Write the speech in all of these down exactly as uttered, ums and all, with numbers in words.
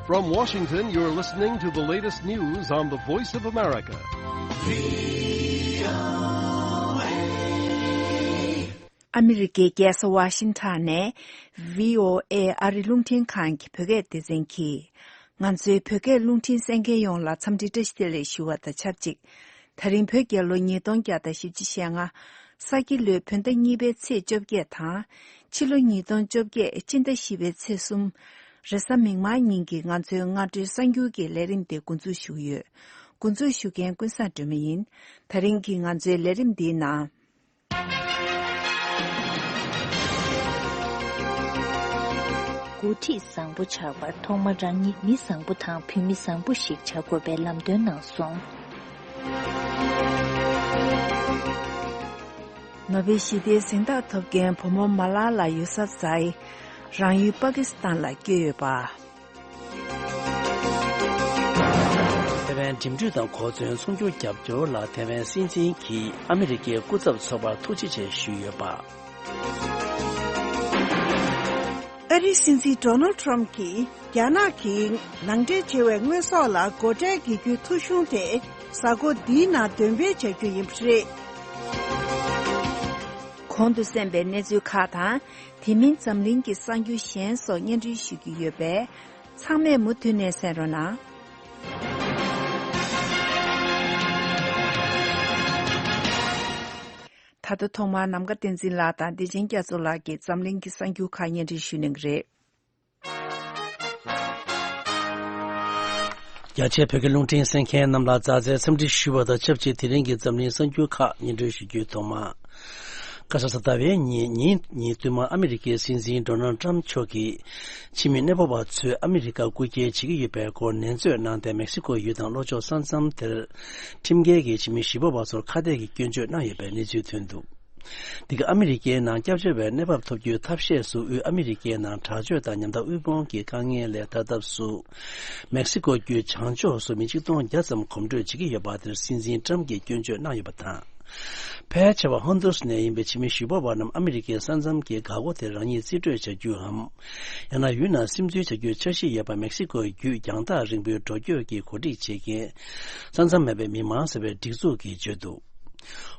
From Washington, you're listening to the latest news on the Voice of America. ཨ་མི་རི་ཀའི་རྒྱལ་ས་ཝ་ཤིང་ཊོན་ནས་བྷི་ཨོ་ཨེ་ཨ་རི་རླུང་འཕྲིན་ཁང་གི་བོད་སྐད་སྡེ་ཚན་གྱིས། ང་ཚོའི་བོད་སྐད་རླུང་འཕྲིན་གསན་མཁན་ཡོངས་ལ་འཚམས་འདྲི་བཀྲ་ཤིས་བདེ་ལེགས་ཞུ་བ་དང་ཆབས་ཅིག་ད་རིང་བོད་རྒྱལ་ལོ་ཉིས་སྟོང་བརྒྱ་དང་བཞི་བཅུ་ཞེ་ལྔ། ས་ཁྱི་ལོའི་བོད་ཟླ་གཉིས་པའི་ཚེས་བཅོ་བརྒྱད་དང་། ཕྱི་ལོ་ཉིས་སྟོང་བཅོ་བརྒྱད་སྤྱི་ཟླ་བཞི་པའི་ཚེས་གསུམ། རེས་གཟའ་མིག་དམར་ཉིན་གྱི་ང་ཚོའི་སྔ་དྲོའི་གསར་འགྱུར་གྱི་ལས་རིམ་དེ་འགོ་འཛུགས་ཞུ་གི་ཡོད། འགོ་འཛུགས་ཞུ་མཁན་ཀུན་བཟང་སྒྲོལ་མ་ཡིན། ད་རིང་གི་ང་ཚོའི་ལས་རིམ་འདིའི་ནང་། འགོ་ཁྲིད་བཟང་པོ་ཆགས་པར་ཐོག་མར་རང་ཉིད་མི་བཟང་པོ་དང་བུད་མེད་བཟང་པོ་ཞིག་བྱ་དགོས་པའི་ལམ་སྟོན་གནང་སོང་། ནོ་བེལ་ཞི་བདེའི་གཟེངས་རྟགས་ཐོབ་མཁན་བུ་མོ་མ་ལ་ལ་ཡུ་སབ་ཛའི་རང་ཡུལ་པ་ཀི་སི་ཐན་ལ་བསྐྱོད་ཡོད་པ། ཐེ་ཝན་འགྲིམ་འགྲུལ་དང་གོ་མཚོན་ཚོང་སྒྱུར་རྒྱབ་སྐྱོར་ལ་ཐེ་ཝན་སྲིད་འཛིན་གྱིས་ཨ་མི་རི་ཀའི་སྐུ་ཚབ་ཚོགས་པར་ཐུགས་རྗེ་ཆེ་ཞུས་ཡོད་པ། ཨ་རིའི་སྲིད་འཛིན་ཌོ་ནལ་ཊམ་གྱིས་རྒྱ་ནག་གིས་ནང་འདྲེན་བྱས་པའི་དངོས་ཟོག་ལ་སྒོ་ཁྲལ་འགེལ་རྒྱུའི་ཐོ་གཞུང་དེ་གཟའ་འཁོར་འདིའི་ནང་འདོན་སྤེལ་བྱ་རྒྱུ་ཡིན་པ་རེད། གོང་དུ་གསན་པའི་གནས་ཚུལ་ཁག་དང་། དེ་མིན་འཛམ་གླིང་གི་གསར་འགྱུར་གཞན་སོགས་སྙན་སྒྲོན་ཞུ་རྒྱུ་ཡོད་པས། ཚང་མས་མུ་མཐུད་ནས་གསན་རོགས་གནང་། ད་ལྟ་ཐོག་མར་ནམ་མཁའ་བསྟན་འཛིན་ལགས་དང་བདེ་ཆེན་རྒྱ་མཚོ་ལགས་ཀྱིས་འཛམ་གླིང་གི་གསར་འགྱུར་ཁག་སྙན་སྒྲོན་ཞུ་གནང་གི་རེད། རྒྱ་ཆེའི་བོད་སྐད་རླུང་འཕྲིན་གསན་མཁན་རྣམས་ལ་མཛའ་བརྩེའི་འཚམས་འདྲི་ཞུ་བ་དང་ཆབས་ཅིག་དེ་རིང་གི་འཛམ་གླིང་གསར་འགྱུར་ཁག་སྙན་སྒྲོན་ཞུ་རྒྱུའི་ཐོག་མ། ཁ་ས་ཟླ་བའི་ཉིན་ཉིན་ཉིན་བསྟུད་མར་ཨ་མི་རི་ཀའི་སྲིད་འཛིན་ཌོ་ནལ་ཊམ་མཆོག་གིས་ཕྱི་མི་གནས་སྤོ་བ་ཚོས་ཨ་མི་རི་ཀར་སྐུ་སྐྱེལ་བྱེད་ཀྱི་ཡོད་པའི་སྐོར་ནན་བརྗོད་གནང་སྟེ། མེག་སི་ཀོ་ཡུལ་དང་ལྷོ་ཕྱོགས་ས་མཚམས་དེར་ཁྲིམས་འགལ་གྱིས་ཕྱི་མི་གཞིས་སྤོ་བ་ཚོར་ཁ་གཏད་ཀྱི་སྐྱོན་བརྗོད་གནང་ཡོད་པའི་གནས་ཚུལ་ཐོན་འདུག། འདི་ག་ཨ་མི་རི་ཀའི་ནང་སྐྱབས་བཅོལ་བའི་གནས་བབ་ཐོབ་རྒྱུའི་ཐབས་ཤེས་སུ། དབུས་ཨ་མི་རི་ཀའི་ནང་དྲག་སྤྱོད་དང་ཉམ་ཐག་དབུལ་ཕོངས་ཀྱི་དཀའ་ངལ་ལས་ཐར་ཐབས་སུ། མེག་སི་ཀོ་བརྒྱུད་བྱང་ཕྱོགས་སུ་མི་ཆིག་སྟོང་བརྒྱ་ཙམ་གོམ་བགྲོད་བྱེད་ཀྱི་ཡོད་པ་དེར་སྲིད་འཛིན་ཊམ་གྱིས་སྐྱོན་བརྗོད་གནང་ཡོད་པ་དང་། ཕལ་ཆེ་བ་ཧོན་དུ་རུས་ནས་ཡིན་པའི་ཕྱི་མི་གཞིས་སྤོ་བ་རྣམས་ཨ་མི་རི་ཀའི་ས་མཚམས་ཀྱི་འགག་སྒོ་དེར་རང་ཉིད་རྩིས་སྤྲོད་བྱ་རྒྱུའམ། ཡང་ན་ཡུལ་ནང་སིམ་འཛུལ་བྱ་རྒྱུའི་འཆར་གཞི་ཡོད་པ་མེག་སི་ཀོ་བརྒྱུད་རྒྱང་ཐག་རིང་པོའི་འགྲོ་སྐྱོད་ཀྱི་གོ་སྒྲིག་བྱེད་མཁན། ས་མཚམས་མེད་པའི་མི་མང་ཟེར་བའི་སྒྲིག་འཛུགས་ཀྱིས་བརྗོད་འདུག།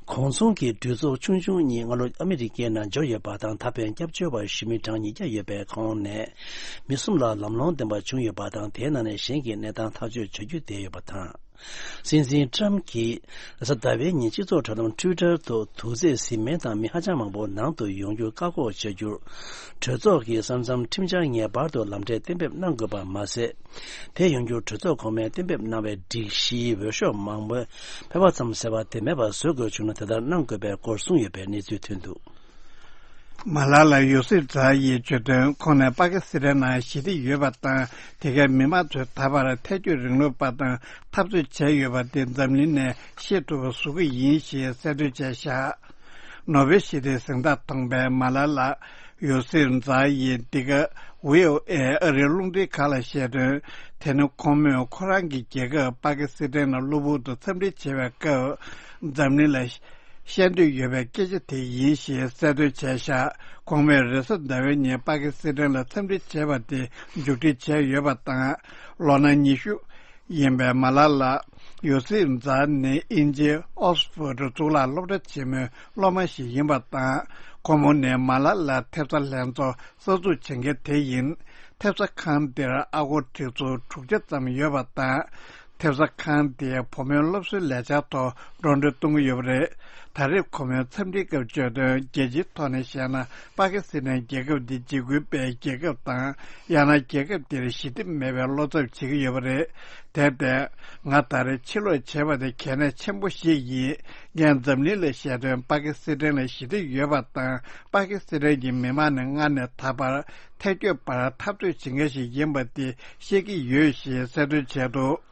གོང་ཚོང་གི་གྲོས་ཚོགས་ཆུང་ཆུང་གཉིས་སྔ་ལོ་ཨ་མི་རི་ཀའི་ནང་འབྱོར་ཡོད་པ་དང་། ད་ཕན་སྐྱབས་བཅོལ་བ་ཞུ་མི་གྲངས་ཉིས་བརྒྱ་ཡོད་པའི་ཁོངས་ནས་མི་གསུམ་ལ་ལམ་ལྷོང་ལྡན་པ་བྱུང་ཡོད་པ་དང་། དེའི་ནང་ནས་གཞན་གྱི་གནས་སྟངས་ཐག་གཅོད་བྱ་རྒྱུ་བསྡད་ཡོད་པ་དང་། སྲིད་འཛིན་ཊམ་གྱིས་རེས་གཟའ་ཟླ་བའི་ཉིན་སྤྱི་ཚོགས་དྲ་ལམ་ཊུའི་ཊར་དུ་དུག་རྫས་བཟི་སྨན་དང་མི་ཧ་ཅང་མང་པོ་ནང་དུ་ཡོང་རྒྱུར་བཀག་འགོག་བྱ་རྒྱུར། གྲོས་ཚོགས་ཀྱིས་ས་མཚམས་ཁྲིམས་འཆར་ངེས་པར་དུ་ལམ་འབྲས་གཏན་འབེབས་གནང་དགོས་པ་མ་ཟད། དེ་ཡོང་རྒྱུར་གྲོས་ཚོགས་གོང་མས་གཏན་འབེབས་གནང་བའི་སྒྲིག་གཞིའི་འོས་ཤོག་མང་པོའི་ཕལ་པ་ཙམ་ཟེར་བ་དེ་མེད་པ་བཟོ་དགོས་བྱུང་ན། དེ་ལྟར་གནང་དགོས་པའི་སྐོར་གསུངས་ཡོད་པའི་གནས་ཚུལ་ཐོན་འདུག། མ་ལ་ལ་ཡུ་སིབ་ཛཱ་ཡིས་བརྗོད་དོན། ཁོང་ནས་པ་ཀི་སི་ཐན་ནང་ཞི་བདེ་ཡོད་པ་དང་། དེ་གའི་མི་མང་ཚོས་ད་བར་ཐལ་སྐྱོད་རིང་ལུགས་པ་དང་འཐབ་རྩོད་བྱས་ཡོད་པ་དེ་འཛམ་གླིང་ནས་ཤེས་ཐུབ་པ་བཟོ་གི་ཡིན་ཞེས་གསལ་སྟོན་བྱས་བཞག། ནོ་བེལ་ཞི་བདེའི་གཟེངས་རྟགས་ཐོབ་པའི་མ་ལ་ལ་ཡུ་སིབ་ཛཱ་ཡིས་འདི་ག་ཝི་ཨོ་ཨེ་ཨ་རིའི་རླུང་འཕྲིན་ཁང་ལ་བཤད་དོན། དེ་ནི་ཁོང་མོས་ཁོ་རང་གི་རྒྱལ་ཁབ་པ་ཀི་སི་ཐན་ལ་གློ་བུར་དུ་འཚམས་འདྲི་བྱེད་པའི་སྐབས། འཛམ་གླིང་ལ་བཤད་འདོད་ཡོད་པའི་སྐད་ཆ་དེ་ཡིན་ཞེས་གསལ་སྟོན་བྱས་བཞག། ཁོང་མོས་རེས་གཟའ་ཟླ་བའི་ཉིན་པ་ཀི་སི་ཐན་ལ་འཚམས་འདྲི་བྱས་པ་དེ་མཇུག་སྒྲིལ་བྱས་ཡོད་པ་དང་། ལོ་ན་ཉི་ཤུ་ཡིན་པའི་མ་ལ་ལ་ཡུ་སིབ་ཛཱ་ནི་དབྱིན་ཇིའི་ཨོག་སི་ཕོར་ཌི་གཙུག་ལག་སློབ་གྲྭ་ཆེན་མོའི་སློབ་མ་ཞིག་ཡིན་པ་དང་། ཁོང་མོ་ནི་མ་ལ་ལ་ཐེབས་རྩ་ལྷན་ཚོགས་གསར་འཛུགས་བྱེད་མཁན་དེ་ཡིན། ཐེབས་རྩ་ཁང་འདིར་ཨ་སྒོར་སྒྲིག་འཛུགས་དྲུག་བརྒྱ་ཙམ་ཡོད་པ་དང་། ཐེབས་རྩ་ཁང་དེས་བུ་མོའི་སློབ་གསོའི་ལས་འཆར་ཐོག་འགྲོ་གྲོན་གཏོང་གི་ཡོད་པ་རེད། ད་རེས་ཁོ་མོའི་འཚམས་འདྲིའི་སྐབས་བརྗོད་དོན། རྒྱལ་སྤྱིའི་ཐོག་ནས་བཤད་ན། པ་ཀི་སི་ཐན་རྒྱལ་ཁབ་འདི་འཇིགས་སྐུལ་པའི་རྒྱལ་ཁབ་དང་། ཡང་ན་རྒྱལ་ཁབ་འདིར་ཞི་བདེ་མེད་པའི་བློ་འཚབ་བྱེད་ཀྱི་ཡོད་པ་རེད། དེར་བརྟེན། ང་ད་རེས་ཕྱིར་ལོག་བྱས་པ་དེ་གལ་གནད་ཆེན་པོ་ཞིག་ཡིན། ངས་འཛམ་གླིང་ལ་བཤད་དོན། པ་ཀི་སི་ཐན་ལ་ཞི་བདེ་ཡོད་པ་དང་། པ་ཀི་སི་ཐན་གྱི་མི་མང་ནི་སྔར་ནས་ད་བར་ཐལ་སྐྱོད་པར་འཐབ་རྩོད་བྱེད་མཁན་ཞིག་ཡིན་པ་དེ་ཤེས་ཀྱི་ཡོད་ཞེས་གསལ་སྟོན་བྱས་འདུག།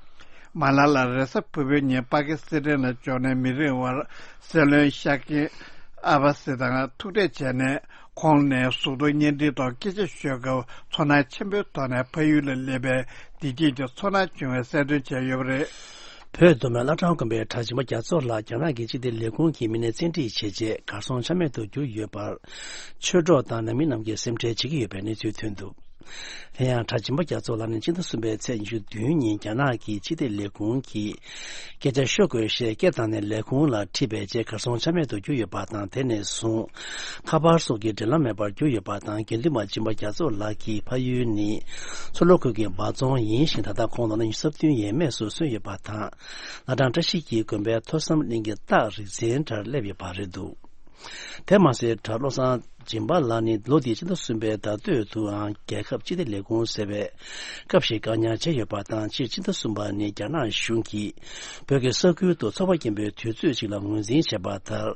མ་ལ་ལ་རེས་གཟའ་ཕུར་བུའི་ཉིན་པ་ཀི་སི་ཐན་ལ་འབྱོར་ནས་མི་རིང་བར་སྲིད་བློན་ཤ་ཀིན་ཨ་བྷ་སི་དང་ཐུག་འཕྲད་བྱས་ནས། ཁོང་ནས་གཟུགས་མཐོང་བརྙན་འཕྲིན་ཐོག་སྐད་ཆ་ཤོད་སྐབས། ཚོར་སྣང་ཆེན་པོའི་ཐོག་ནས་ཕ་ཡུལ་ལ་སླེབས་པའི་བདེ་སྐྱིད་ཀྱི་ཚོར་སྣང་བྱུང་བའི་གསལ་སྟོན་བྱས་ཡོད་པ་རེད། བོད་མདོ་སྨད་བླ་བྲང་དགོན་པའི་གྲྭ་སྦྱིན་པ་རྒྱ་མཚོ་ལགས་རྒྱ་ནག་གི་སྤྱི་བདེ་ལས་ཁུངས་ཀྱི་མི་སྣས་བཙན་ཁྲིད་བྱས་རྗེས་གར་སོང་ཆ་མེད་དུ་གྱུར་ཡོད་པར། ཆོས་གྲོགས་དང་ནང་མི་རྣམས་ཀྱིས་སེམས་ཁྲལ་བྱེད་ཀྱི་ཡོད་པའི་གནས་ཚུལ་ཐོན་འདུག། དེ་ཡང་གྲྭ་སྦྱིན་པ་རྒྱ་མཚོ་ལགས་ནི་སྤྱི་ཟླ་གསུམ་པའི་ཚེས་ཉི་ཤུ་བདུན་ཉིན་རྒྱ་ནག་གི་ཕྱི་སྡོད་ལས་ཁུངས་ཀྱི་སྐད་ཆ་ཤོད་དགོས་ཞེས་སྐད་བཏང་ནས་ལས་ཁུངས་ལ་ཁྲིད་པའི་རྗེས་གར་སོང་ཆ་མེད་དུ་གྱུར་ཡོད་པ་དང་། དེ་ནས་བཟུང་ཁ་པར་སོགས་ཀྱི་འབྲེལ་ལམ་མེད་པར་གྱུར་ཡོད་པ་དང་། དགེ་འདུན་པ་སྦྱིན་པ་རྒྱ་མཚོ་ལགས་ཀྱི་ཕ་ཡུལ་ནི་མཚོ་ལྷོ་ཁུལ་གྱི་འབའ་རྫོང་ཡིན་ཞིང་། ད་ལྟ་ཁོང་ལོ་ན་ཉི་ཤུ་རྩ་བདུན་ཡས་མས་སུ་སོན་ཡོད་པ་དང་། བླ་བྲང་བཀྲ་ཤིས་ཀྱི་དགོན་པའི་ཐོས་བསམ་གླིང་གི་སྟག་རིག་འཛིན་གྲྭར་སླེབས་ཡོད་པ་རེད་འདུག་དེ་མ་ཟད་གྲྭ་བློ་བཟང་སྦྱིན་པ་ལགས་ནི་ལོ་འདིའི་ཕྱི་ཟླ་གསུམ་པའི་ཟླ་སྟོད་དུའང་རྒྱལ་ཁབ་སྤྱི་བདེ་ལས་ཁུངས་ཟེར་བས་སྐབས་ཤིག་བཀག་ཉར་བྱས་ཡོད་པ་དང་། སྤྱིར་ཕྱི་ཟླ་གསུམ་པ་ནི་རྒྱ་ནག་གཞུང་གིས་བོད་ཀྱི་ས་ཁུལ་དུ་ཚོགས་པ་རྒན་པོའི་དུས་ཚོད་ཅིག་ལ་ངོས་འཛིན་བྱས་པ་ལྟར།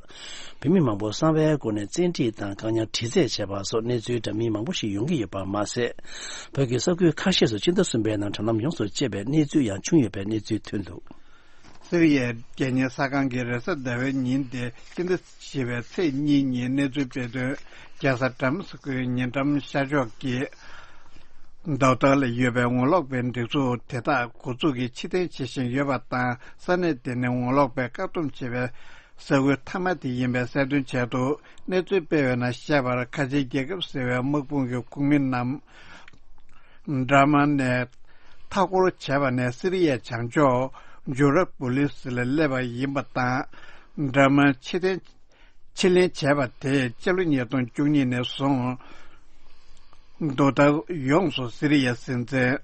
བོད་མི་མང་པོ་གསང་བའི་སྒོ་ནས་བཙན་ཁྲིད་དང་བཀག་ཉར་དྲི་རྩད་བྱས་པ་སོགས་གནས་ཚུལ་འདྲ་མིན་མང་པོ་ཞིག་ཡོང་གི་ཡོད་པ་མ་ཟད། བོད་ཀྱི་ས་ཁུལ་ཁ་ཤས་སུ་ཕྱི་ཟླ་གསུམ་པའི་ནང་དྲ་ལམ་ཡོངས་སུ་བཅད་པའི་གནས་ཚུལ་ཡང་བྱུང་ཡོད་པའི་གནས་ཚུལ་ཐོན་འདུག་སི་རི་ཡའི་རྒྱལ་གཉེར་གསར་ཁང་གིས་རེས་གཟའ་ཟླ་བའི་ཉིན་ཏེ་སྤྱི་ཟླ་བཞི་པའི་ཚེས་གཉིས་ཉིན་གནས་ཚུལ་སྤེལ་དོན། རྒྱལ་ས་དྲ་མ་སི་ཀོའི་ཉེ་འགྲམ་ཤར་ཕྱོགས་ཀྱི་རྡོ་ཐར་ལ་ཡོད་པའི་ངོ་ལོག་པའི་སྒྲིག་འཛུགས་དེ་དག་འགོ་འཛུགས་ཀྱིས་ཕྱིར་འཐེན་བྱེད་བཞིན་ཡོད་པ་དང་། ས་གནས་དེ་ནི་ངོ་ལོག་པས་བཀག་སྡོམ་བྱས་པའི་ས་ཁུལ་མཐའ་མ་དེ་ཡིན་པའི་གསལ་སྟོན་བྱས་འདུག་གནས་ཚུལ་སྤེལ་བའི་ནང་བཤད་པར། ཁ་ཆེའི་རྒྱལ་ཁབ་ཟེར་བའི་དམག་དཔུང་གི་ཁོངས་མི་རྣམས་འདྲ་མ་ནས་མཐའ་སྐོར་བྱས་པ་ནས་སི་རི་ཡའི་བྱང་ཕྱོགས་ཇུ་ར་པུ་ལི་སི་ལ་སླེབས་པ་ཡིན་པ་དང་། འདྲ་མ་ཕྱིར་འཐེན་ཕྱིར་ལེན་བྱས་པ་དེས་སྤྱི་ལོ་ཉིས་སྟོང་བཅུ་གཉིས་ནས་བཟུང་རྡོ་ཐར་ཡོངས་སུ་སི་རི་ཡའི་སྲིད་འཛིན་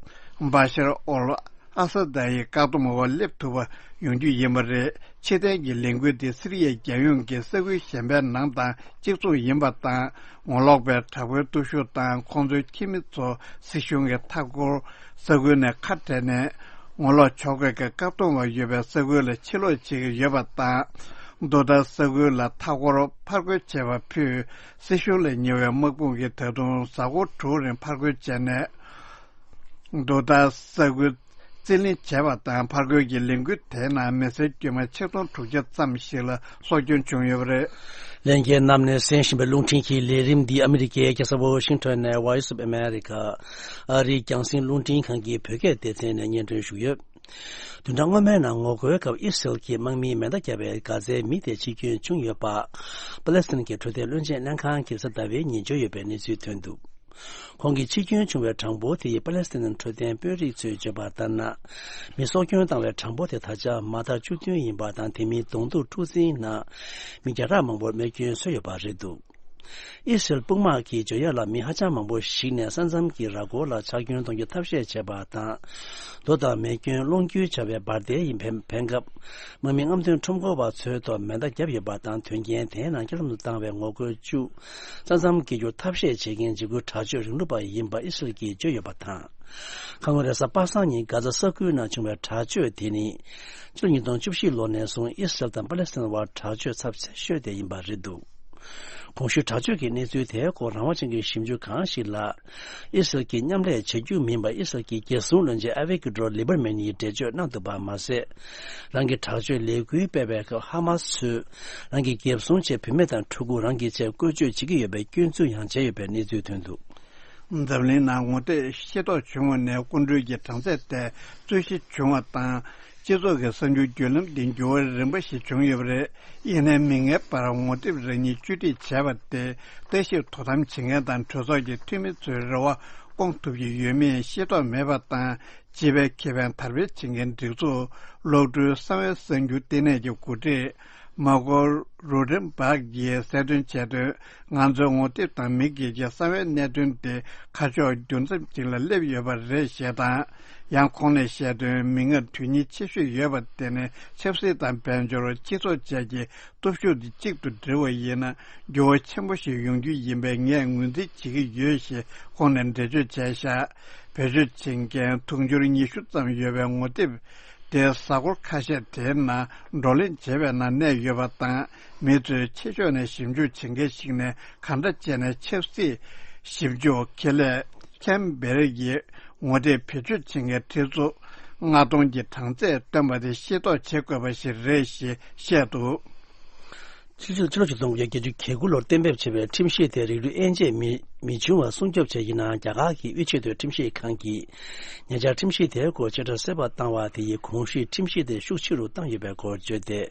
བྷ་ཤར་ཨོལ་ཨ་ས་ད་ཡི་བཀག་སྡོམ་འོག་སླེབས་ཐུབ་པ་ཡོང་རྒྱུ་ཡིན་པ་རེད། ཕྱིར་འཐེན་གྱི་ལས་འགུལ་འདི་སི་རི་ཡའི་རྒྱལ་ཡོངས་ཀྱི་ས་ཁུལ་གཞན་པའི་ནང་དང་གཅིག་མཚུངས་ཡིན་པ་དང་། ངོ་ལོག་པའི་དྲག་པོའི་སྟོབས་ཤུགས་དང་ཁོང་ཚོའི་ཁྱིམ་མི་ཚོ་སྲིད་གཞུང་གི་མཐའ་འཁོར་ས་ཁུལ་ནས་ཁ་བྲལ་ནས་ངོ་ལོག་ཕྱོགས་འགལ་གྱི་བཀག་སྡོམ་འོག་ཡོད་པའི་ས་ཁུལ་ལ་ཕྱིར་ལོག་བྱེད་ཀྱི་ཡོད་པ་དང་། རྡོ་ཐར་ས་ཁུལ་ལ་མཐའ་འཁོར་ཕར་རྒོལ་བྱས་པ་ཕུད་སྲིད་གཞུང་ལས་ཉེ་བའི་དམག་དཔུང་གིས་ད་དུང་གཟའ་འཁོར་དྲུག་རིང་ཕར་རྒོལ་བྱས་ནས། རྡོ་ཐར་ས་ཁུལ་རྩིས་ལེན་བྱས་པ་དང་། ཕར་རྒོལ་གྱི་ལས་འགུལ་དེའི་ནང་མི་སེར་དཀྱུས་མ་ཆིག་སྟོང་དྲུག་བརྒྱ་ཙམ་ཞིག་ལ་སྲོག་སྐྱོན་བྱུང་ཡོད་པ་རེད། ལྷན་རྒྱས་རྣམས་ནས་གསན་བཞིན་པའི་རླུང་འཕྲིན་གྱི་ལས་རིམ་འདི་ཨ་མི་རི་ཀའི་རྒྱལ་ས་ཝོ་ཤིང་ཊོན་ནས་Voice of America ཨ་རིའི་རྒྱང་སྲིང་རླུང་འཕྲིན་ཁང་གི་བོད་སྐད་སྡེ་ཚན་ནས་སྙན་སྒྲོན་ཞུས་ཡོད། བདུན་ཕྲག་སྔོན་མའི་ནང་ངོ་རྒོལ་སྐབས་ཨི་སི་རལ་གྱི་དམག་མིས་མེ་མདའ་བརྒྱབ་པའི་གྷ་ཛའི་མི་དེ་འཆི་སྐྱོན་བྱུང་ཡོད་པ། པ་ལེ་སི་ཐན་གྱི་འཕྲོད་བསྟེན་བློན་ཆེན་ལྷན་ཁང་གིས་གཟའ་ཟླ་བའི་ཉིན་བརྗོད་ཡོད་པའི་གནས་ཚུལ་ཐོན་འདུག་ཁོང་གི་འཆི་སྐྱོན་བྱུང་བའི་གྲངས་འབོར་དེ་ཡིས་པ་ལེ་སི་ཐན་འཕྲོད་བསྟེན་དཔོན་རིགས་ཚོས་བརྗོད་པ་ལྟར་ན། མི་སྲོག་སྐྱོན་བཏང་བའི་གྲངས་འབོར་དེ་ད་ཆ་མ་དར་བཅུ་བདུན་ཡིན་པ་དང་། དེ་མིན་གདོང་ཐུག་འཁྲུག་འཛིང་ནང་མི་བརྒྱ་ཕྲག་མང་པོར་རྨས་སྐྱོན་བཟོས་ཡོད་པ་རེད་འདུག་ཨི་སི་རལ་དཔུང་དམག་གིས་བརྗོད་ཡག་ལ་མི་ཧ་ཅང་མང་པོ་ཞིག་ནས་ས་མཚམས་ཀྱི་ར་སྐོར་ལ་ཆག་སྐྱོན་གཏོང་རྒྱུ་ཐབས་ཤེས་བྱས་པ་དང་། རྡོ་དང་མེ་སྐྱོན་སློང་རྒྱུའི་བྱ་བའི་འབར་མདེལ་ཡིན་ཕན་ཕན་སྐབས། དམག་མི་རྔམ་སྟོན་ཁྲོམ་སྐོར་བ་ཚོའི་ཐོག་མེ་མདའ་བརྒྱབ་ཡོད་པ་དང་། དོན་རྐྱེན་དེའི་ནང་སྐྱེལ་རིམ་དུ་བཏང་བའི་ངོ་རྒོལ་བཅུ། ས་མཚམས་བསྐྱལ་རྒྱུར་ཐབས་ཤེས་བྱེད་མཁན་འཇིགས་སྐུལ་དྲག་སྤྱོད་རིང་ལུགས་པ་ཡིན་པ་ཨི་སི་རལ་གྱིས་བརྗོད་ཡོད་པ་དང་། ཁ་སྔོན་རེས་གཟའ་པ་སངས་ཉིན་གྷ་ཛ་ས་ཁུལ་ནང་བྱུང་བའི་དྲག་སྤྱོད་དེ་ནི། ཕྱི་ལོ་ཉིས་སྟོང་བཅུ་བཞི་ལོ་ནས་བཟུང་ཨི་སི་རལ་དང་པ་ལེ་སི་ཐན་བར་དྲག་སྤྱོད་ཚབས་ཆེ་ཤོས་དེ་ཡིན་པ་རེད་འདུག་གོང་ཞུས་དྲག་སྤྱོད་ཀྱི་གནས་ཚུལ་དེའི་སྐོར་རང་དབང་ཅན་གྱི་ཞིབ་འཇུག་ཁང་ཞིག་ལ། ཨི་སི་རལ་གྱིས་མཉམ་ལས་བྱ་རྒྱུ་མིན་པ་ཨི་སི་རལ་གྱི་རྒྱལ་སྲུང་བློན་ཆེན་ཨ་བི་གི་ཌོར་ལི་བར་མན་ཡིས་འགྲེལ་བརྗོད་གནང་འདུག་པ་མ་ཟད། རང་གི་དྲག་སྤྱོད་ལས་འགུལ་སྤེལ་བའི་སྐབས་ཧ་མ་སི་ཚོས་རང་གི་རྒྱལ་སྲུང་ཆེད་བུད་མེད་དང་ཕྲུ་གུ་རང་གི་ཆེད་བཀོལ་སྤྱོད་བྱེད་ཀྱི་ཡོད་པའི་སྐྱོན་འཛུགས་ཡང་བྱས་ཡོད་པའི་གནས་ཚུལ་ཐོན་འདུག་འཛམ་གླིང་ནང་ངོ་དེབ་ཤེས་རྟོགས་བྱུང་བ་ནས་སྐུ་མགྲོན་གྱི་གྲངས་ཚད་དེ་རྩོད་གཞི་བྱུང་བ་དང་། སྤྱི་ཚོགས་ཀྱི་གསར་འགྱུར་བརྒྱུད་ལམ་འདི་འགྱུར་བ་རིམ་པ་ཞིག་བྱུང་ཡོད་པ་རེད། ཡིན་ནའི་མིག་སྔའི་བར་ངོ་དེབ་རེ་གཉིས་བཅོས་སྒྲིག་བྱས་པ་དེ་ལྟ་ཞིབ་དོ་དམ་བྱེད་མཁན་དང་གྲོས་ཚོགས་ཀྱི་འཐུས་མི་ཚོའི་རེ་བ་སྐོང་ཐུབ་ཀྱི་ཡོད་མེད་ཤེས་རྟོགས་མེད་པ་དང་། སྤྱི་པའི་ཁེ་ཕན་དར་སྤེལ་བྱེད་མཁན་སྒྲིག་འཛུགས་གློག་འཕྲུལ་གསང་བའི་གསར་འགྱུར་ལྟེ་གནས་ཀྱི་འགོ་ཁྲིད་མར་ཀོ་རོ་ཌེན་སྦག་གིས་གསལ་སྟོན་བྱས་དོན། ང་ཚོའི་ངོ་དེབ་དང་མི་སྒེར་གྱི་གསང་བའི་གནད་དོན་དེ་ཁ་ཕྱོགས་རྒྱུ་མཚམས་གཅིག་ལ་སླེབས་ཡོད་པ་རེད་ཞེས་དང་། ཡང་ཁོང་ནས་བཤད་དོན། མིག་སྔར་དོན་སྙིང་ཆེ་ཤོས་ཡོད་པ་དེ་ནི་ཆབ་སྲིད་དང་དཔལ་འབྱོར། སྤྱི་ཚོགས་བཅས་ཀྱི་སྟོབས་ཤུགས་དེ་གཅིག་ཏུ་སྒྲིལ་བ་ཡིན་ན་འགྱུར་བ་ཆེན་པོ་ཞིག་ཡོང་རྒྱུ་ཡིན་པས་ངས་ངོས་འཛིན་བྱེད་ཀྱི་ཡོད་ཞེས་ཁོང་ནས་འགྲེལ་བརྗོད་བྱས་བཞག་བེད་སྤྱོད་བྱེད་མཁན་དུང་ཕྱུར་ཉི་ཤུ་ཙམ་ཡོད་པའི་ངོ་དེབ་དེ་གཟའ་འཁོར་ཁ་ཤས་དེའི་ནང་བགྲོ་གླེང་བྱེད་པའི་ནང་གནས་ཡོད་པ་དང་། མི་ཚོས་ཆེ་ཕྱོགས་ནས་ཞིབ་འཇུག་བྱེད་མཁན་ཞིག་ནས་གང་འདྲ་བྱས་ནས་ཆབ་སྲིད་ཞིབ་འཇུག་ཁེ་ལས་ཁེམ་བེར་གྱིས་ངོ་དེབ་བེད་སྤྱོད་བྱེད་མཁན་ཁྲི་ཚོ་ལྔ་སྟོང་གི་གྲངས་ཚད་བཏོན་པ་དེ་ཤེས་རྟོགས་བྱེད་དགོས་པ་ཞིག་རེད་ཞེས་བཤད་འདུག་ཕྱི་ཕྱི་ལོ་ཆིག་སྟོང་དགུ་བརྒྱ་བརྒྱད་ཅུ་གྱ་དགུ་ལོར་གཏན་འབེབས་བྱས་པའི་ཁྲིམས་གཞི་དེ་རིགས་རུས་དབྱེ་འབྱེད་མི་མི་བྱུང་བ་སྲུང་སྐྱོབ་བྱས་ཡིན་ནའང་། རྒྱ་གར་གྱི་དབུས་ཆེས་མཐོའི་ཁྲིམས་ཞིབ་ཁང་གིས་ཉེ་ཆར་ཁྲིམས་གཞི་དེའི་སྐོར་བཅད་ཁྲ་གསར་པ་བཏང་བ་དེ་ཡིས་གོང་ཞུས་ཁྲིམས་གཞི་དེ་ཤུགས་ཆེ་རུ་བཏང་ཡོད་པའི་སྐོར་བརྗོད་དེ།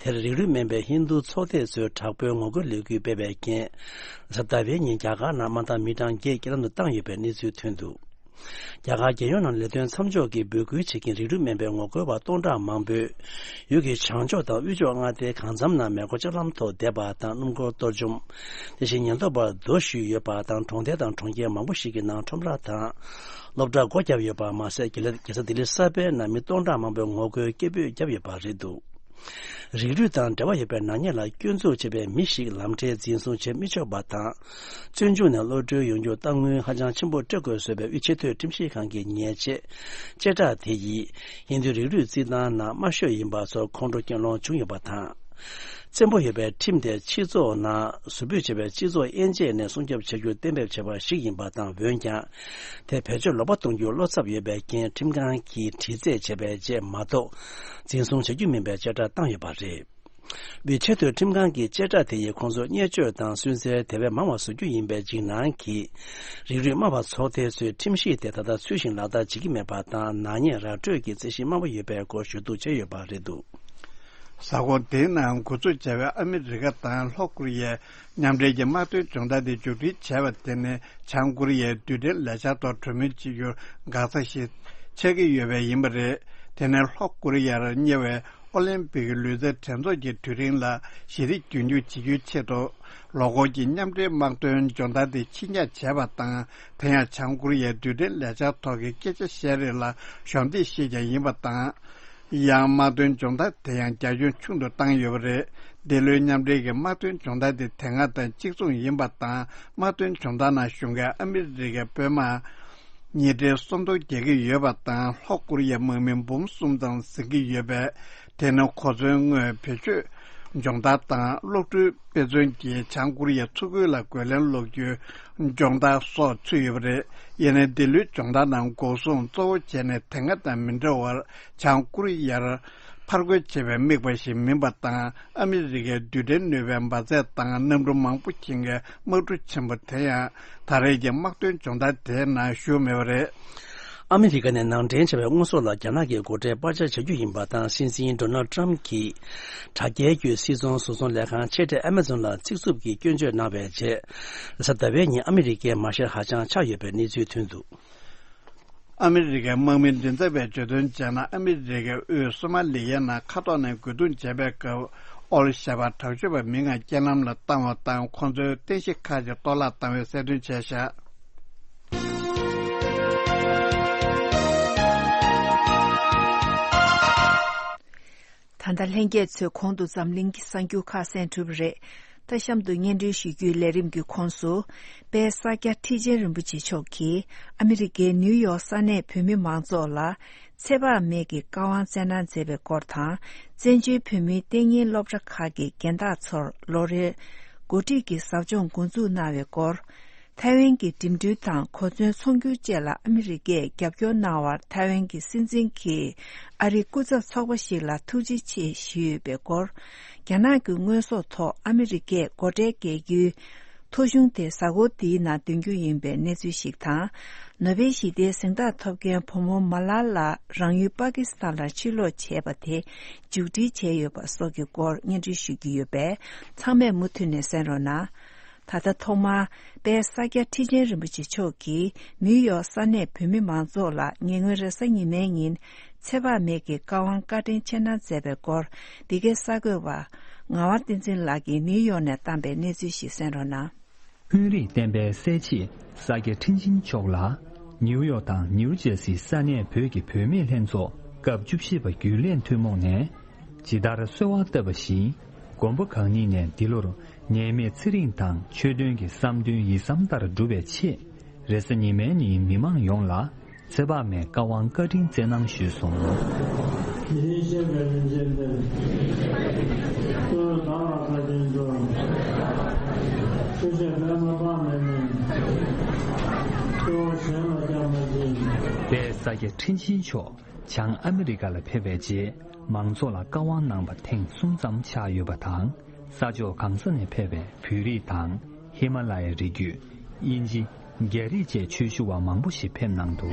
དེར་རིགས་རུས་དམན་པའི་ཧིན་རྡུ་ཚོགས་སྡེ་ཚོས་དྲག་པོའི་ངོ་རྒོལ་ལས་འགུལ་སྤེལ་བའི་རྐྱེན། གཟའ་ཟླ་བའི་ཉིན་རྒྱ་གར་ནང་དམའ་མཐའ་མི་གྲངས་བརྒྱད་རྐྱེན་ལམ་དུ་བཏང་ཡོད་པའི་གནས་ཚུལ་ཐོན་འདུག་རྒྱ་གར་རྒྱལ་ཡོངས་ནང་ལས་དོན་མཚམས་འཇོག་གི་འབོད་སྐུལ་བྱེད་མཁན་རིགས་རུས་དམན་པའི་ངོ་རྒོལ་བ་སྟོང་ཕྲག་མང་པོས། ཡུལ་གྱི་བྱང་ཕྱོགས་དང་དབུས་ཕྱོགས་མངའ་སྡེའི་གང་འཚམ་ནང་མེ་འཁོར་ལྕགས་ལམ་ཐོག་བསྡད་པ་དང་། སྣུམ་འཁོར་གཏོར་བཅོམ། དེ་བཞིན་ཉེན་རྟོག་པར་རྡོ་གཞུས་ཡོད་པ་དང་། གྲོང་རྡལ་དང་གྲོང་ཁྱེར་མང་པོ་ཞིག་གི་ནང་ཁྲོམ་ར་དང་། སློབ་གྲྭ་སྒོ་བརྒྱབ་ཡོད་པ་མ་ཟད། རྒྱལ་རྒྱལ་ས་ལྡི་ལི་གསར་པའི་ནང་མི་སྟོང་ཕྲག་མང་པོས་ངོ་རྒོལ་སྐད་འབོད་བརྒྱབ་ཡོད་པ་རེད་འདུག་རིགས་རུས་དང་འབྲེལ་བ་ཡོད་པའི་ནག་ཉེས་ལ་སྐྱོན་འཛུགས་བྱས་པའི་མི་ཞིག་ལམ་འཕྲལ་འཛིན་བཟུང་བྱེད་མི་ཆོག་པ་དང་། བཙོན་འཇུག་ནས་གློད་གྲོལ་ཡོང་རྒྱུར་གཏའ་དངུལ་ཧ་ཅང་ཆེན་པོ་སྤྲོད་དགོས་བཟོས་པའི་དབུས་ཆེས་མཐོའི་ཁྲིམས་ཞིབ་ཁང་གི་ཉེས་ཆད་བཅད་ཁྲ་དེ་ཡིས་ཧིན་རྡུའི་རིགས་རུས་རྩིས་ཐང་ནང་དམའ་ཤོས་ཡིན་པ་ཚོར་ཁོང་ཁྲོ་སྐྱོན་ལོང་བྱུང་ཡོད་པ་དང་། བཙན་པོ་ཡོད་པའི་ཁྲིམས་དེ་སྤྱི་ཚོགས་ནང་ཟུར་ཕུད་བྱས་པའི་སྤྱི་ཚོགས་དབྱེ་འབྱེད་ནས་སྲུང་སྐྱོབ་བྱ་རྒྱུར་གཏན་འབེབས་བྱས་པ་ཞིག་ཡིན་པ་དང་། འོན་ཀྱང་། དེ་བེད་སྤྱོད་ལོག་པ་གཏོང་རྒྱུར་བློ་འཚབ་ཡོད་པའི་རྐྱེན། ཁྲིམས་ཁང་གིས་དྲི་རྩད་བྱས་པའི་རྗེས་མ་གཏོགས། འཛིན་བཟུང་བྱ་རྒྱུ་མིན་པའི་བཅད་ཁྲ་བཏང་ཡོད་པ་རེད། དབུས་ཆེས་མཐོའི་ཁྲིམས་ཁང་གི་བཅད་ཁྲ་དེ་ཡིས་ཁོང་ཚོར་བརྙས་བཅོས་དང་སུན་གཙེར་དེ་བས་མང་བ་བཟོ་རྒྱུ་ཡིན་པའི་འཇིགས་སྣང་གིས། རིགས་རུས་དམའ་བ་ཚོགས་སྡེ་ཚོས་ཁྲིམས་གཞི་དེ་ད་ལྟ་ཚུལ་བཞིན་ལག་བསྟར་བྱེད་ཀྱི་མེད་པ་དང་། ནག་ཉེས་ར་སྤྲོད་ཀྱི་རྩོད་གཞི་དམའ་པོ་ཡོད་པའི་སྐོར་ཞུ་གཏུག་བྱས་ཡོད་པ་རེད་འདུག་གཟའ་འཁོར་འདིའི་ནང་འགོ་འཛུགས་བྱས་པའི་ཨ་མི་རི་ཀ་དང་ལྷོ་ཀོ་རི་ཡའི་མཉམ་འབྲེལ་གྱི་དམག་དོན་སྦྱོང་བརྡར་དེ་མཇུག་སྒྲིལ་བྱས་པ་དེ་ནི་བྱང་ཀོ་རི་ཡའི་རྡུལ་ཕྲན་ལས་འཆར་ཐོག་གྲོས་མོལ་བྱེད་རྒྱུར་འགག་རྩ་ཞིག་ཆགས་ཀྱི་ཡོད་པས་ཡིན་པ་རེད། དེ་ནི་ལྷོ་ཀོ་རི་ཡར་གཉེར་བའི་ཨོ་ལིམ་པིག་ལུས་རྩལ་འགྲན་ཚོགས་ཀྱི་དུས་རིང་ལ་ཞི་བདེ་རྒྱུན་འཁྱོངས་བྱེད་རྒྱུའི་ཆེད་དུ། ལོ་འཁོར་གྱི་མཉམ་འབྲེལ་དམག་དོན་སྦྱོང་བརྡར་དེ་ཕྱིར་བསྐྱངས་བྱས་པ་དང་། དེ་ཡང་བྱང་ཀོ་རི་ཡའི་རྡུལ་ཕྲན་ལས་འཆར་ཐོག་གི་སྐད་ཆ་བཤད་རེས་ལ་གཞོགས་འདེགས་ཤིག་ཀྱང་ཡིན་པ་དང་། ཡང་དམག་དོན་སྦྱོང་བརྡར་དེ་ཡང་རྒྱ་ཁྱོན་ཆུང་དུ་བཏང་ཡོད་པ་རེད། འདི་ལོའི་མཉམ་འབྲེལ་གྱི་དམག་དོན་སྦྱོང་བརྡར་དེ་དེ་སྔ་དང་གཅིག་མཚུངས་ཡིན་པ་དང་། དམག་དོན་སྦྱོང་བརྡར་ནང་ཞུགས་མཁན་ཨ་མི་རི་ཀའི་དཔོན་དམག་ཉིས་ཁྲི་སུམ་སྟོང་བརྒལ་གྱི་ཡོད་པ་དང་། ལྷོ་ཀོ་རི་ཡའི་དམག་མི་འབུམ་གསུམ་ཙམ་ཟིན་གྱི་ཡོད་པས། དེ་ནི་གོ་མཚོན་དངོས་བེད་སྤྱོད་སྦྱོང་བརྡར་དང་། གློག་འཕྲུལ་དཔེ་མཚོན་གྱིས་བྱང་ཀོ་རི་ཡའི་མཚོ་ཁུལ་ལ་རྒོལ་ལན་སློག་རྒྱུའི་སྦྱོང་བརྡར་སོགས་ཚུད་ཡོད་པ་རེད། ཡིན་ནའི་འདི་ལོའི་སྦྱོང་བརྡར་ནང་འགོག་སྲུང་གཙོ་བོ་བྱས་ནས་དེ་སྔ་དང་མི་འདྲ་བར་བྱང་ཀོ་རི་ཡར་ཕར་རྒོལ་བྱེད་པའི་དམིགས་པ་ཞིག་མིན་པ་དང་། ཨ་མི་རི་ཀའི་རྡུལ་ཕྲན་ནུས་པའི་འབར་རྫས་དང་གནམ་གྲུ་མང་པོ་འཁྱེར་མཁན་དམག་གྲུ་ཆེན་པོ་དེ་ཡང་ད་རེས་ཀྱི་དམག་དོན་སྦྱོང་བརྡར་དེའི་ནང་ཞུགས་མེད་པ་རེད། ཨ་མི་རི་ཀ་ནས་ནང་འདྲེན་བྱས་པའི་དངོས་ཟོག་ལ་རྒྱ་ནག་གིས་སྒོ་ཁྲལ་སྤར་ཆ་བྱ་རྒྱུ་ཡིན་པ་དང་། སྲིད་འཛིན་ཌོ་ནལ་ཊམ་གྱིས་དྲ་རྒྱའི་བརྒྱུད་སིལ་ཚོང་བཟོ་ཚོང་ལས་ཁང་ཆེ་གྲས་ཨ་མེ་ཛོན་ལ་ཚིག་རྩུབ་ཀྱི་སྐྱོན་བརྗོད་གནང་བའི་རྗེས། གཟའ་ཟླ་བའི་ཉིན་ཨ་མི་རི་ཀའི་མ་ཤེར་ཧ་ཅང་ཆག་ཡོད་པའི་གནས་ཚུལ་ཐོན་འདུག་ཨ་མི་རི་ཀའི་དམག་མི་མགྲིན་ཚབ་པས་བརྗོད་དོན་བྱས་ན། ཨ་མི་རི་ཀའི་དབུས་སོ་མ་ལི་ཡའི་ནང་མཁའ་ཐོག་ནས་རྒོལ་རྡུང་བྱས་པའི་སྐབས། ཨོལ་ཞ་བ་དྲག་སྤྱོད་པ་མི་ལྔ་རྐྱེན་ལམ་ལ་བཏང་བ་དང་། ཁོང་ཚོའི་རྟེན་གཞི་ཁག་ཅིག་གཏོར་བརླག་བཏང་བའི་གསལ་སྟོན་བྱས་བཞག་ད་ལྟ་ལྷན་རྒྱས་ཚོས་གོང་དུ་འཛམ་གླིང་གི་གསར་འགྱུར་ཁག་གསན་གྲུབ་པ་རེད། ད་གཤམ་དུ་སྙན་སྒྲོན་ཞུ་རྒྱུའི་ལས་རིམ་གྱི་ཁོངས་སུ། དཔལ་ས་སྐྱ་ཁྲི་ཆེན་རིན་པོ་ཆེ་མཆོག་གིས་ཨ་མི་རི་ཀའི་ནིའུ་ཡོག་ས་གནས་བོད་མི་མང་ཚོགས་ལ་ཚེ་དཔག་མེད་ཀྱི་བཀའ་དབང་བསྩལ་གནང་མཛད་པའི་སྐོར་དང་། བཙན་བྱོལ་བོད་མིའི་གཏན་ཉིན་སློབ་གྲྭ་ཁག་གི་རྒན་བདག་ཚོར་ལོ་རེའི་འགོ་ཁྲིད་ཀྱི་ཟབ་སྦྱོང་འགོ་འཛུགས་གནང་བའི་སྐོར། ཐའེ་ཝན་གྱི་འགྲིམ་འགྲུལ་དང་གོ་མཚོན་ཚོང་སྒྱུར་བཅས་ལ་ཨ་མི་རི་ཀས་རྒྱབ་སྐྱོར་གནང་བར་ཐའེ་ཝན་གྱི་སྲིད་འཛིན་གྱིས་ཨ་རིའི་སྐུ་ཚབ་ཚོགས་པ་ཞིག་ལ་ཐུགས་རྗེ་ཆེ་ཞུས་ཡོད་པའི་སྐོར། རྒྱ་ནག་གི་དངོས་ཟོག་ཐོག་ཨ་མི་རི་ཀས་སྒོ་ཁྲལ་འགེལ་རྒྱུའི་ཐོ་གཞུང་དེ་གཟའ་འཁོར་འདིའི་ནང་འདོན་རྒྱུ་ཡིན་པའི་གནས་ཚུལ་ཞིག་དང་། ནོ་བེལ་ཞི་བདེའི་གཟེངས་རྟགས་ཐོབ་མཁན་བུ་མོ་མ་ལ་ལ་རང་ཡུལ་པ་ཀི་སི་ཐན་ལ་ཕྱིར་ལོག་བྱས་པ་དེ་མཇུག་སྒྲིལ་བྱས་ཡོད་པ་སོགས་ཀྱི་སྐོར་སྙན་སྒྲོན་ཞུ་རྒྱུ་ཡོད་པས། ཚང་མས་མུ་མཐུད་ནས་གསན་རོགས་གནང་། ད་ལྟ་ཐོག་མར་དཔལ་ས་སྐྱ་ཁྲི་ཆེན་རིན་པོ་ཆེ་མཆོག་གིས་ནིའུ་ཡོག་ས་གནས་བོད་མི་མང་ཚོགས་ལ་ཉེ་སྔོན་རེས་གཟའ་ཉི་མའི་ཉིན་ཚེ་དཔག་མེད་ཀྱི་བཀའ་དབང་བཀའ་དྲིན་ཆེ་གནང་མཛད་པའི་སྐོར། འདི་གའི་གསར་འགོད་པ་ངག་དབང་བསྟན་འཛིན་ལགས་ཀྱིས་ནིའུ་ཡོག་ནས་བཏང་པའི་གནས་ཚུལ་ཞིག་གསན་རོགས་གནང་། ཀུན་རིག་བསྟན་པའི་གསལ་བྱེད་ས་སྐྱ་ཁྲི་ཆེན་མཆོག་ལ། ནིའུ་ཡོག་དང་ནིའུ་ཇར་སིའི་ས་གནས་བོད་ཀྱི་བུད་མེད་ལྷན་ཚོགས་སྐབས་བཅུ་བཞི་པ་རྒྱུན་ལས་ཐུན་མོང་ནས། ཇི་ལྟར་གསོལ་བ་བཏབ་པ་བཞིན། མགོན་པོ་གང་ཉིད་ནས་འདི་ལོར་ཉེས་མེད་ཚེ་རིང་དང་ཆོས་དོན་གྱི་བསམ་དོན་ཡིད་བསམ་ལྟར་འགྲུབ་པའི་ཆེད། རེས་གཟའ་ཉི་མའི་ཉིན་མི་མང་ཡོངས་ལ་ཚེ་དཔག་མེད་བཀའ་དབང་བཀའ་དྲིན་སྩལ་གནང་ཞུས་སོང་། དེ་བཞིན་གཤེགས་པའི་རིན་ཆེན་གཏེར། གཙོ་བོས་བདག་ལ་བཀའ་དྲིན་སྩོལ། ཆོས་བཤད་པད་མ་དཔག་མེད་ནས། གཙོ་བོ་གཞན་ལ་ཀྱང་མ་བྱིན། དཔལ་ས་སྐྱ་ཁྲི་ཆེན་མཆོག་བྱང་ཨ་མི་རི་ཀ་ལ་ཕེབས་པའི་རྗེས། མང་ཚོགས་ལ་བཀའ་དབང་གནང་བ་ཐེངས་གསུམ་ཙམ་ཆགས་ཡོད་པ་དང་། ས་ཕྱོགས་གང་ས་ནས་ཕེབས་པའི་བོད་རིགས་དང་། ཧི་མ་ལ་ཡའི་རི་རྒྱུད། དབྱིན་ཇི། རྒྱ་རིགས་བཅས་ཆོས་ཞུ་བ་མང་པོ་ཞིག་ཕེབས་གནང་འདུག།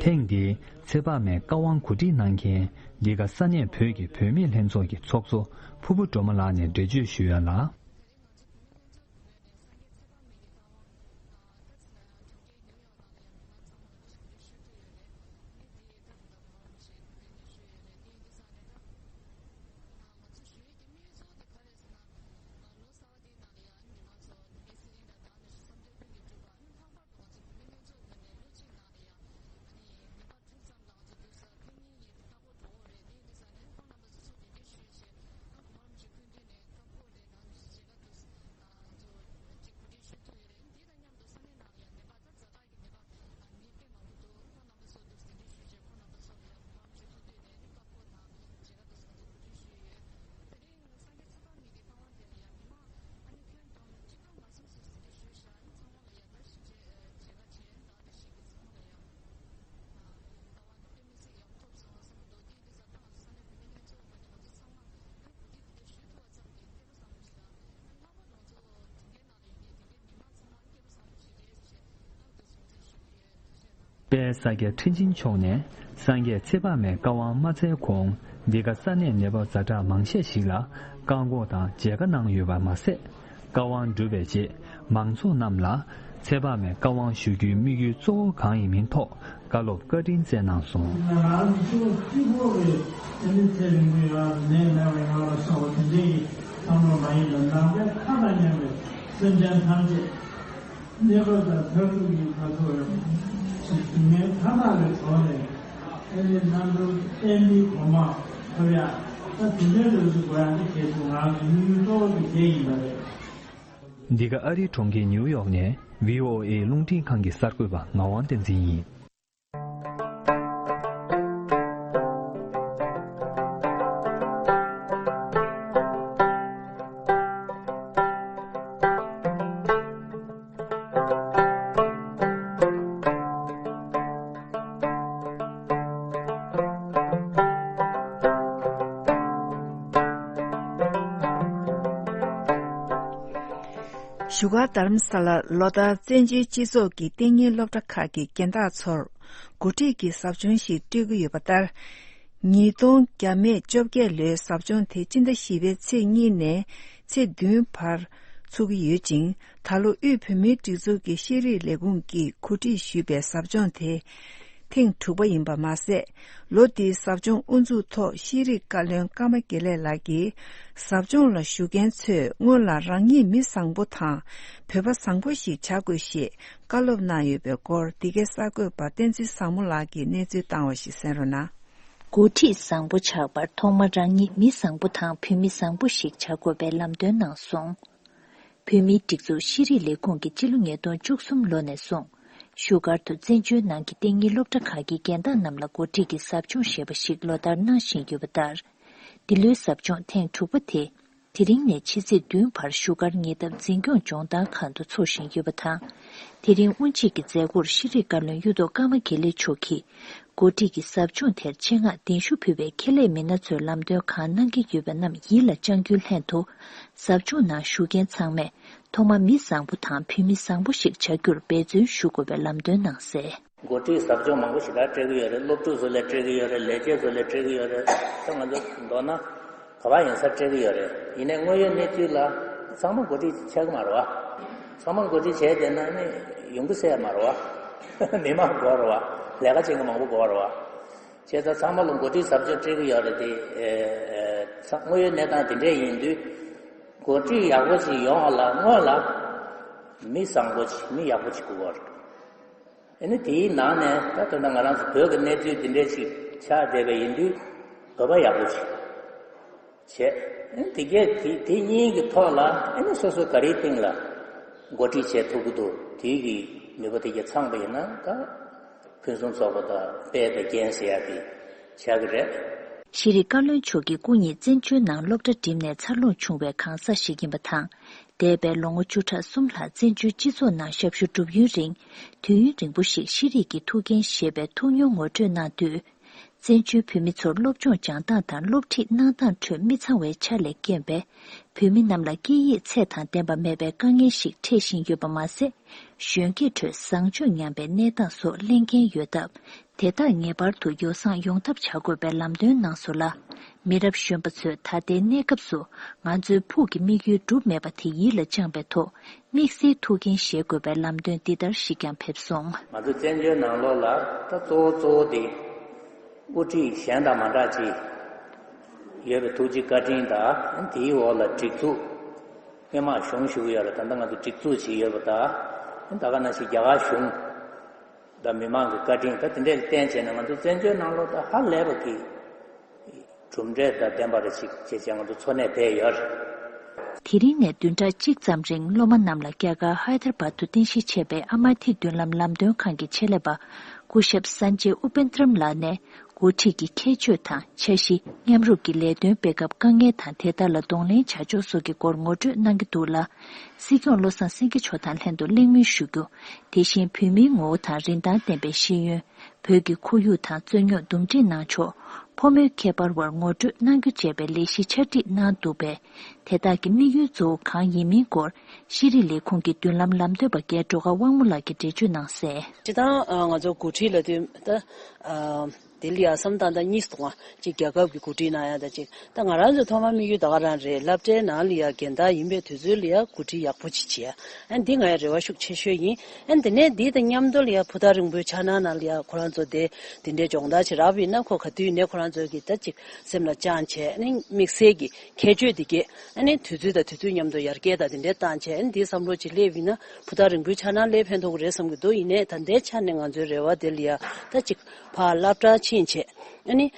ཐེངས་འདིའི་ཚེ་དཔག་མེད་བཀའ་དབང་གོ་སྒྲིག་གནང་མཁན་འདི་ག་ས་གནས་བོད་ཀྱི་བུད་མེད་ལྷན་ཚོགས་ཀྱི་ཚོགས་གཙོ་ཕུར་བུ་སྒྲོལ་མ་ལགས་ནས་འགྲེལ་བརྗོད་ཞུ་ཡ་ལ། དཔལ་ས་སྐྱ་ཁྲི་ཆེན་མཆོག་ནས་སངས་རྒྱས་ཚེ་དཔག་མེད་བཀའ་དབང་མ་སྩལ་གོང་འདི་ག་ས་གནས་ནད་པ་ཛ་དྲག་མང་ཤས་ཤིག་ལ་བཀག་འགོག་དང་མཇལ་ཁ་གནང་ཡོད་པ་མ་ཟད། བཀའ་དབང་གྲུབ་པའི་རྗེས་མང་ཚོགས་རྣམས་ལ་ཚེ་དཔག་མེད་བཀའ་དབང་ཞུ་རྒྱུའི་དམིགས་ཡུལ་གཙོ་བོ་གང་ཡིན་མིན་ཐོག་བཀའ་སློབ་བཀའ་དྲིན་སྩལ་གནང་སོང་། ང་རང་ཚོ་གཅིག་པོ་རེད། དེ་ནི་ཚེ་རིང་པོ་ཡོང་བ་ནད་མེད་པ་ཡོང་བ་ལ་སོགས་པ་དེ་འདྲའི་བསམ་བློ་མ་ཡིན་པར་ནང་པའི་མཐའ་དང་མཉམ་པའི་སེམས་ཅན་ཐམས་ཅད་གནས་བབ་དང་མཐར་ཐུག་གི་ཕ་ཚོ་ཡང་ཞིག་ཞུ་མཁན་མཐའ་དག་གི་གྲོགས་ནས་ཨེ་ནི་རྣམ་གྲོལ་བསྟན་པའི་གོ་འཕང་ཐོབ་ཡག་ད་དེ་འདྲའི་ལོ་རྒྱུས་དགོས་ཡག་འདི་གལ་ཆེ་ང་ཚོ་དམིགས་ཡུལ་གཙོ་བོ་དེ་དེ་ཡིན་པ་རེད། འདི་ག་ཨ་རིའི་གྲོང་ཁྱེར་ནིའུ་ཡོག་ནས་བྷི་ཨོ་ཨེ་རླུང་འཕྲིན་ཁང་གི་གསར་འགོད་པ་ངག་དབང་བསྟན་འཛིན་ཡིན། བཞུགས་སྒར་རྡ་རམ་ས་ལར་ལོ་ལྟར་བཙན་བྱོལ་སྤྱི་ཚོགས་ཀྱི་གཏན་ཉིན་སློབ་གྲྭ་ཁག་གི་རྒན་བདག་ཚོར་འགོ་ཁྲིད་ཀྱི་ཟབ་སྦྱོང་ཞིག་སྤྲོད་ཀྱི་ཡོད་པ་ལྟར། ཉིས་སྟོང་བརྒྱ་མེད་བཅོ་བརྒྱད་ལོའི་ཟབ་སྦྱོང་དེ་སྤྱི་ཟླ་བཞི་པའི་ཚེས་གཉིས་ནས་ཚེས་བདུན་བར་ཚུགས་ཀྱི་ཡོད་ཅིང་། ད་ལོ་དབུས་བོད་མིའི་སྒྲིག་འཛུགས་ཀྱི་ཤེས་རིག་ལས་ཁུངས་ཀྱིས་གོ་སྒྲིག་ཞུས་པའི་ཟབ་སྦྱོང་དེ་ཐེངས་དྲུག་པ་ཡིན་པ་མ་ཟད། ལོ་འདིའི་ཟབ་སྦྱོང་དབུ་འཛུགས་ཐོག་ཤེས་རིག་བཀའ་བློན་ཀརྨ་དགེ་ལེགས་ལགས་ཀྱིས་ཟབ་སྦྱོང་ལ་ཞུགས་མཁན་ཚོས་སྔོན་ལ་རང་ཉིད་མི་བཟང་པོ་དང་བོད་པ་བཟང་པོ་ཞིག་བྱ་དགོས་ཞེས་བཀའ་སློབ་གནང་ཡོད་པའི་སྐོར། འདི་གའི་གསར་འགོད་པ་བསྟན་འཛིན་བཟང་མོ་ལགས་ཀྱིས་གནས་ཚུལ་བཏང་བ་ཞིག་གསན་རོགས་གནང་། འགོ་ཁྲིད་བཟང་པོ་ཆགས་པར་ཐོག་མར་རང་ཉིད་མི་བཟང་པོ་དང་བོད་མི་བཟང་པོ་ཞིག་བྱ་དགོས་པའི་ལམ་སྟོན་གནང་སོང་། བོད་མིའི་སྒྲིག་འཛུགས་ཤེས་རིག་ལས་ཁུངས་ཀྱིས་སྤྱི་ལོ་ཉིས་སྟོང་བཅུ་གསུམ་ལོ་ནས་བཟུང་བཞུགས་སྒར་དུ་བཙན་བྱོལ་ནང་གི་གཏན་ཉིན་སློབ་གྲྭ་ཁག་གི་རྒན་བདག་རྣམས་ལ་འགོ་ཁྲིད་ཀྱི་ཟབ་སྦྱོང་ཞེས་པ་ཞིག་ལོ་ལྟར་གནང་བཞིན་ཡོད་པ་ལྟར། འདི་ལོའི་ཟབ་སྦྱོང་ཐེངས་དྲུག་པ་དེ། དེ་རིང་ནས་ཕྱི་ཚེས་བདུན་བར་བཞུགས་སྒར་ཉེ་འདབས་འཛིན་སྐྱོང་ལྗོངས་མདའ་ཁང་དུ་འཚོགས་བཞིན་ཡོད་པ་དང་། དེ་རིང་དབུ་འབྱེད་ཀྱི་མཛད་སྒོར་ཤེས་རིག་བཀའ་བློན་གཡུ་ཐོག་ཀརྨ་དགེ་ལེགས་མཆོག་གིས། འགོ་ཁྲིད་ཀྱི་ཟབ་སྦྱོང་དེར་ཆེད་མངགས་གདན་ཞུ་ཕུལ་བའི་ཁེ་ལས་མི་སྣ་ཚོས་ལམ་སྟོན་གང་གནང་གི་ཡོད་པ་རྣམས་ཡིད་ལ་བཅངས་རྒྱུའི་ལྷན་དུ། ཟབ་སྦྱོང་ནང་ཞུགས་མཁན་ཚང་མས་ཐོག་མར་མི་བཟང་པོ་དང་བོད་མི་བཟང་པོ་ཞིག་བྱ་རྒྱུར་འབད་བརྩོན་ཞུ་དགོས་པའི་ལམ་སྟོན་གནང་གསལ། འགོ་ཁྲིད་ཟབ་སྦྱོང་མང་པོ་ཞེ་དྲག་སྤྲད་ཀྱི་ཡོད་རེད། སློབ་ཕྲུག་ཚོ་ལ་སྤྲད་ཀྱི་ཡོད་རེད། ལས་བྱེད་ཚོ་ལ་སྤྲད་ཀྱི་ཡོད་རེད། ད་ང་ཚོ་མདོར་ན་ག་པར་ཡིན་སར་སྤྲད་ཀྱི་ཡོད་རེད། ཡིན་ནའི་དངོས་ཡོད་གནས་ཚུལ་ལ་ཚང་མ་འགོ་ཁྲིད་ཆགས་ཀྱི་མ་རེད་བ། ཚང་མ་འགོ་ཁྲིད་བྱས་བསྡད་ན་ནི་ཡོང་གི་སྲིད་ཡ་མ་རེད་བ། མི་མང་དགོས་རེད་བ། ལས་ཀ་བྱེད་མཁན་མང་པོ་དགོས་རེད་བ། བྱས་ཙང་ཚང་མ་ལ་འགོ་ཁྲིད་ཟབ་སྦྱོང་སྤྲད་ཀྱི་ཡོད་རེད་དེ། ཨེ། ཨེ། ཚང་དངོས་ཡོད་གནས་སྟངས་དེ་འདྲས་ཡིན་དུས། འགོ་ཁྲིད་ཡག་པོ་ཞིག་ཡོང་བ་ལ་སྔོན་ལ་མི་བཟང་པོ་ཞིག་མི་ཡག་པོ་ཞིག་དགོས་པ་རེད། ཨ་ནི་དེའི་ནང་ནས་ད་ལྟ་ང་རང་ཚོ་བོད་ཀྱི་གནས་ཚུལ་འདི་འདྲ་ཞིག་ཆགས་བསྡད་པ་ཡིན་དུས་བོད་པ་ཡག་པོ་ཞིག་བྱས། ཨ་ནི་དེ་གས་དེ་དེ་གཉིས་ཀྱི་ཐོག་ལ་ཨ་ནི་སོ་སོ་ག་རེའི་སྟེང་ལ་འགོ་ཁྲིད་བྱེད་ཐུབ་ཀྱི་འདུག་དེའི་གི་ནུས་པ་དེ་གས་ཚང་པ་ཡིན་ན་ད་ཕུན་སུམ་ཚོགས་པ་དང་དཔལ་དང་རྒྱན་ཟེར་ཡ་དེ་ཆགས་ཀྱི་རེད། ཤེས་རིག་བཀའ་བློན་མཆོག་གིས་སྐུ་ཉིད་བཙན་བྱོལ་ནང་སློབ་གྲྭ་འགྲིམས་ནས་འཚར་ལོངས་བྱུང་བའི་གང་ཟག་ཞིག་ཡིན་པ་དང་། འདས་པའི་ལོ་ངོ་བཅུ་ཕྲག་གསུམ་ལྷག་བཙན་བྱོལ་སྤྱི་ཚོགས་ནང་ཞབས་ཞུ་བསྒྲུབས་ཡུན་རིང་། དུས་ཡུན་རིང་པོ་ཞིག་ཤེས་རིག་གི་ཐུགས་འགན་བཞེས་པའི་ཐུགས་མྱོང་ངོ་སྤྲོད་གནང་དུས། བཙན་བྱོལ་བོད་མི་ཚོར་སློབ་སྦྱོང་སྦྱང་སྟངས་དང་སློབ་ཁྲིད་གནང་སྟངས་ཁྲོད་མི་ཚང་བའི་ཆ་ལས་རྐྱེན་པས། བོད་མི་རྣམས་ལ་སྐད་ཡིག་ཚད་དང་ལྡན་པ་མེད་པའི་དཀའ་ངལ་ཞིག་འཕྲད་བཞིན་ཡོད་པ་མ་ཟད། གཞོན་སྐྱེས་ཁྲོད་བཟང་སྤྱོད་ཉམས་པའི་གནས་སྟངས་སོགས་གླེང་མཁན་ཡོད་སྟབས། དེ་དག་ངེས་པར་དུ་ཡོ་བསྲང་ཡོང་ཐབས་བྱ་དགོས་པའི་ལམ་སྟོན་གནང་སོང་ལ། མི་རབས་གཞོན་པ་ཚོས་ད་ལྟའི་གནས་སྐབས་སུ་ང་ཚོའི་ཕུགས་ཀྱི་དམིགས་ཡུལ་འགྲུབ་མེད་པ་དེ་ཡིད་ལ་བཅངས་པའི་ཐོག་དམིགས་བསལ་ཐུགས་འགན་བཞེས་དགོས་པའི་ལམ་སྟོན་འདི་ལྟར་ཞིག་ཀྱང་ཕེབས་སོང་། ང་ཚོ་བཙན་བྱོལ་ནང་ལོགས་ལ་ད་གཙོ་བོ་གཙོ་བོ་དེ། དབུ་ཁྲིད་གཞན་དང་མ་འདྲ་ཅིག་ཡོད་པའི་ཐུགས་རྗེ་བཀའ་དྲིན་དང་དེའི་འོག་ལ་སྒྲིག་འཛུགས་སྔོན་མ་གཞུང་ཞུ་གི་ཡོད་རེད། ད་ལྟ་ང་ཚོ་སྒྲིག་འཛུགས་ཅིག་ཡོད་པ་དང་ད་ག་ནང་བཞིན་རྒྱ་གར་གཞུང་དང་མི་མང་གི་བཀའ་དྲིན་ད་དེ་འདྲས་ལ་བརྟེན་བྱས་ནས་ང་ཚོ་བཙན་བྱོལ་ནང་ལོགས་ད་ཧ་ལས་པ་གི་གྲུབ་འབྲས་དང་ལྡན་པ་རེ་ཞིག་བྱས་བྱས་ང་ཚོ་འཚོ་གནས་བསྡད་ཡོད་རེད། དེ་རིང་ནས་བདུན་ཕྲག་གཅིག་ཙམ་རིང་སློབ་མ་རྣམས་ལ་རྒྱ་གར་ཧའི་དར་བཱད་དུ་རྟེན་གཞི་བྱས་པའི་ཨ་མ་ཐི་མདུན་ལམ་ལམ་སྟོན་ཁང་གི་ཆེད་ལས་པ་སྐུ་ཞབས་སན་ཇེ་ཨུ་པེན་ཏྲམ་ལགས་ནས། འགོ་ཁྲིད་ཀྱི་ཁྱད་ཆོས་དང་འཆར་གཞི། མཉམ་རུབ་ཀྱི་ལས་དོན་སྤེལ་སྐབས་དཀའ་ངལ་དང་དེ་དག་ལ་གདོང་ལེན་བྱ་ཕྱོགས་སོགས་ཀྱི་སྐོར་ངོ་སྤྲོད་གནང་གི་འདུག་ལ། སྲིད་སྐྱོང་བློ་བཟང་སེང་གེ་མཆོག་དང་ལྷན་དུ་གླེང་མོལ་ཞུ་རྒྱུ། དེ་བཞིན་བོད་མིའི་ངོ་བོ་དང་རིན་ཐང་ལྡན་པའི་ཤེས་ཡོན། བོད་ཀྱི་ཁོར་ཡུག་དང་རྩོད་རྙོག་འདུམ་འགྲིག་གནང་ཕྱོགས། ཕོ་མོའི་ཁྱད་པར་བར་ངོ་སྤྲོད་གནང་རྒྱུ་བཅས་པའི་ལས་གཞི་ཆ་སྒྲིག་གནང་འདུག་པས། དེ་དག་གི་དམིགས་ཡུལ་གཙོ་བོ་གང་ཡིན་མིན་སྐོར། ཤེས་རིག་ལས་ཁུངས་ཀྱི་མདུན་ལམ་ལམ་སྟོན་པ་རྒན་སྒྲོལ་དཀར་དབང་མོ་ལགས་ཀྱིས་འགྲེལ་བརྗོད་གནང་གསལ། སྤྱིར་བཏང་ང་ཚོ་འགོ་ཁྲིད་ལ་དུས་ད། དེ་ལ་ཡ་བསམ་སྟངས་ད་གཉིས་སུ་གཏོང་བ་གཅིག་རྒྱལ་ཁབ་ཀྱི་འགོ་ཁྲིད་གནང་ཡ་ད་གཅིག་ད་ང་རང་ཚོ་ཐོག་མར་དམིགས་ཡུལ་ད་ག་རང་རེད། སློབ་གྲྭའི་ནང་ལ་ཡ་རྒན་བདག་ཡིན་པའི་དུས་ཚོད་ལ་ཡ་འགོ་ཁྲིད་ཡག་པོ་ཅིག་བྱེད་ཡ་ཨ་འདི་ང་ཡ་རེ་བ་ཤུགས་ཆེ་ཤོས་ཡིན། ཨ་འདི་ནས་འདི་དང་མཉམ་དུ་ལ་ཡ་ཕུ་ཐག་རིང་པོའི་འཆར་སྣང་ནང་ལ་ཡ་ཁོ་རང་ཚོ་དེ་དེ་འདྲའི་སྦྱོང་བརྡར་བྱེད་རག་པ་ཡིན་ན་ཁོ་ག་དུས་ཡིན་ནའི་ཁོ་རང་ཚོ་གི་ད་ཅིག་སེམས་ལ་བཅངས་བྱས་ཨ་ནི་དམིགས་བསལ་གྱི་ཁྱད་ཆོས་འདི་གས་ཨ་ནི་དུས་ཚོད་དང་དུས་ཚོད་མཉམ་དུ་ཡར་རྒྱས་དང་དེ་འདྲའི་བཏང་བྱས་ཨ་ནི་འདི་བསམ་བློ་ཅིག་སླེབས་ཡིན་ན་ཕུ་ཐག་རིང་པོའི་འཆར་སྣང་སླེབས་ཕན་ཐོགས་ཀྱི་རེད་བསམ་གྱི་འདུག་ཡིན་ནའི་ད་ལྟའི་ཆ་ནས་ང་ཚོའི་རེ་བ་དེ་ལ་ཡ་ད་ཅིག་ཕར་སློབ་གྲྭར་ཕྱིན་བྱས་ཨ་ནི།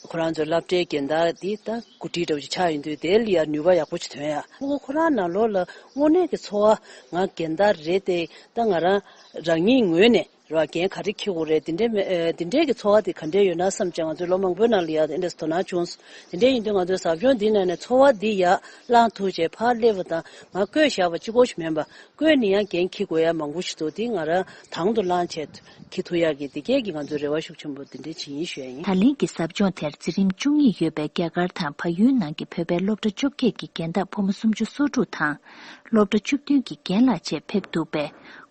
ཁོ་རང་ཚོའི་སློབ་གྲྭའི་རྒན་བདག་འདི་ད་འགོ་ཁྲིད་འདྲ་བོ་ཅིག་ཆགས་ཡོང་དུས་དེ་ལ་ཡ་ནུས་པ་ཡག་པོ་ཅིག་ཐོན་ཡ། ཁོ་ཁོ་རང་ནང་ལོགས་ལ་དངོས་གནས་ཀྱི་ཚོར་བ་ང་རྒན་བདག་རེད་དེ་ད་ང་རང་རང་ཉིད་ངོས་ནས་རེད་བ་རྒན་ག་རེ་འཁྱེར་དགོས་རེད་དེ་འདྲའི་མེ་དེ་འདྲའི་གི་ཚོར་བ་དེ་ག་འདྲའི་ཡོད་ན་བསམ་བྱས་ང་ཚོའི་ལོ་མང་པོའི་ནང་ལ་ཡ་དེ་འདྲས་དོ་སྣང་བྱུང་། དེ་འདྲའི་ཡིན་དུས་ང་ཚོའི་ཟབ་སྦྱོང་འདི་ནང་ནས་ཚོར་བ་འདི་ཡར་བླངས་ཐུབ་བྱས་ཕར་སླེབས་པ་དང་ང་བསྐོས་བཞག་པ་གཅིག་པོ་ཞིག་མིན་པ། བསྐོས་ནས་ཡང་འགན་འཁྱེར་དགོས་ཡ་མང་པོ་ཞིག་འདུག་དེ་ང་རང་དང་དུ་བླངས་བྱས་འཁྱེར་ཐུབ་ཡག་གི་དེ་གས་ཀྱི་ང་ཚོའི་རེ་བ་ཤུགས་ཆེན་པོ་དེ་འདྲ་ཅིག་ཡིན་ཞུ་ཡ་ཡིན། ད་ལན་གྱི་ཟབ་སྦྱོང་དེར་འཛིན་རིམ་བཅུ་གཉིས་ཡོད་པའི་རྒྱ་གར་དང་བལ་ཡུལ་ནང་གི་བོད་པའི་སློབ་གྲྭ་བཅོ་བརྒྱད་ཀྱི་རྒན་བདག་ཕོ་མོ་སུམ་ཅུ་སོ་དྲུག་དང་། སློབ་གྲྭ་བཅུ་བདུན་གྱི་རྒན་ལགས་བཅས་ཕེབས་འདུག་པས།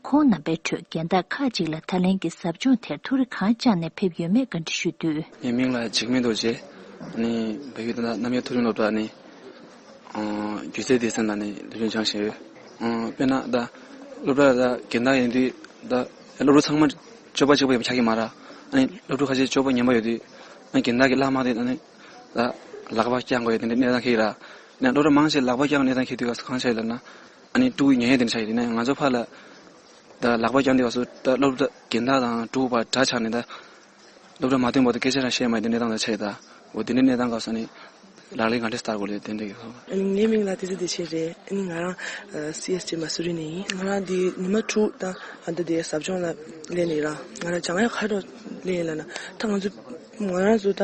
ཁོང་རྣམ་པའི་ཁྲོད་རྒན་བདག་ཁག་ཅིག་ལ་ད་ལན་གྱི་ཟབ་སྦྱོང་དེར་ཐུགས་རེ་གང་བཅངས་ནས་ཕེབས་ཡོད་མེད་བཀའ་འདྲི་ཞུས་དུས། ངའི་མིང་ལ་འཇིགས་མེད་རྡོ་རྗེ། ནི་བལ་ཡུལ་ད་ལྟ་རྣམ་གཡེང་མཐོ་རིམ་སློབ་གྲྭ་ནི། སྒྱུ་རྩལ་སྡེ་ཚན་ནང་ནས་སློབ་སྦྱོང་སྦྱང་བཞིན་ཡོད། དཔེར་ན་ད་སློབ་གྲྭ་ད་རྒན་བདག་ཡིན་དུས་ད་སློབ་ཕྲུག་ཚང་མ་སྤྱོད་པ་གཅིག་པ་ཡིན་པ་ཆགས་ཀྱི་མ་རེད། ཨ་ནི་སློབ་ཕྲུག་ཁ་ཤས་སྤྱོད་པ་ངན་པ་ཡོད་དུས་ཨ་ནི་རྒན་བདག་གི་ལྷག་མ་དེ་ཨ་ནི་ད་ལག་པ་བརྐྱང་དགོས་ཡ་དེ་འདྲའི་གནས་སྟངས་འཁེལ་གྱི་རེད། ཨ་ནི་སློབ་གྲྭ་མང་ཆེ་ལག་པ་བརྐྱང་གནས་སྟངས་འཁེལ་དུས་སྐབས་སུ་གང་བྱས་ལབ་ན་ཨ་ནི་ཕྲུ་གུ་ཉན་ཡ་དེ་འདྲ་ཆགས་ཡོད་དེ་ནས་ང་ཚོ་ཕར་ལ་ད་ལག་པ་བརྐྱང་དུས་སྐབས་སུ་ད་སློབ་གྲྭ་རྒན་བདག་དང་ཕྲུ་གུ་བར་དགྲ་ཆགས་ནས་ད། སློབ་གྲྭ་མ་ཐོན་བར་དུ་སྐད་ཆ་རང་བཤད་མ་ཡིན་དེ་གནས་སྟངས་ལ་ཆགས་ཡོད་ད། འོ་དེ་འདྲའི་གནས་སྟངས་སྐབས་སུ་ནི་ལག་ལེན་ག་འདྲས་བསྟར་དགོས་རེད་དེ་འདྲ་གི་ཧོ། ཨ་ནི་ངའི་མིང་ལ་བདེ་ཚེ་བདེ་ཆེན་རེད། ཨ་ནི་ང་རང་སི་ཨེས་ཊི་མ་སུ་རི་ནས་ཡིན། ང་རང་འདི་ཉི་མ་དྲུག་ད་ཨ་འདི་འདི་ཟབ་སྦྱོང་ལ་སླེབས་ནས་ར་ང་རང་སྦྱང་ཡ་ག་རེ་སླེབས་ཡིན་ལབ་ན་ད་ང་ཚོ་ང་རང་ཚོ་ད་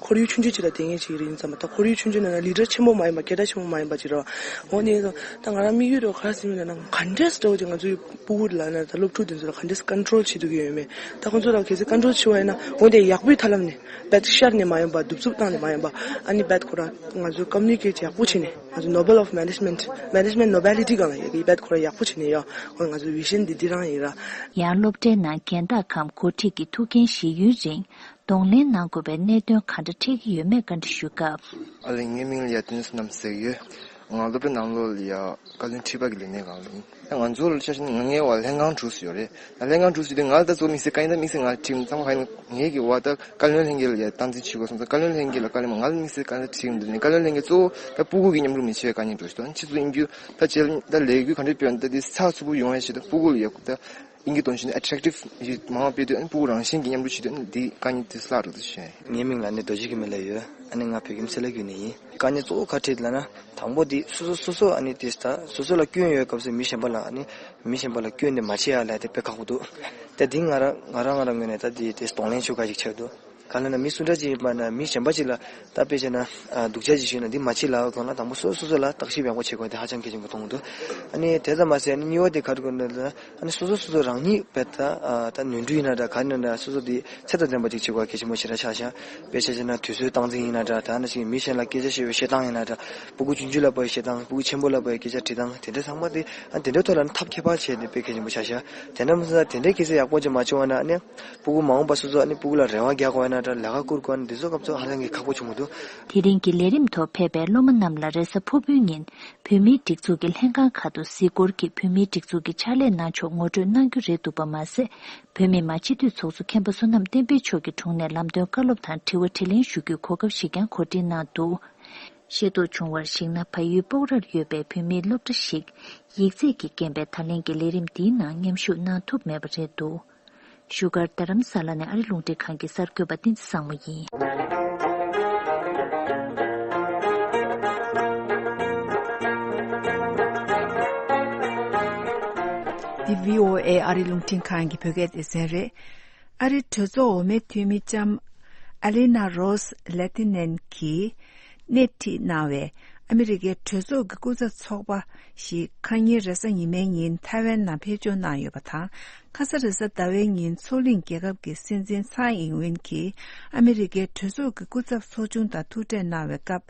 ཁོར་ཡུག་ཆུང་ཆུང་ཅིག་ལ་བསྡད་མཁན་ཅིག་རེད་ཡིན་ཙང་མ་ད་ཁོར་ཡུག་ཆུང་ཆུང་ནང་ན་ལི་ཌར་ཆེན་པོ་མ་ཡིན་པ་སྐད་གྲགས་ཆེན་པོ་མ་ཡིན་པ་ཅིག་རེད་བ། འོ་ནས་ད་ང་རང་དམིགས་ཡུལ་རེད་བ་ག་རེ་ཟེར་ཡིན་ལབ་ན་ག་འདྲས་སེ་འདྲ་བོ་ཅིག་ང་ཚོའི་ཕྲུ་གུ་ལབ་ན་ད་སློབ་ཕྲུག་དེ་ཚོ་ལ་ག་འདྲས་སེ་ཀོན་ཊོལ་བྱེད་ཐུབ་ཀྱི་ཡོད་མེད། ད་ཁོང་ཚོ་ལ་གལ་སྲིད་ཀོན་ཊོལ་བྱེད་པ་ཡིན་ན་འོ་དེ་ཡག་པོའི་ཐབས་ལམ་ནས་རྦད་ཤར་ནས་མ་ཡོང་པ་གདུག་རྩུབ་བཏང་ནས་མ་ཡོང་པ་ཨ་ནི་རྦད་ཁོ་ར་ང་ཚོའི་ཀོ་མུ་ནི་ཀེཊ་ཡག་པོ་བྱས་ནས་ང་ཚོ་ནོ་བེལ་ཨོཕ་མེ་ནེ་ཇི་མེན་ཊི་མེ་ནེ་ཇི་མེན་ཊི་ནོ་བེ་ལི་ཊི་སྒང་ལ་ཡ་གི་རྦད་ཁོ་ར་ཡག་པོ་བྱས་ནས་ཡ་འོ་ང་ཚོའི་བི་ཤན་འདི་འདི་རང་ཡིན་ར། ཡང་སློབ་གྲྭའི་ནང་རྒན་བདག་གམ་འགོ་ཁྲིད་ཀྱི་ཐུགས་འགན་བཞེས་ཡུན་རིང་གདོང་ལེན་གནང་དགོས་པའི་གནད་དོན་ག་འདྲ་འཕྲད་ཀྱི་ཡོད་མེད་བཀའ་འདྲི་ཞུས་སྐབས། ཨ་ལེ་ངའི་མིང་ལ་ཡ་ཏུན་བསོད་ནམས་ཟེར་གྱི་ཡོད། ང་སློབ་གྲྭ་ནང་ལོགས་ལ་ཡ་བཀའ་བློན་ཁྲི་པ་གི་ལས་གནས་སྒང་ལ་ཡིན། ད་ང་ཚོ་ལ་ཆ་བཞག་ན་ང་ངའི་བ་ལྷན་ཁང་དྲུག་ཙམ་ཡོད་རེད། ད་ལྷན་ཁང་དྲུག་ཙམ་དེ་ང་ལ་ད་གཙོ་དམིགས་བསལ་བཀའ་ཡིན་ད་དམིགས་བསལ་ང་ཁྲིམས་ཚང་མ་ཧ་ཡིན་ངའི་གི་བ་ད་བཀའ་བློན་ལྷན་རྒྱས་ལ་ཡ་སྟངས་འཛིན་བྱེད་དགོས་སོང་ཙང་བཀའ་བློན་ལྷན་རྒྱས་ལ་བཀའ་ལན་ང་ལ་དམིགས་བསལ་བཀའ་ལན་ཁྲིམས་འདི་ནས་བཀའ་བློན་ལྷན་རྒྱས་གཙོ་བོ་ད་ཕྲུ་གུ་གི་མཉམ་རུབ་མི་བྱེད་པའི་བཀའ་ཉན་འགྲོ་ཞིག་ད་ཕྱི་ཚུལ་ཨིན་རྒྱུ་ད་བྱེད་ད་ལས་འགུལ་ག་འདྲ་སྤེལ་ད་དེ་ཚགས་ཚུད་པོ་ཡོང་ཡ་ཞིག་ད་ཕྲུ་གུ་ལ་ཡ་ད། ཨིན་སྐད་གཏོང་བྱས་ན་ཨེ་ཊེག་ཊིབ་ཡིད་མང་བ་སྤེལ་དུས་ཨ་ནི་ཕྲུ་གུ་རང་བཞིན་གྱིས་མཉམ་རུབ་བྱེད་དུས་ཨ་ནི་འདི་དཀའ་ངལ་དེ་སླར་འགྲོ་དུ་ཞེས། ངའི་མིང་ལ་ནི་རྡོ་རྗེ་གི་མི་ལ་ཡོད། ཨ་ནི་ང་བོད་ཁྱིམ་སེ་ལ་ཁུལ་ནས་ཡིན། དཀའ་ངལ་གཙོ་བོ་ག་རེ་འཕྲད་ལབ་ན་དང་པོ་འདི་སོ་སོ་སོ་སོ་ཨ་ནི་དེ་ད་སོ་སོ་ལ་སྐྱོན་ཡོད་སྐབས་སུ་མི་གཞན་པ་ལ་ཨ་ནི་མི་གཞན་པ་ལ་སྐྱོན་དེ་མ་བྱེད་ཡ་ལ་དེ་དཔེ་ཁག་པོ་འདུག་ད་འདི་ང་རང་ང་རང་ང་རང་ངོས་ནས་ད་འདི་དེ་གདོང་ལེན་ཞུ་ག་ཞིག་ཆགས་འདུག་ག་ལ་ན་མི་སུ་འདྲ་ཅིག་ཡིན་པ་ན་མི་གཞན་པ་ཅིག་ལ་ད་དཔེ་བྱས་ན་ཨ་སྡུག་ཅག་ཅིག་ཞུས་ན་འདི་མ་བྱེད་ལབ་གོང་ལ་དང་པོ་སོ་སོ་སོ་ལ་བརྟག་ཞིབ་ཡག་པོ་བྱེད་དགོས་དེ་ཧ་ཅང་གལ་ཆེན་པོ་མཐོང་འདུག་ཨ་ནི་དེ་ཙམ་མ་ཟད་ཨ་ནི་གཉིས་པ་དེ་ག་རེ་དགོས་འདུག་ལབ་ན། ཨ་ནི་སོ་སོ་སོ་སོ་རང་ཉིད་བེད་ད་ཨ་ད་ནོར་འཁྲུལ་ཡིན་ན་འདྲ་ག་ཡིན་ན་འདྲ་སོ་སོ་དེ་ཚད་དང་ལྡན་པ་ཅིག་བྱེད་དགོས་གལ་ཆེན་པོ་ཞེ་དྲག་ཆགས་ཤག་དཔེ་ཆ་བྱས་ན་དུས་ཚོད་སྟངས་འཛིན་ཡིན་ན་འདྲ་ད་ནང་བཞིན་མི་གཞན་ལ་སྐད་ཆ་བཤད་པའི་བཤད་སྟངས་ཡིན་ན་འདྲ་སྤུ་གུ་ཆུང་ཆུང་ལ་བབས་པའི་བཤད་སྟངས་སྤུ་གུ་ཆེན་པོ་ལ་བབས་པའི་སྐད་ཆ་དྲི་སྟངས་དེ་འདྲ་ཚང་མ་དེ་ཨ་དེ་འདྲའི་ཐོག་ལ་ནི་ཐབས་མཁས་པ་བྱས་ནས་དཔེ་གལ་ཆེན་པོ་ཆགས་ཤག་དེ་འདྲ་མི་ཚད་དེ་འདྲའི་གལ་སྲིད་ཡག་པོ་ཅིག་མ་བྱུང་བ་ན་ཨ་ནི་སྤུ་གུ་མ་འོངས་པ་སོ་སོ་ཨ་ནི་སྤུ་གུ་ལ་རེ་བ་རྒྱག་དགོས་ཡ་ན་འདྲ་ལས་ཀ་བསྐུར་དགོས་ཡ་ན་འདི་ཚོ་སྐབས་ཚོ་ཧ་ལས་ཀྱི་ཁག་པོ་བྱུང་གི་འདུག་དེ་རིང་གི་ལས་རིམ་ཐོག་ཕེབས་པའི་སློབ་མ་རྣམས་ལ་རེས་གཟའ་ཕུར་བུའི་ཉིན་བོད་མིའི་སྒྲིག་འཛུགས་ཀྱི་ལྷན་ཁང་ཁག་ཏུ་གཟིགས་སྐོར་གྱིས་བོད་མིའི་སྒྲིག་འཛུགས་ཀྱི་ཕྱག་ལས་གནང་ཕྱོགས་ངོ་སྤྲོད་གནང་རྒྱུ་རེད་འདུག་པ་མ་ཟད། བོད་མི་མང་སྤྱི་འཐུས་ཚོགས་གཙོ་མཁན་པོ་བསོད་ནམས་བསྟན་འཕེལ་མཆོག་གི་དྲུང་ནས་ལམ་སྟོན་བཀའ་སློབ་དང་དྲི་བ་དྲིས་ལན་ཞུ་རྒྱུའི་གོ་སྐབས་ཤིག་ཀྱང་གོ་སྒྲིག་གནང་འདུག་ཤེས་རྟོགས་བྱུང་བར་གཞིགས་ན། བལ་ཡུལ་སྤོག་རར་ཡོད་པའི་བོད་མིའི་སློབ་གྲྭ་ཞིག་ཡིག་ཚད་ཀྱི་རྐྱེན་པས་ད་ལན་གྱི་ལས་རིམ་འདིའི་ནང་མཉམ་ཞུགས་གནང་ཐུབ་མེད་པ་རེད་འདུག་བཞུགས་སྒར་རྡ་རམ་ས་ལ་ནས་ཨ་རི་རླུང་འཕྲིན་ཁང་གི་གསར་འགོད་པ་བསྟན་འཛིན་བཟང་མོ་ཡིན། འདི་བྷི་ཨོ་ཨེ་ཨ་རི་རླུང་འཕྲིན་ཁང་གི་བོད་སྐད་སྡེ་ཚན་རེད། ཨ་རིའི་གྲོས་ཚོགས་འོག་མའི་འཐུས་མི་ལྕམ་ཨ་ལི་ན་རོས་ལེ་ཐི་ནན་གྱིས་སྣེ་ཁྲིད་གནང་བའི་ཨ་མི་རི་ཀའི་གྲོས་ཚོགས་ཀྱི་སྐུ་ཚབ་ཚོགས་པ་ཞིག་ཁ་ཉིན་རེས་གཟའ་ཉི་མའི་ཉིན་ཐའེ་ཝན་ནང་ཕེབས་འབྱོར་གནང་ཡོད་པ་དང་། ཁ་ས་རེས་གཟའ་ཟླ་བའི་ཉིན་མཚོ་གླིང་རྒྱལ་ཁབ་ཀྱི་སྲིད་འཛིན་ཚའེ་ཨིང་ཝེན་གྱིས་ཨ་མི་རི་ཀའི་གྲོས་ཚོགས་ཀྱི་སྐུ་ཚབ་ཚོགས་ཆུང་དང་ཐུག་འཕྲད་གནང་བའི་སྐབས།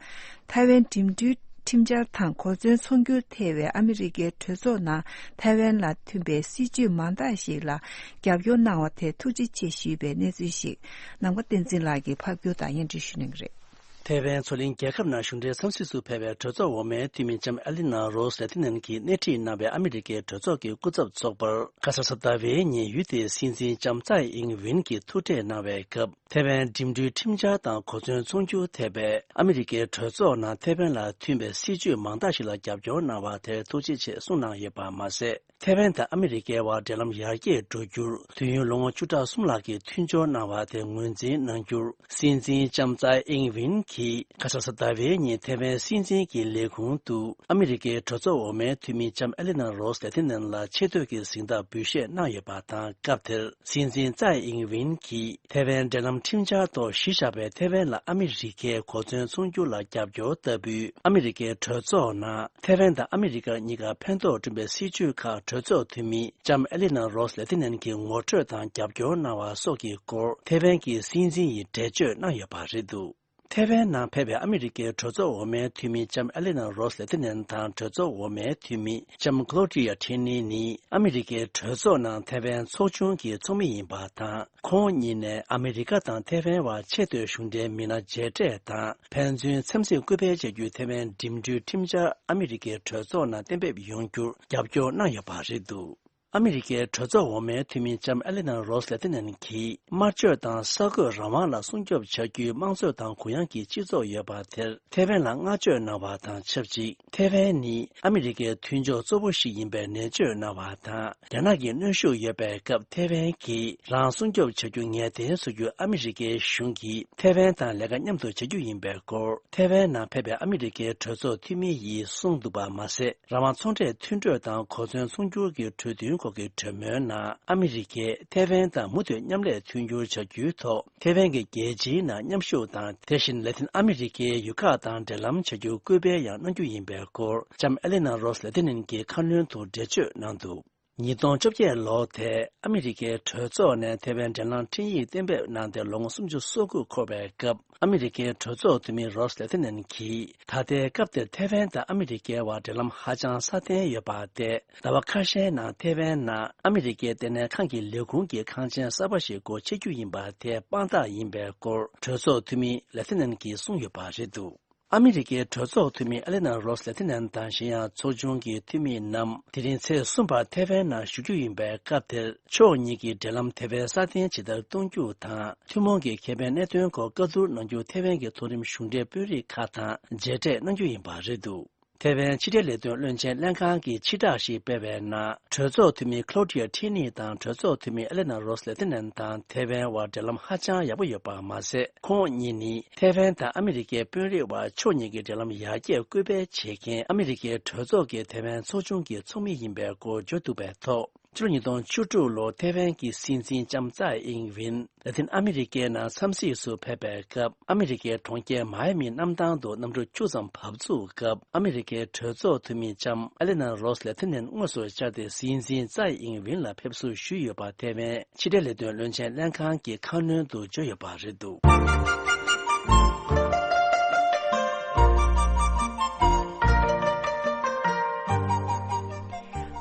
ཐའེ་ཝན་འགྲིམ་འགྲུལ་ཁྲིམས་འཆར་དང་གོ་མཚོན་ཚོང་སྒྱུར་ཐེ་བའི་ཨ་མི་རི་ཀའི་གྲོས་ཚོགས་ནང་ཐའེ་ཝན་ལ་མཐུན་པའི་སྲིད་ཇུས་མང་དག་ཞིག་ལ་རྒྱབ་སྐྱོར་གནང་བ་དེ་ཐུགས་རྗེ་ཆེ་ཞུས་པའི་གནས་ཚུལ་ཞིག་ནམ་མཁའ་བསྟན་འཛིན་ལགས་ཀྱིས་ཕབ་སྒྱུར་དང་སྙན་སྒྲོན་ཞུ་གནང་གི་རེད། ཐའེ་ཝན་མཚོ་གླིང་རྒྱལ་ཁབ་ནང་གཞུང་འབྲེལ་འཚམས་གཟིགས་སུ་ཕེབས་པའི་གྲོས་ཚོགས་འོག་མའི་འཐུས་མི་ལྕམ་ཨ་ལི་ན་རོས་ལེ་ཐི་ནན་གྱིས་སྣེ་ཁྲིད་གནང་བའི་ཨ་མི་རི་ཀའི་གྲོས་ཚོགས་ཀྱི་སྐུ་ཚབ་ཚོགས་པར་ཁ་ས་རེས་གཟའ་ཟླ་བའི་ཉིན་ཡུལ་དེའི་སྲིད་འཛིན་ལྕམ་ཚའེ་ཨིང་ཝིན་གྱིས་ཐུག་འཕྲད་གནང་བའི་སྐབས། ཐའེ་ཝན་འགྲིམ་འགྲུལ་ཁྲིམས་འཆར་དང་གོ་མཚོན་ཚོང་སྒྱུར་ཐད་པའི་ཨ་མི་རི་ཀའི་གྲོས་ཚོགས་ནང་ཐའེ་ཝན་ལ་མཐུན་པའི་སྲིད་ཇུས་མང་དག་ཞིག་ལ་རྒྱབ་སྐྱོར་གནང་བ་དེར་ཐུགས་རྗེ་ཆེ་གསུངས་གནང་ཡོད་པ་མ་ཟད། ཐའེ་ཝན་དང་ཨ་མི་རི་ཀའི་བར་འབྲེལ་ལམ་ཡར་རྒྱས་འགྲོ་རྒྱུར་དུས་ཡུན་ལོ་ངོ་བཅུ་ཕྲག་གསུམ་ལྷག་གི་མཐུན་སྦྱོར་གནང་བ་དེ་ངོས་འཛིན་གནང་རྒྱུར། སྲིད་འཛིན་ལྕམ་ཚའེ་ཨིང་ཝིན་གྱིས་ཁ་ས་རེས་གཟའ་ཟླ་བའི་ཉིན་ཐའེ་ཝན་སྲིད་འཛིན་གྱི་ལས་ཁུངས་དུ་ཨ་མི་རི་ཀའི་གྲོས་ཚོགས་འོག་མའི་འཐུས་མི་ལྕམ་ཨེ་ལི་ན་རོས་ལེ་ཐི་ནན་ལ་ཆེ་བསྟོད་ཀྱི་གཟེངས་རྟགས་འབུལ་བཞེས་གནང་ཡོད་པ་དང་། སྐབས་དེར་སྲིད་འཛིན་ཚའེ་ཨིང་ཝིན་གྱིས་ཐའེ་ཝན་འབྲེལ་ལམ་ཁྲིམས་འཆར་ཐོག་གཞི་བཞག་པའི་ཐའེ་ཝན་ལ་ཨ་མི་རི་ཀའི་གོ་མཚོན་ཚོང་སྒྱུར་ལ་རྒྱབ་སྐྱོར་ལྟ་བུའི་ཨ་མི་རི་ཀའི་གྲོས་ཚོགས་ནང་ཐའེ་ཝན་དང་ཨ་མི་རི་ཀ་གཉིས་ཀར་ཕན་ཐོགས་བསྐྲུན་པའི་སྲིད་ཇུས་ཁག་གྲོས་ཚོགས་འཐུས་མི་ལྕམ་ཨེ་ལི་ན་རོས་ལེ་ཐི་ནན་གྱིས་ངོ་སྤྲོད་དང་རྒྱབ་སྐྱོར་གནང་བ་སོགས་ཀྱི་སྐོར་ཐའེ་ཝན་གྱི་སྲིད་འཛིན་ཡིས་འགྲེལ་བརྗོད་གནང་ཡོད་པ་རེད་འདུག་ཐའེ་ཝན་ནང་ཕེབས་པའི་ཨ་མི་རི་ཀའི་གྲོས་ཚོགས་འོག་མའི་འཐུས་མི་ལྕམ་ཨེ་ལི་ན་རོས་ལེ་ཐི་ནན་དང་གྲོས་ཚོགས་འོག་མའི་འཐུས་མི་ལྕམ་ཀློ་ཏི་ཡ་ཁྲེན་ནི་ནི་ཨ་མི་རི་ཀའི་གྲོས་ཚོགས་ནང་ཐའེ་ཝན་ཚོགས་ཆུང་གི་ཚོགས་མི་ཡིན་པ་དང་། ཁོང་གཉིས་ནས་ཨ་མི་རི་ཀ་དང་ཐའེ་ཝན་བར་ཆེས་མཐོའི་གཞུང་འབྲེལ་མི་སྣ་མཇལ་འཕྲད་དང་། ཕན་ཚུན་འཚམས་གཟིགས་སྐུལ་སྤེལ་བྱ་རྒྱུའི་ཐའེ་ཝན་འགྲིམ་འགྲུལ་ཁྲིམས་འཆར་ཨ་མི་རི་ཀའི་གྲོས་ཚོགས་ནང་གཏན་འབེབས་ཡོང་རྒྱུར་རྒྱབ་སྐྱོར་གནང་ཡོད་པ་རེད་འདུག་ཨ་མི་རི་ཀའི་གྲོས་ཚོགས་འོག་མའི་འཐུས་མི་ལྕམ་ཨེ་ལི་ན་རོས་ལེ་ཐི་ནན་གྱིས་དམར་གཅོད་དང་གསར་འགོད་རང་དབང་ལ་སྲུང་སྐྱོབ་བྱ་རྒྱུའི་དམངས་གཙོ་དང་གུ་ཡངས་ཀྱི་སྤྱི་ཚོགས་ཡོད་པ་དེར་ཐའེ་ཝན་ལ་བསྔགས་བརྗོད་གནང་བ་དང་ཆབས་ཅིག་ཐའེ་ཝན་ནི་ཨ་མི་རི་ཀའི་མཐུན་ཕྱོགས་གཙོ་བོ་ཞིག་ཡིན་པའི་ནན་བརྗོད་གནང་བ་དང་། རྒྱ་ནག་གི་གནོན་ཤུགས་ཡོད་པའི་སྐབས་ཐའེ་ཝན་གྱིས་རང་སྲུང་སྐྱོབ་བྱ་རྒྱུ་ངེས་གཏན་བཟོ་རྒྱུ་ཨ་མི་རི་ཀའི་གཞུང་གིས་ཐའེ་ཝན་དང་ལས་ཀ་མཉམ་དུ་བྱ་རྒྱུ་ཡིན་པའི་སྐོར་ཐའེ་ཝན་ནང་ཕེབས་པའི་ཨ་མི་རི་ཀའི་གྲོས་ཚོགས་འཐུས་མི་ཡིས་གསུངས་འདུག་པ་མ་ཟད། རང་དབང་ཚོང་འབྲེལ་མཐུན་གྲོས་དང་གོ་མཚོན་ཚོང་སྒྱུར་གྱི་གྲོས་མཐུན་སྐོར་གྱི་གྲོས་མོལ་ནང་ཨ་མི་རི་ཀས་ཐའེ་ཝན་དང་མུ་མཐུད་མཉམ་ལས་མཐུན་འགྱུར་བྱ་རྒྱུའི་ཐོག་ཐའེ་ཝན་གྱི་རྒྱལ་སྤྱིའི་ནང་མཉམ་ཞུགས་དང་། དེ་བཞིན་ལ་ཏིན་ཨ་མི་རི་ཀའི་ཡུལ་ཁག་དང་འབྲེལ་ལམ་བྱ་རྒྱུར་སྐུལ་སྤེལ་ཡང་གནང་རྒྱུ་ཡིན་པའི་སྐོར་ལྕམ་ཨེ་ལི་ན་རོས་ལེ་ཐི་ནན་གྱིས་ཁ་སྣོན་དུ་འགྲེལ་བརྗོད་གནང་འདུག་ཉིས་སྟོང་བཅོ་བརྒྱད་ལོ་དེར་ཨ་མི་རི་ཀའི་གྲོས་ཚོགས་ནས་ཐའེ་ཝན་འབྲེལ་ལམ་འཕྲིན་ཡིག་གཏན་འབེབས་གནང་སྟེ་ལོ་ངོ་སུམ་ཅུ་སོ་དགུ་འཁོར་བའི་སྐབས། ཨ་མི་རི་ཀའི་གྲོས་ཚོགས་འཐུས་མི་རོས་ལེ་ཐི་ནན་གྱིས་ད་ལྟའི་སྐབས་དེར་ཐའེ་ཝན་དང་ཨ་མི་རི་ཀའི་བར་འབྲེལ་ལམ་ཧ་ཅང་སྲ་བརྟན་ཡོད་པ་དེ། ཟླ་བ་ཁ་ཤས་ནང་ཐའེ་ཝན་ནང་ཨ་མི་རི་ཀའི་ལྟེ་གནས་ཁང་གི་ལས་ཁུངས་ཀྱི་ཁང་ཆེན་གསར་པ་ཞིག་སྒོ་ཕྱེ་རྒྱུ་ཡིན་པ་དེ་དཔང་རྟགས་ཡིན་པའི་སྐོར་གྲོས་ཚོགས་འཐུས་མི་ལེ་ཐི་ནན་གྱིས་གསུངས་ཡོད་པ་རེད་འདུག་ཨ་མི་རི་ཀའི་གྲོས་ཚོགས་འཐུས་མི་ཨ་ལི་ན་རོས་ལེ་ཐི་ནན་དང་གཞན་ཡང་ཚོགས་ཆུང་གི་འཐུས་མི་རྣམས་དེ་རིང་ཚེས་གསུམ་པར་ཐའེ་ཝན་ནང་བཞུགས་རྒྱུ་ཡིན་པའི་སྐབས་དེར། ཕྱོགས་གཉིས་ཀྱི་འབྲེལ་ལམ་དེ་བས་སྲ་བརྟན་ཇི་ལྟར་གཏོང་རྒྱུ་དང་། ཐུན་མོང་གི་ཁེ་ཕན་གནད་དོན་སྐོར་བཀའ་བསྡུར་གནང་རྒྱུ་ཐའེ་ཝན་གྱི་མཐོ་རིམ་གཞུང་འབྲེལ་དཔོན་རིགས་ཁག་དང་མཇལ་འཕྲད་གནང་རྒྱུ་ཡིན་པ་རེད་འདུག་ཐའེ་ཝན་ཕྱི་འབྲེལ་ལས་དོན་བློན་ཆེན་ལྷན་ཁང་གིས་ཕྱིར་བསྒྲགས་ཤིག་སྤེལ་བའི་ནང་། གྲོས་ཚོགས་འཐུས་མི་ཁློ་ཏི་ཡ་ཁྲེ་ནི་དང་གྲོས་ཚོགས་འཐུས་མི་ཨེ་ལེ་ན་རོས་ལེ་ཐི་ནན་དང་ཐའེ་ཝན་བར་འབྲེལ་ལམ་ཧ་ཅང་ཡག་པོ་ཡོད་པ་མ་ཟད། ཁོང་གཉིས་ནི་ཐའེ་ཝན་དང་ཨ་མི་རི་ཀའི་དཔོན་རིགས་བར་ཕྱོགས་གཉིས་ཀྱི་འབྲེལ་ལམ་ཡར་རྒྱས་སྐུལ་སྤེལ་བྱེད་མཁན་ཨ་མི་རི་ཀའི་གྲོས་ཚོགས་ཀྱི་ཐའེ་ཝན་ཚོགས་ཆུང་གི་ཚོགས་མི་ཡིན་པའི་སྐོར་བརྗོད་འདུག་པའི་ཐོག་ཕྱི་ལོ་ཉིས་སྟོང་བཅུ་དྲུག་ལོར་ཐེ་ཝན་གྱི་སྲིད་འཛིན་ལྕམ་ཙའེ་ཨིང་ཝིན་ལ་ཏིན་ཨ་མི་རི་ཀའི་ནང་འཚམས་གཟིགས་སུ་ཕེབས་པའི་སྐབས། ཨ་མི་རི་ཀའི་གྲོང་ཁྱེར་མཱ་ཡ་མིའི་གནམ་ཐང་དུ་གནམ་གྲུ་བཅུ་ཙམ་བབས་ཚུགས་སྐབས། ཨ་མི་རི་ཀའི་གྲོས་ཚོགས་འཐུས་མི་ལྕམ་ཨ་ལེ་ན་རོས་ལ་ཏིན་ནས་དངོས་སུ་བཅར་ཏེ། སྲིད་འཛིན་ཙའེ་ཨིང་ཝིན་ལ་ཕེབས་བསུ་ཞུས་ཡོད་པ། ཐེ་ཝན་ཕྱི་འབྲེལ་ལས་དོན་བློན་ཆེན་ལྷན་ཁང་གི་ཁ་སྣོན་དུ་བརྗོད་ཡོད་པ་རེད་འདུག།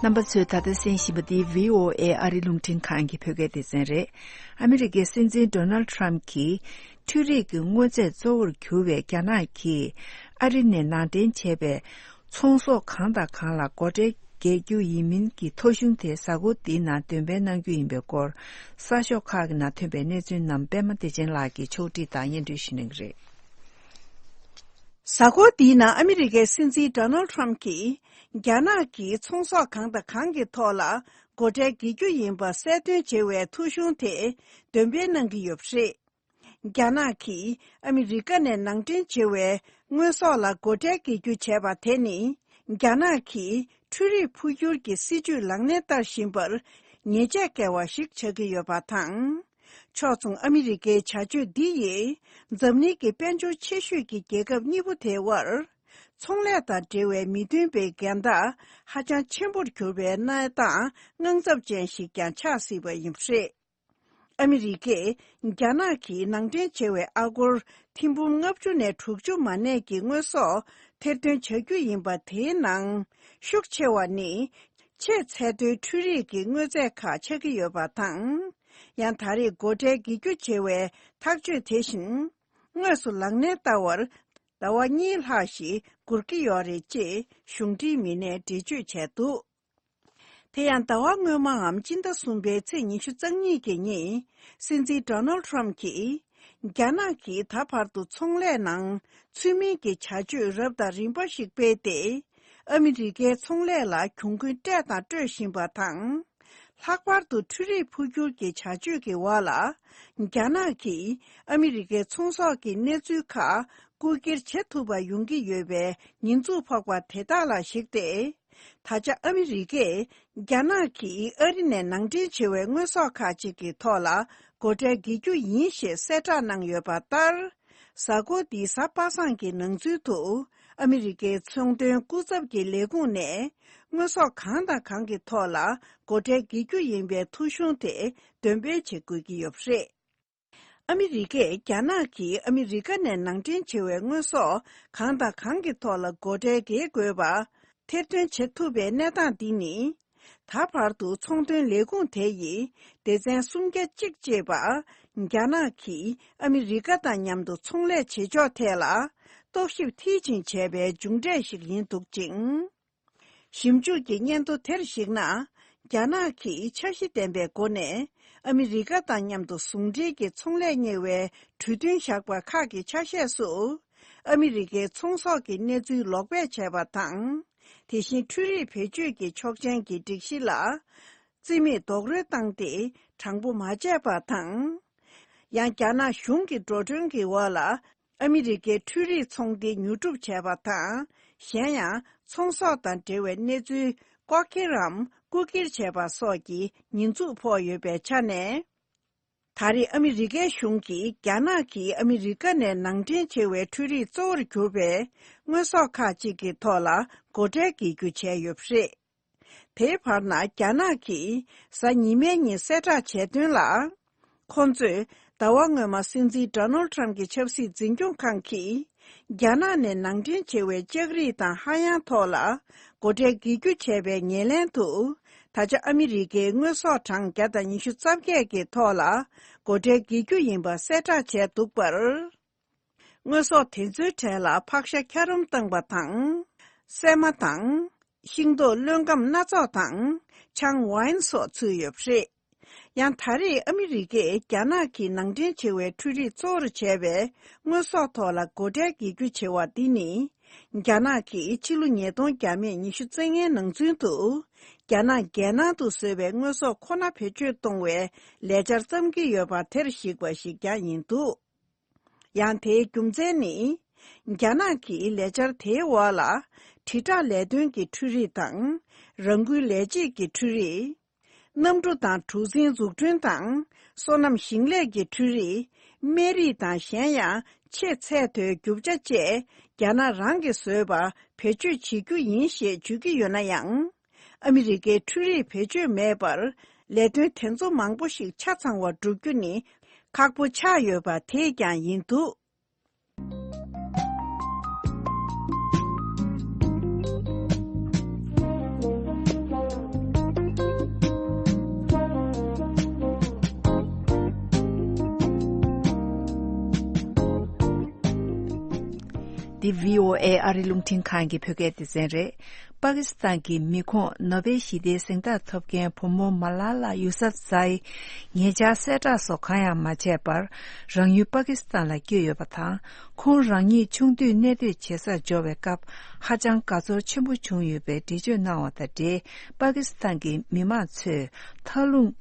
རྣམ་པ་ཚོས་ད་ལྟ་གསན་བཞིན་པ་འདི་བྷི་ཨོ་ཨེ་ཨ་རི་རླུང་འཕྲིན་ཁང་གི་བོད་སྐད་སྡེ་ཚན་རེད། ཨ་མི་རི་ཀའི་སྲིད་འཛིན་ཌོ་ནལ་ཊམ་གྱི་འཕྲུལ་རིག་གི་དངོས་རྫས་གཙོ་བོར་གྱུར་བའི་རྒྱ་ནག་གིས་ཨ་རི་ནས་ནང་འདྲེན་བྱས་པའི་ཚོང་ཟོག་གང་དང་གང་ལ་སྒོ་ཁྲལ་འགེལ་རྒྱུ་ཡིན་མིན་གྱི་ཐོ་གཞུང་དེ་གཟའ་འཁོར་འདིའི་ནང་འདོན་སྤེལ་གནང་རྒྱུ་ཡིན་པའི་སྐོར། གསར་ཤོག་ཁག་གི་ནང་ཐོན་པའི་གནས་ཚུལ་རྣམས་པད་མ་བདེ་ཆེན་ལགས་ཀྱིས་ཕྱོགས་སྒྲིག་དང་སྙན་སྒྲོན་ཞུ་གནང་གི་རེད། གཟའ་འཁོར་འདིའི་ནང་ཨ་མི་རི་ཀའི་སྲིད་འཛིན་ཌོ་ནལ་ཊམ་གྱིས། རྒྱ་ནག་གིས་ཚོང་ཟོག་གང་དང་གང་གི་ཐོག་ལ་སྒོ་ཁྲལ་འགེལ་རྒྱུ་ཡིན་པ་གསལ་སྟོན་བྱེད་པའི་ཐོ་གཞུང་དེ་འདོན་སྤེལ་གནང་གི་ཡོད་པ་རེད། རྒྱ་ནག་གིས་ཨ་མི་རི་ཀ་ནས་ནང་འདྲེན་བྱེད་པའི་དངོས་ཟོག་ལ་སྒོ་ཁྲལ་འགེལ་རྒྱུ་བྱས་པ་དེ་ནི། རྒྱ་ནག་གིས་འཕྲུལ་རིག་འཕོ་འགྱུར་གྱི་སྲིད་ཇུས་ལག་ལེན་བསྟར་བཞིན་པར་ཉེས་ཆད་བཀལ་བ་ཞིག་ཆགས་ཀྱི་ཡོད་པ་དང་། ཕྱོགས་མཚུངས་ཨ་མི་རི་ཀའི་བྱ་སྤྱོད་འདི་ཡིས་འཛམ་གླིང་གི་དཔལ་འབྱོར་ཆེ་ཤོས་ཀྱི་རྒྱལ་ཁབ་གཉིས་པོ་དེའི་དབར། ཚོང་ལས་དང་འབྲེལ་བའི་མི་མཐུན་པའི་འགལ་ཟླ་ཧ་ཅང་ཆེན་པོར་གྱུར་པའི་གནས་སྟངས་དངངས་འཚབ་ཅན་ཞིག་ཀྱང་ཆགས་སྲིད་པ་ཡིན་པ་རེད། ཨ་མི་རི་ཀས་རྒྱ་ནག་གིས་ནང་འདྲེན་བྱས་པའི་ཨ་སྒོར་ཐེར་འབུམ་ལྔ་བཅུ་ནས་དྲུག་ཅུ་མ་གནས་ཀྱི་དངོས་ཟོག་ཐེར་འདོན་བྱ་རྒྱུ་ཡིན་པ། དེའི་ནང་ཤུགས་ཆེ་བ་ནི་ཆེས་ཚད་མཐོའི་འཕྲུལ་རིག་གི་དངོས་རྫས་ཁག་ཆགས་ཀྱི་ཡོད་པ་དང་། ཡང་ད་རེས་སྒོ་ཁྲལ་འགེལ་རྒྱུ་བྱེད་པའི་ཐག་གཅོད་དེ་བཞིན་དངོས་སུ་ལག་ལེན་བསྟར་བར་ཟླ་བ་གཉིས་ལྷག་ཞིག་འགོར་གྱི་ཡོད་རེད་ཅེས་གཞུང་འབྲེལ་མི་སྣས་འགྲེལ་བརྗོད་བྱས་འདུག། དེ་ཡང་ཟླ་བ་སྔོན་མའམ་སྤྱི་ཟླ་གསུམ་པའི་ཚེས་ཉི་ཤུ་རྩ་གཉིས་ཀྱི་ཉིན། སྲིད་འཛིན་ཌོ་ནལ་ཊམ་གྱིས། རྒྱ་ནག་གིས་ད་བར་དུ་ཚོང་ལས་ནང་ཚུལ་མིན་གྱི་བྱ་སྤྱོད་རབ་དང་རིམ་པ་ཞིག་སྤེལ་ཏེ། ཨ་མི་རི་ཀའི་ཚོང་ལས་ལ་གྱོང་གུན་སྤྲད་དང་སྤྲོད་བཞིན་པ་དང་། ལྷག་པར་དུ་འཕྲུལ་རིག་འཕོ་འགྱུར་གྱི་བྱ་སྤྱོད་ཀྱི་འོག་ལ། རྒྱ་ནག་གིས་ཨ་མི་རི་ཀའི་ཚོང་ཟོག་གི་གནས་ཚུལ་ཁག་རྐུ་འཁྱེར་བྱེད་ཐུབ་པ་ཡོང་གི་ཡོད་པའི་ཉེས་འཛུགས་ཕོག་པ་དེ་དག་ལ་གཞིགས་ཏེ། ད་ཆ་ཨ་མི་རི་ཀས་རྒྱ་ནག་གིས་ཨ་རི་ནས་ནང་འདྲེན་བྱེད་པའི་དངོས་ཟོག་ཁག་ཅིག་གི་ཐོག་ལ་སྒོ་ཁྲལ་འགེལ་རྒྱུ་ཡིན་ཞེས་གསལ་བསྒྲགས་གནང་ཡོད་པ་ལྟར། གཟའ་འཁོར་འདིའི་གཟའ་པ་སངས་ཀྱི་ནང་ཚུན་དུ་ཨ་མི་རི་ཀའི་ཚོང་དོན་སྐུ་ཚབ་ཀྱི་ལས་ཁུངས་ནས་དངོས་ཟོག་གང་དང་གང་གི་ཐོག་ལ་སྒོ་ཁྲལ་འགེལ་རྒྱུ་ཡིན་པའི་ཐོ་གཞུང་དེ་འདོན་སྤེལ་བྱེད་དགོས་ཀྱི་ཡོད་པ་རེད། ཨ་མི་རི་ཀས་རྒྱ་ནག་གིས་ཨ་མི་རི་ཀ་ནས་ནང་འདྲེན་བྱེད་པའི་དངོས་ཟོག་གང་དང་གང་གི་ཐོག་ལ་སྒོ་ཁྲལ་འགེལ་དགོས་པ་ཐེར་འདོན་བྱེད་ཐུབ་པའི་གནས་སྟངས་འདི་ནི། ད་བར་དུ་ཚོང་དོན་ལས་ཁུངས་དེ་ཡིས་སྡེ་ཚན་སུམ་བརྒྱ་གཅིག་ཅེས་པ། རྒྱ་ནག་གིས་ཨ་མི་རི་ཀ་དང་མཉམ་དུ་ཚོང་ལས་བྱེད་ཕྱོགས་ཐད་ལ་རྟོག་ཞིབ་མཐིལ་ཕྱིན་བྱས་པའི་མཇུག་འབྲས་ཤིག་ཡིན་འདུག་ཅིང་། ཞིབ་འཇུག་གི་སྙན་ཐོ་དེར་གཞིགས་ན། རྒྱ་ནག་གིས་འཆར་གཞི་ལྡན་པའི་སྒོ་ནས་ཨ་མི་རི་ཀ་དང་མཉམ་དུ་ཟུང་འབྲེལ་གྱི་ཚོང་ལས་གཉེར་བའི་གྲོས་མཐུན་བཞག་པ་ཁག་གི་ཆ་ཤས་སུ། ཨ་མི་རི་ཀའི་ཚོང་ཟོག་གི་གནས་ཚུལ་ལོག་སྤེལ་བྱས་པ་དང་། དེ་བཞིན་འཕྲུལ་རིག་བེད་སྤྱོད་ཀྱི་ཆོག་མཆན་གྱི་སྒྲིག་གཞི་ལ་རྩིས་མེད་རྡོག་རོལ་བཏང་སྟེ་དྲང་པོ་མ་བྱས་པ་དང་། ཡང་རྒྱ་ནག་གཞུང་གི་འགྲོ་གྲོན་གྱི་འོག་ལ། ཨ་མི་རི་ཀའི་འཕྲུལ་རིག་ཚོང་སྡེ་ཉོ་སྒྲུབ་བྱས་པ་དང་། གཞན་ཡང་ཚོང་ཟོག་དང་འབྲེལ་བའི་གནས་ཚུལ་ལྐོག་འཁྱེར་རམ་རྐུ་འཁྱེར་བྱས་པ་སོགས་ཀྱི་ཉེས་འཛུགས་ཕོག་ཡོད་པའི་ཆ་ནས། ད་རེས་ཨ་མི་རི་ཀའི་གཞུང་གིས་རྒྱ་ནག་གིས་ཨ་མི་རི་ཀ་ནས་ནང་འདྲེན་བྱེད་པའི་འཕྲུལ་རིག་གཙོ་བོར་གྱུར་པའི་དངོས་ཟོག་ཁག་ཅིག་གི་ཐོག་ལ་སྒོ་ཁྲལ་འགེལ་རྒྱུ་བྱས་ཡོད་པ་རེད། དེའི་བར་ན་རྒྱ་ནག་གིས་གཟའ་ཉི་མའི་ཉིན་གསལ་བསྒྲགས་བྱས་དོན་ལ། ཁོང་ཚོས་ཟླ་བ་སྔོན་མ་སྲིད་འཛིན་ཌོ་ནལ་ཊམ་གྱི་ཆབ་སྲིད་འཛིན་སྐྱོང་ཁང་གིས། རྒྱ་ནག་ནས་ནང་འདྲེན་བྱེད་པའི་ལྕགས་རིགས་དང་ཧ་ཡང་ཐོག་ལ་སྒོ་ཁྲལ་འགེལ་རྒྱུ་བྱས་པའི་ཉེར་ལེན་དུ། ད་ཆ་ཨ་མི་རི་ཀའི་དངོས་ཟོག་གྲངས་བརྒྱ་དང་ཉི་ཤུ་རྩ་བརྒྱད་ཀྱི་ཐོག་ལ་སྒོ་ཁྲལ་འགེལ་རྒྱུ་ཡིན་པ་གསལ་བསྒྲགས་བྱས་འདུག་པར། དངོས་ཟོག་དེ་ཚོའི་གྲས་ལ་ཕག་ཤ་འཁྱགས་རོམ་བཏང་པ་དང་། སྲན་མ་དང་། ཤིང་ཏོག་རློན་སྒམ་སྣ་ཚོགས་དང་། ཆང་ཝའིན་སོགས་ཚུད་ཡོད་པ་རེད། ཡང་ད་རེས་ཨ་མི་རི་ཀས་རྒྱ་ནག་གིས་ནང་འདྲེན་བྱེད་པའི་འཕྲུལ་རིག་གཙོ་བོར་བྱས་པའི་དངོས་ཟོག་ཐོག་ལ་སྒོ་ཁྲལ་འགེལ་རྒྱུ་བྱེད་པ་འདི་ནི། རྒྱ་ནག་གིས་ཕྱི་ལོ་ཉིས་སྟོང་བརྒྱ་མེད་ཉི་ཤུ་རྩ་ལྔའི་ནང་ཚུན་དུ། རྒྱ་ནག་རྒྱལ་ནང་དུ་བཟོས་པའི་དངོས་ཟོག་ཁོ་ན་བེད་སྤྱོད་གཏོང་བའི་ལས་འཆར་བརྩམས་ཀྱི་ཡོད་པ་དེར་གཞིགས་པ་ཞིག་ཀྱང་ཡིན་འདུག། ཡང་དེའི་རྒྱུ་མཚན་ནི། རྒྱ་ནག་གིས་ལས་འཆར་དེའི་འོག་ལ། དྲིལ་བསྒྲགས་ལས་དོན་གྱི་འཕྲུལ་རིག་དང་། རང་འགུལ་ལས་བྱེད་ཀྱི་འཕྲུལ་རིག། གནམ་གྲུ་དང་གྲུ་གཟིངས་འཛུགས་སྐྲུན་དང་། སོ་ནམ་ཞིང་ལས་ཀྱི་འཕྲུལ་རིག་སྨན་རིགས་དང་གཞན་ཡང་ཆེས་ཚད་མཐོའི་རྒྱུ་ཆ་བཅས། རྒྱ་ནག་རང་གིས་བཟོས་པ་བེད་སྤྱོད་བྱེད་རྒྱུ་ཡིན་ཞེས་བརྗོད་ཀྱི་ཡོད་ན་ཡང་། ཨ་མི་རི་ཀའི་འཕྲུལ་རིག་བེད་སྤྱོད་མེད་པར། ལས་དོན་དེ་ཚོ་མང་པོ་ཞིག་ཆ་ཚང་བ་བསྒྲུབ་རྒྱུ་ནི་ཁག་པོ་ཆགས་ཡོད་པ་དེས་ཀྱང་ཡིན་འདུག། འདི་བྷི་ཨོ་ཨེ་ཨ་རི་རླུང་འཕྲིན་ཁང་གི་བོད་སྐད་སྡེ་ཚན་རེད། པ་ཀི་སི་ཐན་གྱི་མི་ཁོངས་ནོ་བེལ་ཞི་བདེའི་གཟེངས་རྟགས་ཐོབ་མཁན་བུ་མོ་མ་ལ་ལ་ཡུ་སབ་ཛ་ཨི། ཉེ་ཆར་གསལ་བསྒྲགས་སོགས་གང་ཡང་མ་བྱས་པར། རང་ཡུལ་པ་ཀི་སི་ཐན་ལ་བསྐྱོད་ཡོད་པ་དང་། ཁོང་རང་ཉིད་ཆུང་དུས་གནས་སྡོད་བྱེད་སར་འབྱོར་བའི་སྐབས། ཧ་ཅང་དགའ་ཚོར་ཆེན་པོ་བྱུང་ཡོད་པའི་འགྲེལ་བརྗོད་གནང་བ་དང་འབྲེལ། པ་ཀི་སི་ཐན་གྱི་མི་མང་ཚོས་མཐའ་ལྷུང་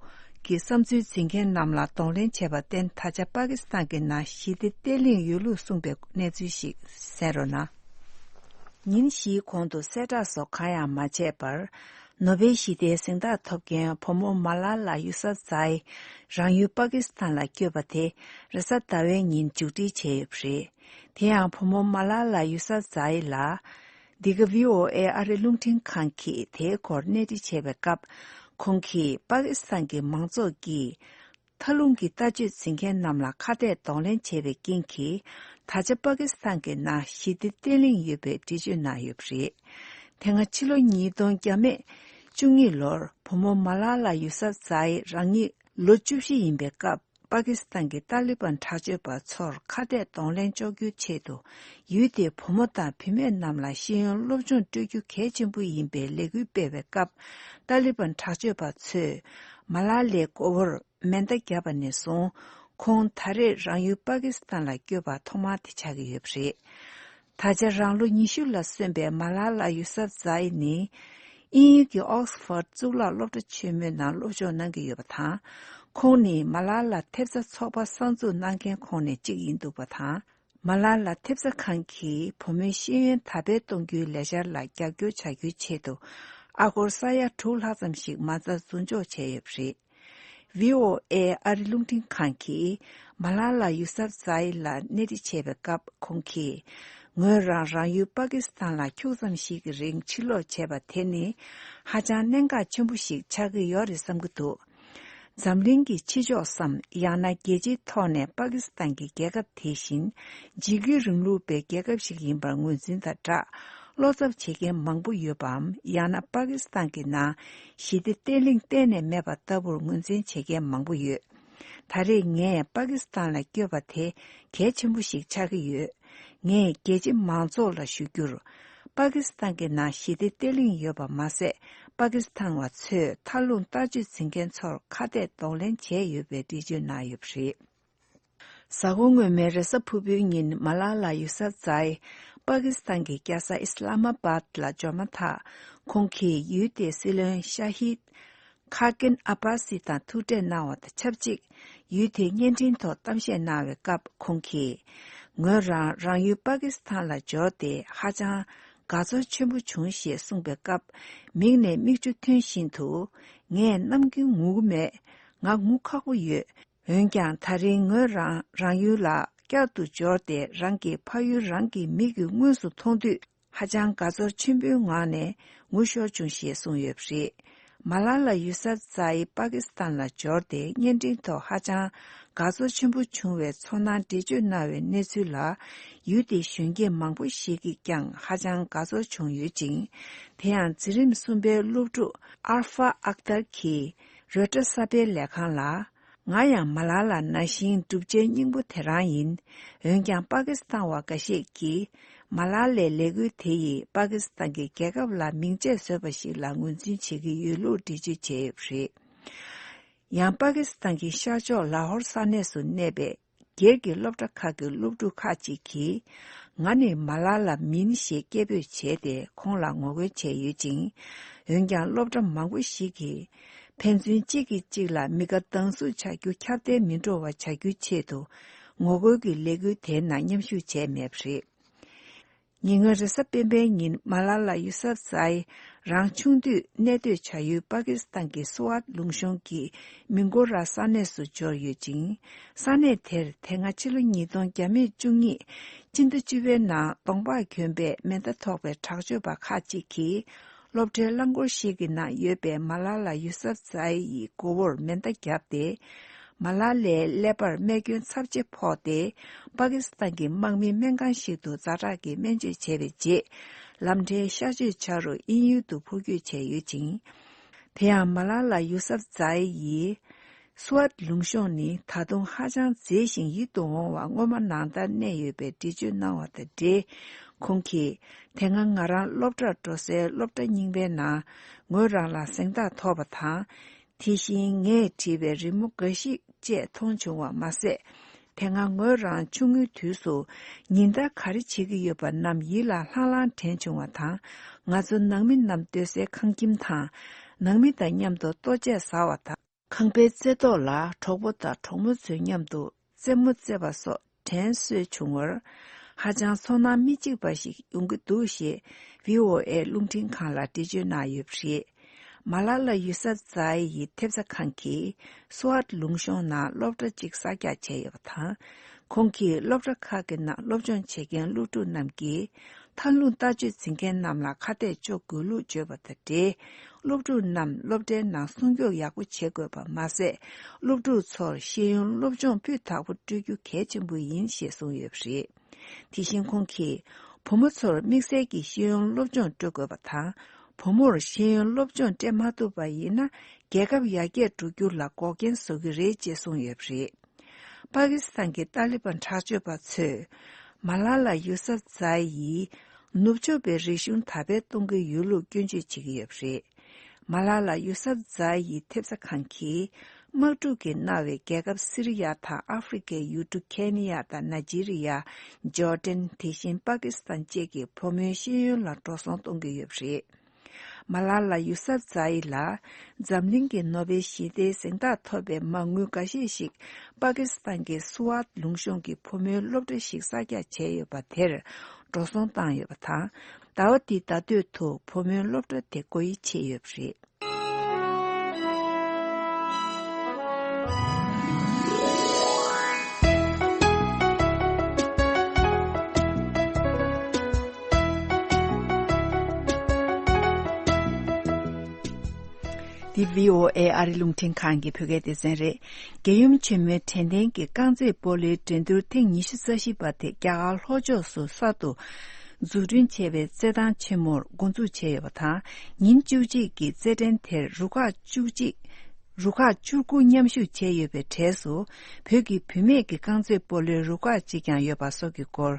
གི་བསམ་ཚུལ་འཛིན་མཁན་རྣམས་ལ་གདོང་ལེན་བྱས་པར་བརྟེན། ད་ཆ་པ་ཀི་སི་ཐན་གྱི་ནང་ཞི་བདེ་བརྟན་ལྷིང་ཡོད་ལུགས་གསུངས་པའི་གནས་ཚུལ་ཞིག་གསན་རོགས་གནང་། ཉིན་བཞིའི་གོང་དུ་གསལ་བསྒྲགས་སོགས་གང་ཡང་མ་བྱས་པར། ནོ་བེལ་ཞི་བདེའི་གཟེངས་རྟགས་ཐོབ་མཁན་བུ་མོ་མ་ལ་ལ་ཡུ་སབ་ཛ་ཨི། རང་ཡུལ་པ་ཀི་སི་ཐན་ལ་བསྐྱོད་པ་དེ། རེས་གཟའ་ཟླ་བའི་ཉིན་མཇུག་སྒྲིལ་བྱས་ཡོད་པ་རེད། དེ་ཡང་བུ་མོ་མ་ལ་ལ་ཡུ་སབ་ཛ་ཨི་ལགས། འདི་ག་བྷི་ཨོ་ཨེ་ཨ་རི་རླུང་འཕྲིན་ཁང་གིས་དེའི་སྐོར་གནས་འདྲི་བྱས་པའི་སྐབས། ཁོང་གིས་པ་ཀི་སི་ཐན་གྱི་མང་ཚོགས་ཀྱིས། མཐའ་ལྷུང་གི་ལྟ་སྤྱོད་འཛིན་མཁན་རྣམས་ལ་ཁ་གཏད་གདོང་ལེན་བྱས་པའི་རྐྱེན་གྱིས། ད་ཆ་པ་ཀི་སི་ཐན་གྱི་ནང་ཞི་བདེ་བརྟན་ལྷིང་ཡོད་པའི་འགྲེལ་བརྗོད་གནང་ཡོད་པ་རེད། དེ་སྔ་ཕྱི་ལོ་ཉིས་སྟོང་བཅུ་གཉིས་ལོར་བུ་མོ་མ་ལ་ལ་ཡུ་སབ་ཛ་ཨི་རང་ཉིད་ལོ་བཅུ་བཞི་ཡིན་པའི་སྐབས། པ་ཀི་སི་ཐན་གྱི་ཏཱ་ལི་བན་དྲག་སྤྱོད་པ་ཚོར་ཁ་གཏད་གདོང་ལེན་གཅོག་རྒྱུའི་ཆེད་དུ། ཡུལ་དེའི་བུ་མོ་དང་བུད་མེད་རྣམས་ལ་ཤེས་ཡོན་སློབ་སྦྱོང་སྤྲོད་རྒྱུ་གལ་ཆེན་པོ་ཡིན་པའི་ལས་འགུལ་སྤེལ་བའི་སྐབས། ཏཱ་ལི་བན་དྲག་སྤྱོད་པ་ཚོས་མ་ལ་ལའི་མགོ་བོར་མེ་མདའ་བརྒྱབ་པ་ནས་བཟུང་། ཁོང་ད་རེས་རང་ཡུལ་པ་ཀི་སི་ཐན་ལ་བསྐྱོད་པ་ཐོག་མ་དེ་ཆགས་ཀྱི་ཡོད་པ་རེད། ད་ཆ་རང་ལོ་ཉི་ཤུ་ལ་སོན་པའི་མ་ལ་ལ་ཡུ་སབ་ཛ་ཨི་ནི། དབྱིན་ཡུལ་གྱི་ཨོག་སི་ཕོར་ཌི་གཙུག་ལག་སློབ་གྲྭ་ཆེན་མོའི་ནང་སློབ་སྦྱོང་གནང་གི་ཡོད་པ་དང་། ཁོང་ནི་མ་ལ་ལ་ཐེབས་རྩ་ཚོགས་པ་གསར་འཛུགས་གནང་མཁན་ཁོངས་ནས་གཅིག་ཡིན་འདུག་པ་དང་། མ་ལ་ལ་ཐེབས་རྩ་ཁང་གིས་བུ་མོའི་ཤེས་ཡོན་དར་སྤེལ་གཏོང་རྒྱུའི་ལས་འཆར་ལ་རྒྱབ་སྐྱོར་བྱ་རྒྱུའི་ཆེད་དུ། ཨ་སྒོར་ས་ཡ་དྲུག་ལྷག་ཙམ་ཞིག་མ་རྩ་འཛུལ་འཇོག་བྱས་ཡོད་པ་རེད། བྷི་ཨོ་ཨེ་ཨ་རི་རླུང་འཕྲིན་ཁང་གིས་མ་ལ་ལ་ཡུ་སབ་ཛ་ཨི་ལ་གནས་འདྲི་བྱས་པའི་སྐབས། ཁོང་གིས། ངོས་རང་རང་ཡུལ་པ་ཀི་སི་ཐན་ལ་ཁྱུག་ཙམ་ཞིག་གི་རིང་ཕྱིར་ལོག་བྱས་པ་དེ་ནི། ཧ་ཅང་གནད་འགག་ཆེན་པོ་ཞིག་ཆགས་ཀྱི་ཡོད་རེད་བསམ་གྱི་འདུག། འཛམ་གླིང་གི་ཕྱི་ཕྱོགས་སམ། ཡང་ན་རྒྱལ་སྤྱིའི་ཐོག་ནས་པ་ཀི་སི་ཐན་གྱི་རྒྱལ་ཁབ་དེ་བཞིན། འཇིགས་སྐུལ་རིང་ལུགས་པའི་རྒྱལ་ཁབ་ཞིག་ཡིན་པར་ངོས་འཛིན་དང་སྦྲགས། བློ་འཚབ་བྱེད་མཁན་མང་པོ་ཡོད་པའམ། ཡང་ན་པ་ཀི་སི་ཐན་གྱི་ནང་ཞི་བདེ་བརྟན་ལྷིང་གཏན་ནས་མེད་པ་ལྟ་བུར་ངོས་འཛིན་བྱེད་མཁན་མང་པོ་ཡོད། ད་རེས་ངས་པ་ཀི་སི་ཐན་ལ་བསྐྱོད་པ་དེ་གལ་ཆེན་པོ་ཞིག་ཆགས་ཀྱི་ཡོད། ངས་རྒྱལ་སྤྱི་མང་ཚོགས་ལ་ཞུ་རྒྱུར། པ་ཀི་སི་ཐན་གྱི་ནང་ཞི་བདེ་བརྟན་ལྷིང་ཡོད་པ་མ་ཟད། པ་ཀི་སི་ཐན་བ་ཚོས་མཐའ་ལྷུང་ལྟ་སྤྱོད་འཛིན་མཁན་ཚོར་ཁ་གཏད་གདོང་ལེན་བྱས་ཡོད་པའི་འགྲེལ་བརྗོད་གནང་ཡོད་པ་རེད། གཟའ་འཁོར་སྔོན་མའི་རེས་གཟའ་ཕུར་བུའི་ཉིན། མ་ལ་ལ་ཡུ་སབ་ཛ་ཨི་པ་ཀི་སི་ཐན་གྱི་རྒྱལ་ས་ཨི་སི་ལ་མ་བཱད་ལ་འབྱོར་མ་ཐག། ཁོང་གིས་ཡུལ་དེའི་སྲིད་བློན་ཤ་ཧིད་ཁ་ཀིན་ཨ་བྷ་སི་དང་ཐུག་འཕྲད་གནང་བ་དང་ཆབས་ཅིག། ཡུལ་དེའི་བརྙན་འཕྲིན་ཐོག་གཏམ་བཤད་གནང་བའི་སྐབས། ཁོང་གིས། ངོས་རང་རང་ཡུལ་པ་ཀི་སི་ཐན་ལ་འབྱོར་ཏེ་ཧ་ཅང་དགའ་ཚོར་ཆེན་པོ་བྱུང་ཞེས་གསུངས་པའི་སྐབས། མིག་ནས་མིག་ཆུ་ཐོན་བཞིན་དུ། ངས་གནམ་རྒྱུན་ངུ་གི་མེད། ང་ངུ་ཁག་པོ་ཡོད། འོན་ཀྱང་། ད་རིང་ངོས་རང་རང་ཡུལ་ལ་བསྐྱར་དུ་འབྱོར་ཏེ། རང་གི་ཕ་ཡུལ་རང་གི་མིག་གིས་དངོས་སུ་མཐོང་དུས། ཧ་ཅང་དགའ་ཚོར་ཆེན་པོའི་ངང་ནས་ངུ་ཤོར་བྱུང་ཞེས་གསུངས་ཡོད་པ་རེད། མ་ལ་ལ་ཡུ་སབ་ཛ་ཨི་པ་ཀི་སི་ཐན་ལ་འབྱོར་ཏེ། བརྙན་འཕྲིན་ཐོག་ཧ་ཅང་དགའ་ཚོར་ཆེན་པོ་བྱུང་བའི་ཚོར་སྣང་འགྲེལ་བརྗོད་གནང་བའི་གནས་ཚུལ་ལ། ཡུལ་དེའི་གཞོན་སྐྱེས་མང་པོ་ཞིག་གིས་ཀྱང་ཧ་ཅང་དགའ་ཚོར་བྱུང་ཡོད་ཅིང་། དེ་ཡང་། འཛིན་རིམ་གསུམ་པའི་སློབ་ཕྲུག་ཨར་ཧྥ་ཨག་ཏར་གྱིས་རོའི་ཊར་གསར་སྤེལ་ལས་ཁང་ལ། ང་ཡང་མ་ལ་ལ་ནང་བཞིན་སྒྲུབ་བྱེད་སྙིང་པོ་དེ་རང་ཡིན། འོན་ཀྱང་། པ་ཀི་སི་ཐན་བ་འགའ་ཤས་ཀྱིས། མ་ལ་ལའི་ལས་འགུལ་དེ་ཡིས་པ་ཀི་སི་ཐན་གྱི་རྒྱལ་ཁབ་ལ་མིང་ཆད་བཟོས་པ་ཞིག་ལ་ངོས་འཛིན་བྱེད་ཀྱི་ཡོད་ལུགས་འགྲེལ་བརྗོད་བྱས་ཡོད་པ་རེད། ཡང་། པ་ཀི་སི་ཐན་གྱི་ཤར་ཕྱོགས་ལ་ཧོར་ས་གནས་སུ་གནས་པའི་སྒེར་གྱི་སློབ་གྲྭ་ཁག་གི་སློབ་ཕྲུག་ཁག་ཅིག་གིས། ང་ནི་མ་ལ་ལ་མིན་ཞེས་སྐད་འབོད་བྱས་ཏེ། ཁོང་ལ་ངོ་རྒོལ་བྱས་ཡོད་ཅིང་། འོན་ཀྱང་། སློབ་གྲྭ་མང་པོ་ཞིག་གིས། ཕན་ཚུན་གཅིག་གིས་གཅིག་ལ་མི་དགའ་སྡང་ཟུག་བྱ་རྒྱུ་ཁྱབ་གདལ་མི་འགྲོ་བ་བྱ་རྒྱུའི་ཆེད་དུ། ངོ་རྒོལ་གྱི་ལས་འགུལ་དེའི་ནང་མཉམ་ཞུགས་བྱས་མེད་པ་རེད། ཉེ་སྔོན་རེས་གཟའ་སྤེན་པའི་ཉིན་མ་ལ་ལ་ཡུ་སབ་ཛའི་རང་ཆུང་དུས་གནས་སྡོད་བྱ་ཡུལ་པ་ཀི་སི་ཐན་གྱི་སུ་ཝཱད་ལུང་གཤོང་གི་མི་འགོར་ར་ས་གནས་སུ་འབྱོར་ཡོད་ཅིང་། ས་གནས་དེར་དེ་སྔ་ཕྱི་ལོ་ཉིས་སྟོང་བརྒྱ་མེད་བཅུ་གཉིས་སྤྱི་ཟླ་བཅུ་པའི་ནང་གདོང་པགས་གྱོན་པའི་མེ་མདའ་ཐོགས་པའི་དྲག་སྤྱོད་པ་ཁག་ཅིག་གིས། སློབ་གྲྭའི་རླངས་འཁོར་ཞིག་གི་ནང་ཡོད་པའི་མ་ལ་ལ་ཡུ་སབ་ཛའི་ཡི་མགོ་བོར་མེ་མདའ་བརྒྱབ་སྟེ། མ་ལ་ལའི་ཀླད་པར་རྨས་སྐྱོན་ཚབས་ཆེ་ཕོག་སྟེ། པ་ཀི་སི་ཐན་གྱི་དམག་མིའི་སྨན་ཁང་ཞིག་ཏུ་ཛ་དྲག་གི་སྨན་བཅོས་བྱས་པའི་རྗེས། ལམ་འཕྲལ་གཤག་བཅོས་བྱ་རུ་དབྱིན་ཡུལ་དུ་འཕུར་སྐྱོད་བྱས་ཡོད་ཅིང་། དེ་ཡང་མ་ལ་ལ་ཡུ་སབ་ཛའི་ཡི་སུ་ཝཱད་ལུང་གཤོང་ནི་ད་དུང་ཧ་ཅང་མཛེས་ཤིང་ཡིད་དུ་འོང་བ་སྔོན་མ་ནང་ལྟར་གནས་ཡོད་པའི་འགྲེལ་བརྗོད་གནང་བ་དང་འབྲེལ། ཁོང་གིས། དེ་སྔ་ང་རང་སློབ་གྲྭར་འགྲོ་སའི་སློབ་གྲྭ་རྙིང་པའི་ནང་ངོས་རང་ལ་གཟེངས་རྟགས་ཐོབ་པ་དང་། དེ་བཞིན་ངས་བྲིས་པའི་རི་མོ་འགའ་ཞིག་བཅས་མཐོང་བྱུང་བ་མ་ཟད། དེ་སྔ་ངོས་རང་ཆུང་ངུའི་དུས་སུ་ཉིན་ལྟར་ག་རེ་བྱེད་ཀྱི་ཡོད་པ་རྣམས་ཡིད་ལ་ལྷང་ལྷང་དྲན་བྱུང་བ་དང་། ང་ཚོ་ནང་མི་རྣམས་སྡོད་སའི་ཁང་ཁྱིམ་དང་། ནང་མི་དང་མཉམ་དུ་ལྟོ་ཆས་ཟ་བ་དང་། ཁང་པའི་རྩེ་ཐོག་ལ་གྲོགས་པོ་དང་གྲོགས་མོ་ཚོའི་མཉམ་དུ་རྩེད་མོ་རྩེ་བ་སོགས་དྲན་གསོས་བྱུང་བར། ཧ་ཅང་ཚོར་སྣང་མི་གཅིག་པ་ཞིག་ཡོང་གི་འདུག་ཞེས་བྷི་ཨོ་ཨེ་རླུང་འཕྲིན་ཁང་ལ་འགྲེལ་བརྗོད་གནང་ཡོད་པ་རེད། མ་ལ་ལ་ཡུ་སབ་ཛའི་ཡི་ཐེབས་རྩ་ཁང་གིས་སུ་ཝཱད་ལུང་གཤོང་ནང་སློབ་གྲྭ་གཅིག་གསར་རྒྱག་བྱས་ཡོད་པ་དང་། ཁོང་གིས་སློབ་གྲྭ་ཁག་གི་ནང་སློབ་སྦྱོང་བྱེད་མཁན་སློབ་ཕྲུག་རྣམས་ཀྱིས། མཐའ་ལྷུང་ལྟ་སྤྱོད་འཛིན་མཁན་རྣམས་ལ་ཁ་གཏད་གཅོག་དགོས་ལུགས་བརྗོད་པ་དང་འབྲེལ། སློབ་ཕྲུག་རྣམས་སློབ་གྲྭའི་ནང་སྲུང་སྐྱོབ་ཡག་པོ་བྱེད་དགོས་པ་མ་ཟད། སློབ་ཕྲུག་ཚོར་ཤེས་ཡོན་སློབ་སྦྱོང་སྤུས་དག་པོ་སྤྲོད་རྒྱུ་གལ་ཆེན་པོ་ཡིན་ཞེས་གསུངས་ཡོད་པ་རེད། དེ་བཞིན་ཁོང་གིས། བུ་མོ་ཚོར་དམིགས་བསལ་གྱི་ཤེས་ཡོན་སློབ་སྦྱོང་སྤྲོད་དགོས་པ་དང་། བུ་མོར་ཤེས་ཡོན་སློབ་སྦྱོང་སྤྲད་མ་ཐུབ་པ་ཡིན་ན། རྒྱལ་ཁབ་ཡར་རྒྱས་འགྲོ་རྒྱུ་ལ་འགོག་རྐྱེན་བཟོ་གི་རེད་ཅེས་གསུངས་ཡོད་པ་རེད། པ་ཀི་སི་ཐན་གྱི་ཏཱ་ལི་བན་དྲག་སྤྱོད་པ་ཚོས། མ་ལ་ལ་ཡུ་སབ་ཛའི་ཡི་ནུབ་ཕྱོགས་པའི་རིག་གཞུང་དར་སྤེལ་གཏོང་གི་ཡོད་ལུགས་སྐྱོན་བརྗོད་བྱེད་ཀྱི་ཡོད་པ་རེད། མ་ལ་ལ་ཡུ་སབ་ཛའི་ཡི་ཐེབས་རྩ་ཁང་གིས། དམག་འཁྲུག་གིས་མནར་བའི་རྒྱལ་ཁབ་སི་རི་ཡ་དང་ཨ་ཧྥེ་རི་ཁའི་ཡུལ་གྲུ་ཁེ་ནི་ཡ་དང་ནཱི་ཇི་རི་ཡ། ཇོར་ཌན། དེ་བཞིན་པ་ཀི་སི་ཐན་བཅས་ཀྱི་བུ་མོའི་ཤེས་ཡོན་ལ་འགྲོ་སོང་གཏོང་གི་ཡོད་པ་རེད། མ་ལ་ལ་ཡུ་སབ་ཛའི་ལ་འཛམ་གླིང་གི་ནོ་བེལ་ཞི་བདེའི་གཟེངས་རྟགས་ཐོབ་པའི་མ་དངུལ་འགའ་ཤས་ཤིག་པ་ཀི་སི་ཐན་གྱི་སུ་ཝཱད་ལུང་གཤོང་གི་བུ་མོའི་སློབ་གྲྭ་ཞིག་གསར་རྒྱག་བྱས་ཡོད་པ་དེར་འགྲོ་སོང་བཏང་ཡོད་པ་དང་། ཟླ་བ་འདིའི་ཟླ་སྟོད་དུ་བུ་མོའི་སློབ་གྲྭ་དེ་སྒོ་དབྱེ་ཕྱེ་ཡོད་པ་རེད། འདི་བྷི་ཨོ་ཨེ་ཨ་རི་རླུང་འཕྲིན་ཁང་གི་བོད་སྐད་སྡེ་ཚན་རེད། རྒྱལ་ཡུམ་ཆེན་མོའི་དྲན་རྟེན་གྱི་རྐང་རྩེད་སྤོ་ལོའི་འགྲན་བསྡུར་ཐེངས་ཉི་ཤུ་རྩ་བཞི་པ་དེ་རྒྱ་གར་ལྷོ་ཕྱོགས་སུ་གསར་དུ་འཛུགས་སྐྲུན་བྱས་པའི་རྩེད་ཐང་ཆེན་མོར་འགོ་འཛུགས་བྱས་ཡོད་པ་དང་། ཉིན་བཅུ་གཅིག་གི་རྩེད་འགྲན་དེར་རུ་ཁག་བཅུ་གཅིག་རུ་ཁག་བཅུ་དགུ་མཉམ་ཞུགས་བྱས་ཡོད་པའི་གྲས་སུ། བོད་ཀྱི་བུད་མེད་ཀྱི་རྐང་རྩེད་སྤོ་ལོའི་རུ་ཁག་ཅིག་ཀྱང་ཡོད་པ་སོགས་ཀྱི་སྐོར།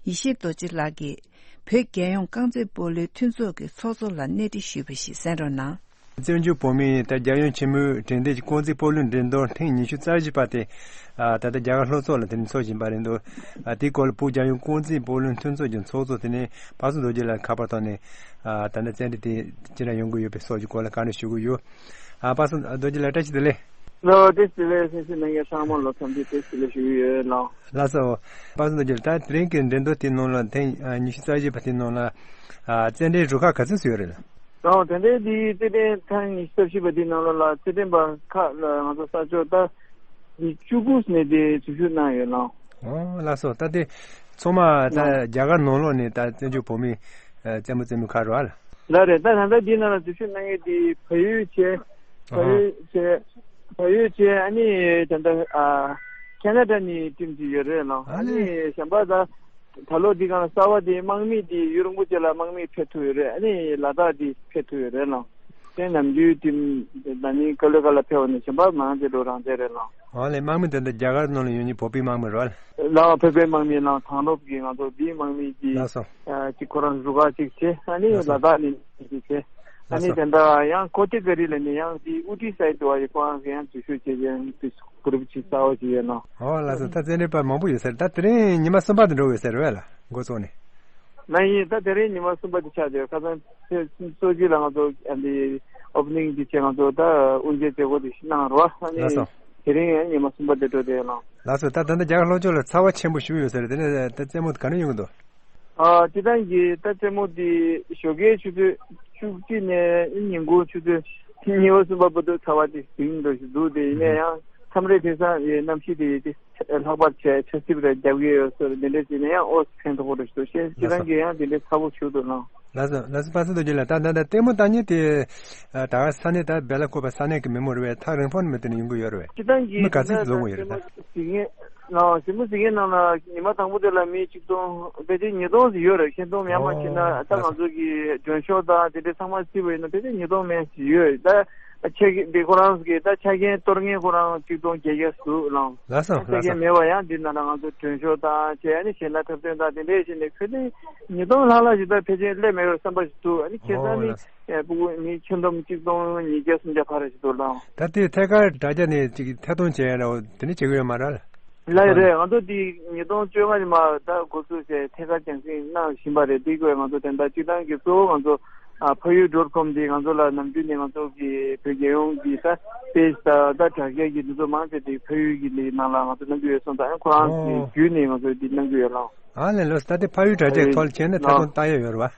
ཡེ་ཤེས་རྡོ་རྗེ་ལགས་ཀྱིས། བོད་རྒྱལ་ཡོངས་རྐང་རྩེད་སྤོ་ལོའི་མཐུན་ཚོགས་ཀྱི་ཚོགས་གཙོ་ལ་གནས་འདྲི་ཞུས་པ་ཞིག་གསན་རོགས་གནང་། བཙན་བྱོལ་བོད་མིའི་ད་རྒྱལ་ཡོངས་ཆེན་མོའི་དྲན་རྟེན་གྱི་རྐང་རྩེད་སྤོ་ལོའི་འགྲན་བསྡུར་ཐེངས་ཉི་ཤུ་རྩ་བཞི་པ་དེ། ཨ། ད་ལྟ་རྒྱ་གར་ལྷོ་ཕྱོགས་ལ་དེ་ནས་འཚོགས་བཞིན་པ་རེད་འདུག་ཨ། དེའི་སྐོར་ལ་བོད་རྒྱལ་ཡོངས་རྐང་རྩེད་སྤོ་ལོའི་མཐུན་ཚོགས་ཀྱི་ཚོགས་གཙོ་དེ་ནས་པ་སངས་རྡོ་རྗེ་ལགས་ཁ་པར་ཐོག་ནས། ཨ། ད་ལྟ་རྩེད་འགྲན་དེ་ཅི་འདྲ་ཡོང་གི་ཡོད་པའི་སོགས་ཀྱི་སྐོར་ལ་བཀའ་འདྲི་ཞུ་གི་ཡོད། ཨ། པ་སངས་རྡོ་རྗེ་ལགས་བཀྲ་ཤིས་བདེ་ལེགས། ལགས་བཀྲ་ཤིས་བདེ་ལེགས། གསན་གཟིགས་གནང་མཁན་ཚང་མ་ལ་འཚམས་འདྲི་བཀྲ་ཤིས་བདེ་ལེགས་ཞུ་གི་ཡོད་ལགས། ལགས་སོ། པ་སངས་རྡོ་རྗེ་ལགས། ད་དེ་རིང་གི་འགྲན་བསྡུར་དེའི་ནང་ལ་ཐེངས་ཉི་ཤུ་རྩ་བཞི་པ་དེའི་ནང་ལ། ཨ། རྩེད་འགྲན་རུ་ཁག་ག་ཚོད་ཙམ་ཡོད་རེད་ལགས། ལགས། དེ་འདྲའི་འདི་རྩེད་འགྲན་ཐེངས་ཉི་ཤུ་རྩ་བཞི་པ་འདིའི་ནང་ལོགས་ལ་རྩེད་འགྲན་པ་ཁག་ལ་ང་ཚོ་ས་ཕྱོགས་ད་འདི་བཅུ་དགུ་ནས་དེ་འཛུལ་ཞུགས་གནང་ཡོད་ལགས། ཨོ་ལགས་སོ། ད་དེ་ཚང་མ་ད་ལགས། རྒྱ་གར་ནང་ལོགས་ནས་ད་བཙན་བྱོལ་བོད་མི་རྩེད་མོ་རྩེད་མུས་ཁག་རེད་པ། ལགས་རེད། ད་ད་ལྟ་འདི་ནང་ལ་འཛུལ་ཞུགས་གནང་མཁན་དེ་བལ་ཡུལ་བྱས། བལ་ཡུལ་བྱས། བལ་ཡུལ་བྱས། ཨ་ནི་ད་ལྟ་ཨ་ཁེ་ན་ཌ་ནས་ཊིམ་ཅིག་ཡོད་རེད་ལགས། ཨ་ནི་གཞན་པ་ད། ད་ལོ་འདི་སྒང་ལ་གསར་པ་དེ་དམག་མི་དེ་གཡུ་རིན་པོ་ཆེ་ལ་དམག་མི་ཕེབས་ཐུབ་ཡོད་རེད། ཨ་ནི་ལ་དྭགས་དེ་ཕེབས་ཐུབ་ཡོད་རེད་ལགས། དེ་ནམ་རྒྱུན་དེ་ད་ནི་ཀ་ལོ་ཀ་ལ་ཕེབས་པ་ནི་གཞན་པ་མང་ཆེ་འགྲོ་རང་བཙན་རེད་ལགས། ཨོ་ལེ། དམག་མི་དེ་འདྲ་རྒྱ་གར་ནང་ལ་ཡོད་མཁན་བོད་པའི་དམག་མི་རེད་པ། ལགས། བོད་པའི་དམག་མི་ལགས། དྭང་སློབ་ཀྱི་ང་ཚོ་འདིའི་དམག་མི་གི་ལགས་སོ། ཨ་ཅིག་ཁོ་རང་རུ་ཁག་ཅིག་བྱས། ཨ་ནི་ལགས་སོ། ལ་དྭགས་ནས་ཅིག་བྱས། ཨ་ལགས་ནི་སོ། དེ་འདྲ་ཡང་ཀོ་ཏི་ཀ་རི་ལ་ནི་ཡང་དེ་ཨུ་ཏི་སའིད་དུ་བ་ཡི་ཁོ་རང་གི་ཡང་འཛུལ་ཞུགས་བྱས་ཀྱི་ཡང་དེ་གུ་རུབ་ཅིག་གསར་པ་ཅིག་ཡོད་ལགས། ཨོ་ལགས་སོ། ད་རྩེད་འགྲན་པ་མང་པོ་ཡོད་ས་རེད། ད་དེ་རིང་ཉི་མ་གསུམ་པ་དེ་འགྲོ་འོས་ས་རེད་པ་ལགས། འགོ་བཙུགས་ནས། ལགས་ཡིན། ད་དེ་རིང་ཉི་མ་གསུམ་པ་དེ་ཆགས་བསྡད་ཡོད། ཁ་སང་ཚེས་སོ་བཞི་ལ་ང་ཚོ་ཨ་འདི་ཨོ་པ་ནིང་དེ་བྱས། ང་ཚོ་ད་དབུ་འབྱེད་མཛད་སྒོ་དེ་གནང་རོགས། ཨ་ནི་ལགས་སོ། དེ་རིང་ཡང་ཉི་མ་གསུམ་པ་དེ་འགྲོ་བསྡད་ཡོད་ལགས། ལགས་སོ། ད་ད་ལྟ་རྒྱ་གར་ལྷོ་ཕྱོགས་ལ་ཚ་བ་ཆེན་པོ་ཞིག་ཡོད་ས་རེད། དེ་ནས་ད་རྩེད་མོ་ག་འདྲ་ཡོང་གི་འདུག། ཨ། སྤྱིར་བཏང་གི་ད་རྩེད་མོ་འདི་ཞོགས་ཀའི་ཆུ་ཚོད་བཅུ་གཅིག་ནས་ཉིན་གུང་ཆུ་ཚོད་གཉིས་པ་གསུམ་པ་བར་དུ་ཚ་བ་དེ་ཟིང་འགྲོ་བཞིན་འདུག་དེ་ཡིན་ན་ཡང་མཚམས་རེ་དེང་སང་ཡི་གནམ་གཤིས་དེ་ཡི་དེ་ལྷག་པར་བྱས་ཆར་ཆིབས་རེ་རྒྱབ་ཀྱི་ཡོད་ཟེར་དེ་འདྲ་བྱས་ན་ཡང་ཨོ་ཕན་ཐོགས་པོ་རེ་ཞིག་འདུག་ཤེས། སྤྱིར་བཏང་གི་ཡང་དེ་འདྲའི་ཚ་བོ་ཞིག་འདུག་ལགས། ལགས་སོ། ལགས་སོ། པ་སངས་རྡོ་རྗེ་ལགས། ད་ད་ད་ལྟད་མོ་ལྟ་མཁན་དེ་ད་ག་ས་གནས་ད་སྦེ་ལ་ཀོ་པ་ས་གནས་ཀྱི་མི་མོ་རེད་པས། ཐག་རིང་པོ་ནས་མི་དེ་ནས་ཡོང་གི་ཡོད་རེད་པས། སྤྱིར་བཏང་གི་མི་ག་ཚོད་འཛོམས་ཡོད་རེད་ད། གཟིགས་མཁན་ལ་གཟིགས་མོ་གཟིགས་མཁན་ནང་ལ་ཉི་མ་དང་པོ་དེ་ལ་མི་གཅིག་སྟོང་ཕལ་ཆེར་ཉིས་སྟོང་ཞིག་ཡོད་རེད། ཁྱེད་ཚོ་མི་མང་ཕྱིན་ན་ཨོ་ད་ལགས་སོ། ང་ཚོ་གི་མགྲོན་ཤོག་དང་དེ་འདྲའི་ཚང་མ་བརྩིས་པ་ཡིན་ན་ཕལ་ཆེར་ཉིས་སྟོང་མན་ཞིག་ཡོད། ད་ཆ་རྐྱེན་འདི་ཁོ་རང་གི་ད་ཆ་རྐྱེན་གཏོར་མཁན་ཁོ་རང་གཅིག་སྟོང་བརྒྱད་བརྒྱ་ཟུར་ལངས། ལགས་སོ། ཆ་ལགས་སོ། རྐྱེན་མེད་པ་ཡང་འདི་ནང་ལ་ང་ཚོ་མགྲོན་ཤོག་དང་བྱས་ཨ་ནི་གཞན་དག་འཁྲབ་སྟོན་དང་དེ་འདྲས་བྱས་ནས་ཁྱོན་ནས་ཉིས་སྟོང་ལྷག་ལྷག་ཞིག་ད་ཕལ་ཆེར་སླེབས་མེད་པའི་བསམ་པ་ཞིག་འདུག་ཨ་ནི་ཁ་སང་ཨོ་ནི་ལགས། ཨེ་སྤུ་གུ་མི་ཁྱོན་བསྡོམས་གཅིག་སྟོང་ཉིས་བརྒྱ་སུམ་བརྒྱ་ཕར་རེ་ཞིག་འདུག་ལགས། ད་ལྟའི་ཐད་ཀར་དྲ་རྒྱ་ནས་ཅིག་ཐད་གཏོང་བྱས་ཡ་འདྲ་བོ་དེ་འདྲ་བྱེད་ཀྱི་ཡོད་མ་རེད་ལ། ལགས་རེད། ང་ཚོ་འདི་ཉིས་སྟོང་བཅོ་ལྔ་ནས་མར་ད་འགོ་ཚུགས་བྱས་ཐད་ཀར་རྒྱང་སྲིང་གནང་བཞིན་པ་རེད། འདི་གོ་ང་ཚོ་དེ་འདྲ་སྤྱིར་བཏང་གི་གཙོ་བོ་ང་ཚོ་ཨ་ཕ་ཡུལ་ཌོཊ་ཀོམ་འདི་ང་ཚོ་ལ་ནམ་རྒྱུན་ནས་ང་ཚོ་གི་བོད་རྒྱལ་ཡོངས་ཀྱི་ད་པེ་ཇི་དང་ད་དྲ་རྒྱ་གི་འདི་ཚོ་མང་ཆེ་དེ་ཕ་ཡུལ་གྱི་ལས་ནང་ལ་ང་ཚོ་གནང་གི་ཡོད་སོང་ཙང་ཁོ་རང་གི་ཨོ་བརྒྱུད་ནས་ང་ཚོ་འདི་གནང་གི་ཡོད་ལགས། ཨ་ལས་ལོས། ད་ལྟའི་ཕ་ཡུལ་དྲ་རྒྱའི་ཐོག་ལ་བྱས་ན་ཐད་གཏོང་ལྟ་ཡ་ཡོད་རེད་བ།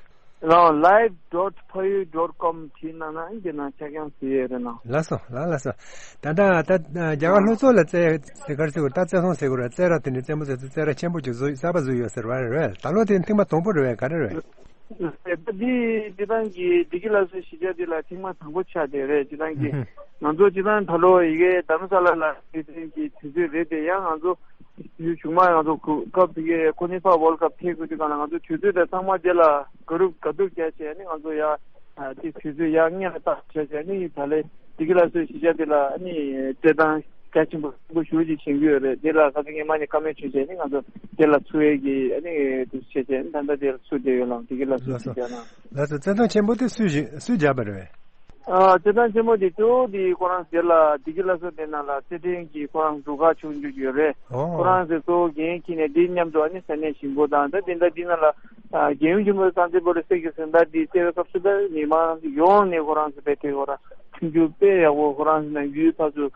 ལགས། ལའིབ་ཌོཊ་ཕ་ཡུལ་ཌོཊ་ཀོམ་བྲིས་གནང་ན་འདི་ན་ཆ་རྐྱེན་ཟེར་ཡས་རེད་ལགས། ལགས་སོ། ལགས་ལགས་སོ། ད་ལྟ་ད་རྒྱ་གར་ལྷོ་ཕྱོགས་ལ་རྩེད་ཟེར་གར་ཟེར་དགོས་ད་རྩེད་ཐང་ཟེར་དགོས་རེད། རྩེད་ར་དེ་འདྲའི་རྩེད་མོ་རྩེ་ས་རྩེད་ར་ཆེན་པོ་ཅིག་བཟོས་གསར་པ་བཟོས་ཡོད་ཟེར་བ་རེད། ད་ལོ་དེ་ཐེངས་མ་དང་པོ་རེད་པས། ག་རེ་རེད། ད་འདི་སྤྱིར་བཏང་གི་བདེ་སྐྱིད་སླར་གསོའི་གཞིས་ཆགས་འདི་ལ་ཐེངས་མ་དང་པོ་ཆགས་བསྡད་རེད། སྤྱིར་བཏང་གི་ང་ཚོ་སྤྱིར་བཏང་ད་ལོ་ཡི་གེ་དྷ་རམ་ས་ལ་ལ་དེ་ཐེངས་ཀྱི་དུས་ཚོད་རེད་དེ་ཡང་ང་ཚོ་ཡུལ་གཞུང་མ་ང་ཚོ་གོ་སྐབས་དེ་གའི་ཁོ་ནི་ཕ་ཝརལ་ཀབ་ཐེབས་དགོས་དུས་གང་ལ་ང་ཚོ་དུས་ཚོད་དང་ཚང་མ་དེ་ལ་ག་རུབ་ག་དུབ་བརྒྱབ་བྱས་ནས་ང་ཚོ་ཡ་དེ་དུས་ཚོད་ཡ་སྔོན་ལ་བཏང་བྱས་བྱས་ནི་ད་ལས་བདེ་སྐྱིད་སླར་གསོའི་གཞིས་ཆགས་དེ་ལ་ཨ་ནི་སྤྲད་སྟངས་གལ་ཆེན་པོ་ཆེན་པོ་ཞེ་པོ་ཅིག་བྱེད་ཀྱི་ཡོད་རེད། དེ་ལ་ཁ་སང་སྔོན་མ་ནས་བཀའ་མོལ་བྱས་བྱས་ནི་ང་ཚོ་དེ་ལ་ཚུར་ཡས་ཀྱི་ཨ་ནི་དུ་བྱས་བྱས་ནི་ད་ལྟ་དེ་ལ་ཚུར་བསྡད་ཡོད་ལགས། བདེ་སྐྱིད་སླར་གསོའི་ལགས་སོ། གཞིས་ཆགས་ནང་། ལགས་སོ། རྩེད་ཐང་ཆེན་པོ་དེ་སུས་བཞེངས་སུས་བརྒྱབ་པ་རེད། ཨ་རྩེད་ཐང་ཆེན་མོ་དེ་གཙོ་བོ་དེ་ཁོ་རང་དེ་ལ་བདེ་སྐྱིད་སླར་གསོ་དེ་ནང་ལ་རྩེད་འགྲན་གྱི་ཁོ་རང་རུ་ཁག་ཆུང་ཆུང་ཡོད་རེད། ཨོ། ཁོ་རང་ཚོས་གཙོ་བོ་འགན་འཁྱེར་ནས་དེ་མཉམ་དུ་ཨ་ནི་ས་གནས་གཞིས་འགོ་དང་ད་དེ་འདྲ་དེ་ནང་ལ་ཨ་རྒྱལ་ཡོངས་ཆེན་མོའི་རྐང་རྩེད་སྤོ་ལོ་སྲིད་ཀྱི་ཟིན་བྲིས་དེ་རྩེ་བའི་སྐབས་སུ་ད་མི་མང་ཡོངས་ནས་ཁོ་རང་ཚོ་དཔེ་དེ་ཁོ་རང་མཐུན་འགྱུར་དཔེ་ཡག་པོ། ཁོ་རང་ཚོ་ནང་ཁུལ་ཕར་ཚུར་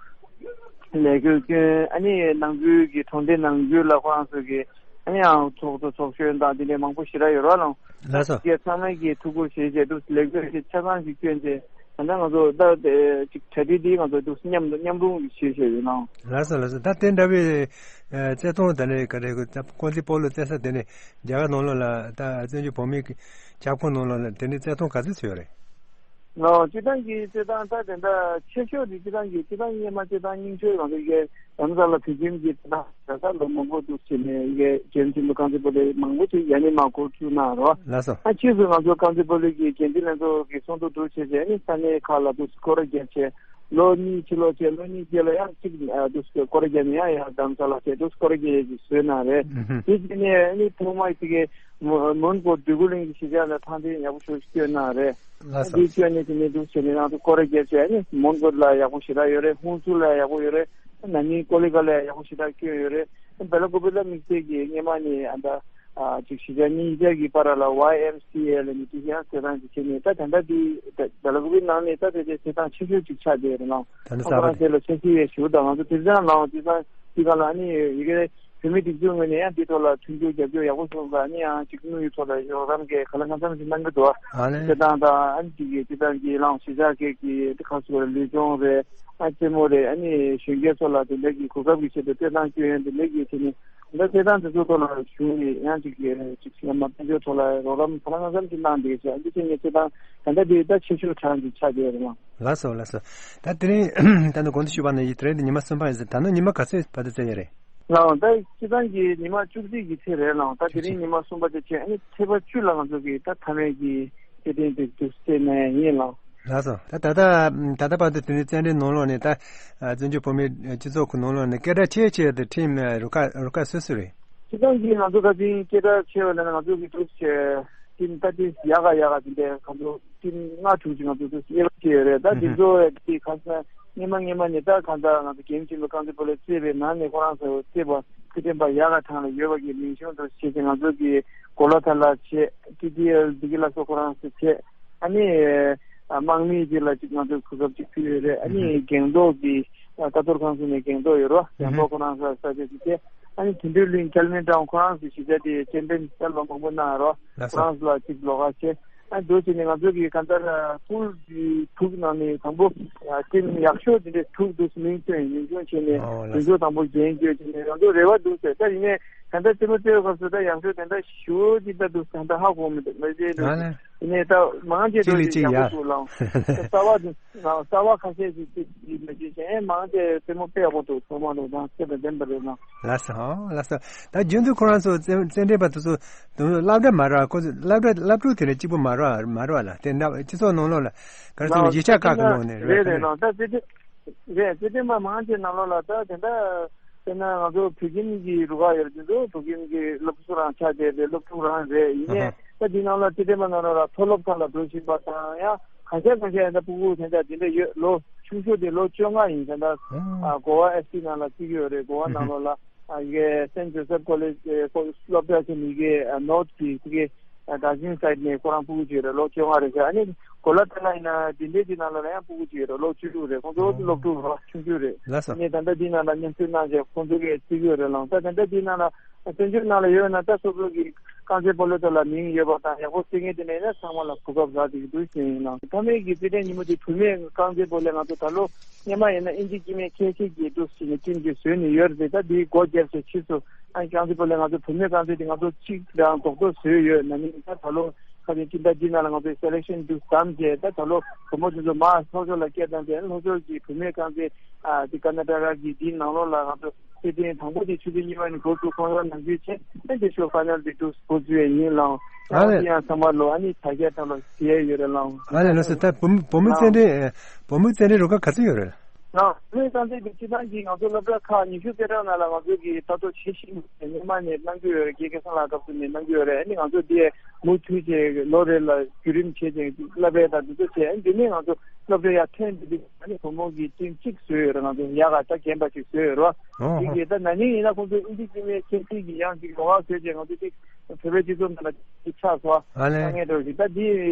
ལས་འགུལ་སྐྱོན། ཨ་ནི་ནང་ཁུལ་གྱི་གྲོང་སྡེ་ནང་ཁུལ་ལ་ཁོ་རང་ཚོ་གི་ཨ་ནི་ཡང་ཚོགས་གཙོ་ཚོགས་གཞོན་དང་དེ་འདྲའི་མང་པོ་ཞེ་དྲག་ཡོད་རེད་ལགས། ལགས་སོ། ཚང་མས་ཀྱི་ཐུགས་ཁུར་བཞེས་བྱས་འདུག་ལས་འགུལ་ཞིག་ཆ་ཚང་ཞིག་བསྐྱོན་བྱས་ད་ལྟ་ང་ཚོ་ད་ཅིག་གྲ་སྒྲིག་འདི་ང་ཚོ་འདུག་མཉམ་མཉམ་རུབ་ཞིག་བྱས་བྱས་ཡོད་ལགས། ལགས་སོ། ལགས་སོ། ད་དེ་འདྲ་བའི་རྩེད་ཐང་དེ་ནས་ག་རེ་རྐང་རྩེད་སྤོ་ལོ་རྩེ་ས་དེ་ནས་རྒྱ་གར་ནང་ལོགས་ལ་ད་བཙན་བྱོལ་བོད་མིའི་ཁྱབ་ཁོངས་ནང་ལོགས་ལ་དེ་ནས་རྩེད་ཐང་ག་ཚོད་ཡོད་རེད། ལགས། སྤྱིར་བཏང་གི་རྩེད་ཐང་ད་དེ་འདྲ་ཆེ་ཤོས་དེ་སྤྱིར་བཏང་གི་སྤྱིར་བཏང་སྔོན་མ་རྩེད་ཐང་རྙིང་ཤོས་རང་དེ་གའི་རྡ་རམ་ས་ལ་བོད་ཁྱིམ་གྱི་རྩེད་ཐང་ད་ལྟ་ལོ་མང་པོ་འདུག་ཟེར་ནས་ཡི་གེ་རྒྱལ་ཡོངས་ཆེན་མོའི་རྐང་རྩེད་སྤོ་ལོ་མང་པོ་ཅིག་ཡ་ནི་མ་འགོ་བཙུགས་གནང་རོགས། ལགས་སོ། ཨ་ཕྱིས་སུ་ང་ཚོ་རྐང་རྩེད་སྤོ་ལོ་གི་འགན་འཛིན་ལྷན་ཚོགས་ཀྱི་ཚོགས་འདུ་འདུ་བྱས་བྱས་ནི་ས་གནས་ཁག་ལ་འདུག་སྐོར་ར་བརྒྱབ་བྱས་ལོ་གཉིས་ཕྱི་ལོགས་བྱས་ལོ་གཉིས་རྗེས་ལ་ཡང་གཅིག་འདུག་སྐོར་ར་བརྒྱབ་ནས་ཡང་ཡང་རྡ་རམ་ས་ལ་བྱས་འདུག་སྐོར་ར་བརྒྱབ་ཡས་ཀྱི་བཟོས་གནང་རེད། ཨུ་ཧུ། དེ་བྱས་ནས་ནི་ཐོག་མ་དེ་གའི་མོན་གྷོ་འདོད་རྒུ་གླིང་གི་གཞིས་ཆགས་ལ་ཐང་འདི་ཡག་པོ་ཞེ་པོ་ཞིག་བསྐྱོན་གནང་རེད། ལགས་སོ། འདི་བསྐྱོན་ནས་དེ་ནས་འདུག་བྱས་ནས་རང་ཚོ་སྐོར་ར་བརྒྱབ་བྱས་ནི་མོན་གྷོ་ལ་ཡག་པོ་ཞེ་དྲག་ཡོད་རེད། ཧུན་སུར་ལ་ཡག་པོ་ཡོད་རེད། ན་ནིང་ཀོ་ལི་གྷལ་ལ་ཡག་པོ་ཞེ་དྲག་བསྐྱོན་ཡོད་རེད། སྦེ་ལ་ཀོ་པི་ལ་དམིགས་བསལ་གྱི་སྔོན་མ་ནས་ཨ་ད་ཨ་ཅིག་གཞིས་ཆགས་གཉིས་ཆ་གི་བར་ལ་ཝའི་ཨེམ་སི་ཨེ་ལ་ནི་དེ་ཡང་རྩེད་ཐང་ཅིག་བྱས་ནས་ད་ད་ལྟ་དེ་སྦེ་ལ་ཀོ་པི་ནང་ནས་ད་དེ་དེ་རྩེད་ཐང་ཆེ་ཤོས་ཅིག་ཆགས་བསྡད་རེད་ལགས། ད་ནི་ཨ་གསར་པ་ཁོ་རང་དེ་ལ་ཆ་ཤས་ཡས་ཞུ་དང་ང་ཚོ་དེ་ཚང་ལའང་དེ་ཚང་དེ་ག་ལ་ནི་ཡི་གེ་བོད་མི་སྒྲིག་འཛུགས་ངོས་ནས་ཡང་འདི་ཐོག་ལ་མཐུན་འགྱུར་རྒྱབ་སྐྱོར་ཡག་པོ་བྱུང་ག་ནི་ཡང་གཅིག་དངུལ་ཡོད་ཐོག་ལ་རོགས་རམ་གྱི་ག་ལ་གང་འཚམ་ཞིག་གནང་གི་འདུག་ཨ་ནི་སྤྱིར་བཏང་དང་ཨ་ནི་གཅིག་གི་སྤྱིར་བཏང་གི་ལའང་གཞིས་ཆགས་ཀྱི་གི་དེ་ཁ་སོ་ལ་ལུས་སྦྱོང་རེད། ཨ་རྩེད་མོ་རེད། ཨ་ནི་གཞོན་སྐྱེས་ཚོ་ལ་དེ་འདྲ་གི་གོ་སྐབས་ཀྱི་ཆེད་དུ་སྤྲད་སྟངས་སྐྱོན་ཡོན་དེ་འདྲ་གི་དེ་ནི་འདི་སྤྲད་སྟངས་དེ་ཚོ་ཐོག་ལ་གཞུང་ནས་ཡང་གཅིག་གི་གཅིག་ཡང་མ་དཔལ་འབྱོར་ཐོག་ལ་རོགས་རམ་ག་ལ་གང་འཚམ་ཞིག་གནང་བསྡད་ཀྱི་ཨ་འདི་ཚོ་ངས་སྤྲད་སྟངས་ད་ལྟ་དེ་ད་ཆེ་ཤོས་གྲངས་ཀྱི་ཆགས་བསྡད་ཡོད་རེད་མ། ལགས་སོ། ལགས་སོ། ད་དེ་རིང་ད་ནི་གོང་དུ་ཞུས་པ་ནང་བཞིན་དེ་རིང་དེ་ཉི་མ་གསུམ་པ་ཡིན་ཟེར། ད་ནི་ཉི་མ་ག་ཚོད་བར་དུ་རྩེ་ཡས་རེད། ལགས་ད་སྤྱིར་བཏང་གི་ཉི་མ་བཅུ་གཅིག་གི་ཚེ་རེད་ལགས། ད་དེ་རིང་ཉི་མ་གསུམ་པ་དེ་བྱས་ཨ་ནི་ཚེས་པ་བཅུ་ལ་ང་ཚོ་གི་ད་མཐའ་མའི་གི་རྩེད་འགྲན་དེ་འདུག་རྩེད་ནས་ཡིན་ལགས། ལགས་སོ། ད་ད་ལྟ་ད་ལྟ་བར་དུ་དེ་རིང་རྩེད་འགྲན་ནང་ལོགས་ནས་ད་བཙན་བྱོལ་བོད་མིའི་སྤྱི་ཚོགས་ཀྱི་ནང་ལོགས་ནས་སྐད་གྲགས་ཆེ་ཆེ་དེ་ཊིམ་རུ་ཁག་རུ་ཁག་སུ་སུ་རེད། སྤྱིར་བཏང་གི་ང་ཚོ་ད་དེ་རིང་སྐད་གྲགས་ཆེ་བ་ལ་ང་ཚོ་གི་འདུག་བྱས་ཊིམ་ད་དེ་ཡག་ག་ཡག་ག་དེ་འདྲ་ང་ཚོ་ཊིམ་ལྔ་དྲུག་ཅིག་ང་ཚོ་དེ་གཉེར་བ་བྱས་ཡོད་རེད། ད་དེ་ཚོ་དེ་ཁ་སང་སྔོན་མ་སྔོན་མ་ནས་ད་གང་ལྟར་ང་ཚོ་རྒྱལ་ཡོངས་ཆེན་མོའི་རྐང་རྩེད་སྤོ་ལོ་རྩེད་པའི་ནང་ནས་ཁོ་རང་ཚོ་རྩེད་པ་ཁུ་ལྡན་པ་ཡག་ག་གྲངས་ལ་ཡོད་པ་གི་མིང་གཞུང་དུ་བྱས་ཏེ་ང་ཚོ་གི་གོ་ལ་ཐ་ལ་བྱས། ཊི་ཊི་ཨེལ་བདེ་སྐྱིད་ལ་སོགས་ཁོ་རང་ཚོ་བྱས། ཨ་ནི་དམག་མི་དེ་ལ་ཅིག་ང་ཚོས་གོ་སྐབས་ཅིག་ཕུལ་ཡོད་རེད། ཨ་ནི་རྒན་ཐོག་གི་ལྟ་རྟོག་ཁང་ཚོ་ནས་རྒན་ཐོག་ཡོད་རོགས་རྒན་ཐོག་ཁོ་རང་ཚོ་ས་ཆ་ཅིག་བྱས། ཨ་ནི་དོན་གྲུབ་གླིང་ཁེལ་མེན་ཊའུན་ཁོ་རང་གི་གཞིས་ཆགས་དེ་སྐྱེལ་འདྲེན་གསར་པ་མང་པོ་གནང་ཡོད་རེད། ལགས་སོ། ཁོ་རང་ཚོ་ལ་གཅིག་ལོགས་ཀ་བྱས། ཨ་འདུག་བྱས་ནས་ང་ཚོ་གི་གང་ལྟར་ཨ་སྐུལ་གྱི་དྲུག་ནང་ནས་དང་པོ་ཨ་ཊིམ་ཡག་ཤོས་དེ་འདྲ་དྲུག་འདུག་མིང་ཐོན། ཡིན་ཀྱང་བྱས་ནས། ཨོ་ལགས་དེ་སོ། ཚོ་དང་པོ་རྒྱན་བསྐྱོད་བྱས་ནས་ང་ཚོ་རེ་བ་འདུག་ཟེར། ད་ཡིན་ནའི་གང་ལྟར་རྩེད་མོ་རྩེ་བའི་སྐབས་སུ་ད་ཡག་ཤོས་དེ་འདྲ་ཞུ་འོ་དེ་འདྲ་འདུག་ཟེར། ད་ཧ་གོ་མི་འདུག་མ་བྱས་འདུག་ཨ་ནི། ཡིན་ནའི་ད་མང་ཆེ་ཅི་ལི་འགྲོ་ཅི་ཅིག་ཡག་པོ་ཡ། འདུག་ལགས། རྩ་བ་འདུག་གསར་པ་ཁ་ཤས་ཤིག་ཅིག་ཅིག་མ་བྱས་ཤིང་ཨེ་མང་ཆེ་རྩེད་མོ་དཔེ་ཡག་པོ་འདུག་ཚང་མ་འདུག་དང་སེམས་དང་ལྡན་པ་རེད་ལགས། ལགས་སོ། ལགས་སོ། ད་རྒྱུན་དུ་ཁོ་རང་ཚོ་རྩེད་རྩེད་འགྲན་པ་དེ་ཚོ་དུ་སློབ་གྲྭ་མ་རག་ཁོ་ཚོ་སློབ་གྲྭ་སློབ་ཕྲུག་དེ་འདྲ་གཅིག་པུ་མ་རག་མ་རག་ལ་དེ་འདྲ་སྤྱི་ཚོགས་ནང་ལོགས་ལ་ག་རེ་ཟེར་ན་གཞིས་ཆགས་ཁག་གི་ནང་ནས་རེད་རེད་རེད་ལགས། ད་རྩེད་འགྲན་རེད་རྩེད་འགྲན་པ་མང་ཆེ་ནང་ལོགས་ལ་ད་དེ་འདྲ་དཔེར་ན་ང་ཚོ་བོད་ཁྱིམ་གྱི་རུ་ཁག་ཡོད་རེད། དེ་ཚོ་བོད་ཁྱིམ་གྱི་སློབ་ཕྲུག་རང་ཆགས་བསྡད་རེད། སློབ་ཕྲུག་རང་རེད། ཡིན་ནའི་ད་དེ་ནང་ལ་རྩེད་འགྲན་པ་ནང་ལོགས་ལ་མཐོ་སློབ་ཁག་ལ་འགྲོ་བཞིན་པ་དང་ཡང་། གང་ཤར་གང་ཤར་ཡང་ད་སྤུ་གུ་དེ་འདྲ་དེ་འདྲ་ཡོད། ལོ་ཆུང་ཤོས་དེ་ལོ་བཅོ་ལྔ་ཡིན། ད་ལྟ་ཨ་གོ་བ་ཨེཕ་སི་ནང་ལ་བརྩི་གི་ཡོད་རེད། གོ་བ་ནང་ལོགས་ལ་ཨ་ཡི་གེ་སེན་ཇོ་སེབ་ཀོ་ལེཇ་སློབ་གྲྭ་ཆེན་མོ་ཡི་གེ་ནོར་ཐི་གི་དར་ཇི་ལིང་སའིཌ་ནས་ཁོ་རང་སྤུ་གུ་ཅིག་ཡོད་རེད། ལོ་བཅོ་ལྔ་རེད་ཤག་ཨ་ནི་གོ་ལ་ཐ་ན་ཡིན་ན་དེ་འདྲའི་དེ་ནང་ལོགས་ལ་ཡང་སྤུ་གུ་ཅིག་ཡོད་རེད། ལོ་བཅུ་དྲུག་རེད། ཁོང་ཚོ་སློབ་ཕྲུག་རེད། ཆུང་ཆུང་རེད། ལགས་སོ། ཨ་ནི་ད་ལྟ་དེ་ནང་ལ་མཉམ་ཞུགས་གནང་བྱས་ཁོང་ཚོ་གིས་བརྩི་གི་ཡོད་རེད་ལགས། ད་ད་ལྟ་དེ་ནང་ལ། བཙན་བྱོལ་ནང་ལ་ཡོད་ན་ད་སོ་སོ་གི་རྐང་རྩེད་སྤོ་ལོའི་ཐོག་ལ་མིང་ཡོད་པ་དང་ཡག་པོ་རྩེ་མཁན་དེ་འདྲ་ཡིན་ན་ཚང་མ་ལ་གོ་སྐབས་རག་བསྡད་ཀྱི་འདུག་ཟེར་ཡིན་ལགས། མཐའ་མའི་གི་རྩེད་འགྲན་ཉིན་མོ་དེ་བུད་མེད་རྐང་རྩེད་སྤོ་ལོ་ང་ཚོ་ད་ལོ་སྔོན་མ་ཡིན་ན་ཨིན་ཇི་སྐྱེ་དམན་ཁྱད་ཆོས་ཀྱི་འདུག་ཟེར་ནས་ཊིམ་གཅིག་བཟོས་ནས་ཡོད་རེད། ད་དེའི་སྒོ་བརྒྱབ་བྱས་ཕྱིས་སུ་ཨ་རྐང་རྩེད་སྤོ་ལོ་ང་ཚོ་བུད་མེད་རྐང་རྩེད་དེ་ང་ཚོ་གཅིག་རང་རྡོག་རྡོག་བཟོས་ཡོད། ན་ནིང་ད་ད་ལོ་ཁ་སང་སྤྱི་ཟླ་འདི་ནང་ལ་ང་ཚོ་སེ་ལེག་ཤན་དུ་བདམས་བྱས། ད་ད་ལོ་བུ་མོ་དེ་ཚོ་མར་ལྷོ་ཕྱོགས་ལ་སྐད་བཏང་སྟེ་ལྷོ་ཕྱོགས་ཀྱི་བུད་མེད་རྐང་རྩེད་ཨ་དེ་ཀར་ནཱ་ཊ་ཀ་གི་དེའི་ནང་ལོགས་ལ་ང་ཚོ། རྩེད་འགྲན་དང་པོ་དེ་ཆུ་ཚོད་གཉིས་པ་ནས་འགོ་བཙུགས། ཁོང་རང་ནམ་རྒྱུན་བྱས་ཨ་དེ་ཤོ་ཕའི་ནལ་དེ་འགོ་བཙུགས་ཡས་ཡིན་ལགས། ཨ་ཨ་ལེ། དེ་ཡང་ཚང་མ་ལོ་ཨ་ནི་དྲ་རྒྱ་ཐང་ལ་ཟེར་ཡས་ཡོད་རེད་ལགས། ཨ་ལེ་ལགས་སོ། ད་བུ་མོ་བུ་མོ་རྩེད་འགྲན་བུ་མོ་རྩེད་འགྲན་རུ་ཁག་ག་ཚོད་ཡོད་རེད། ལགས་བུ་མོའི་རྐང་རྩེད་དེ་སྤྱི་བཏང་གི་ང་ཚོ་སློབ་གྲྭ་ཁག་ཉི་ཤུ་རྩ་གྲངས་ནང་ལ་ང་ཚོ་གི་ལྟ་རྟོག་བྱེད་བཞིན་ཡོད། སྔོན་མ་ནས་གནང་གི་ཡོད་རེད། དགེ་རྒན་ཁ་སང་ལ་སྐབས་སུ་ནས་གནང་གི་ཡོད་རེད། ཨ་ནི་ང་ཚོ་དེ་མུ་མཐུད་བྱས་ལོ་རེ་ལ་བརྒྱུད་རིམ་བྱས་ཏེ་བསླབ་པའི་དང་དེ་ཚོ་བྱས། ཨ་ནི་དེ་ནས་ང་ཚོ་སློབ་གྲྭ་ཡར་ཐོན་དེ་དུས་ཨ་ནི་བུ་མོ་གི་ཊིམ་གཅིག་བཟོས་ཡོད་རེད། ང་ཚོ་ཡག་ག་ད་རྒན་པ་ཅིག་བཟོས་ཡོད་རེད། ཨོ་དེ་ཧོ། གི་ད་ན་ནིང་ཡིན་ན་ཁོང་ཚོ་ཨིན་ཇི་སྐྱེ་དམན་ཁྱད་ཆོས་ཀྱི་ཡང་ཅིག་ལོགས་ཀ་བཟོས་བྱས་ང་ཚོ་ཅིག་བོད་པའི་སྤྱི་ཚོགས་ནང་ལ་ཅིག་ཆགས་སོང་། ཨ་ལེ། ད་ངས་འགྲོ་བཞིན་ད་འདི་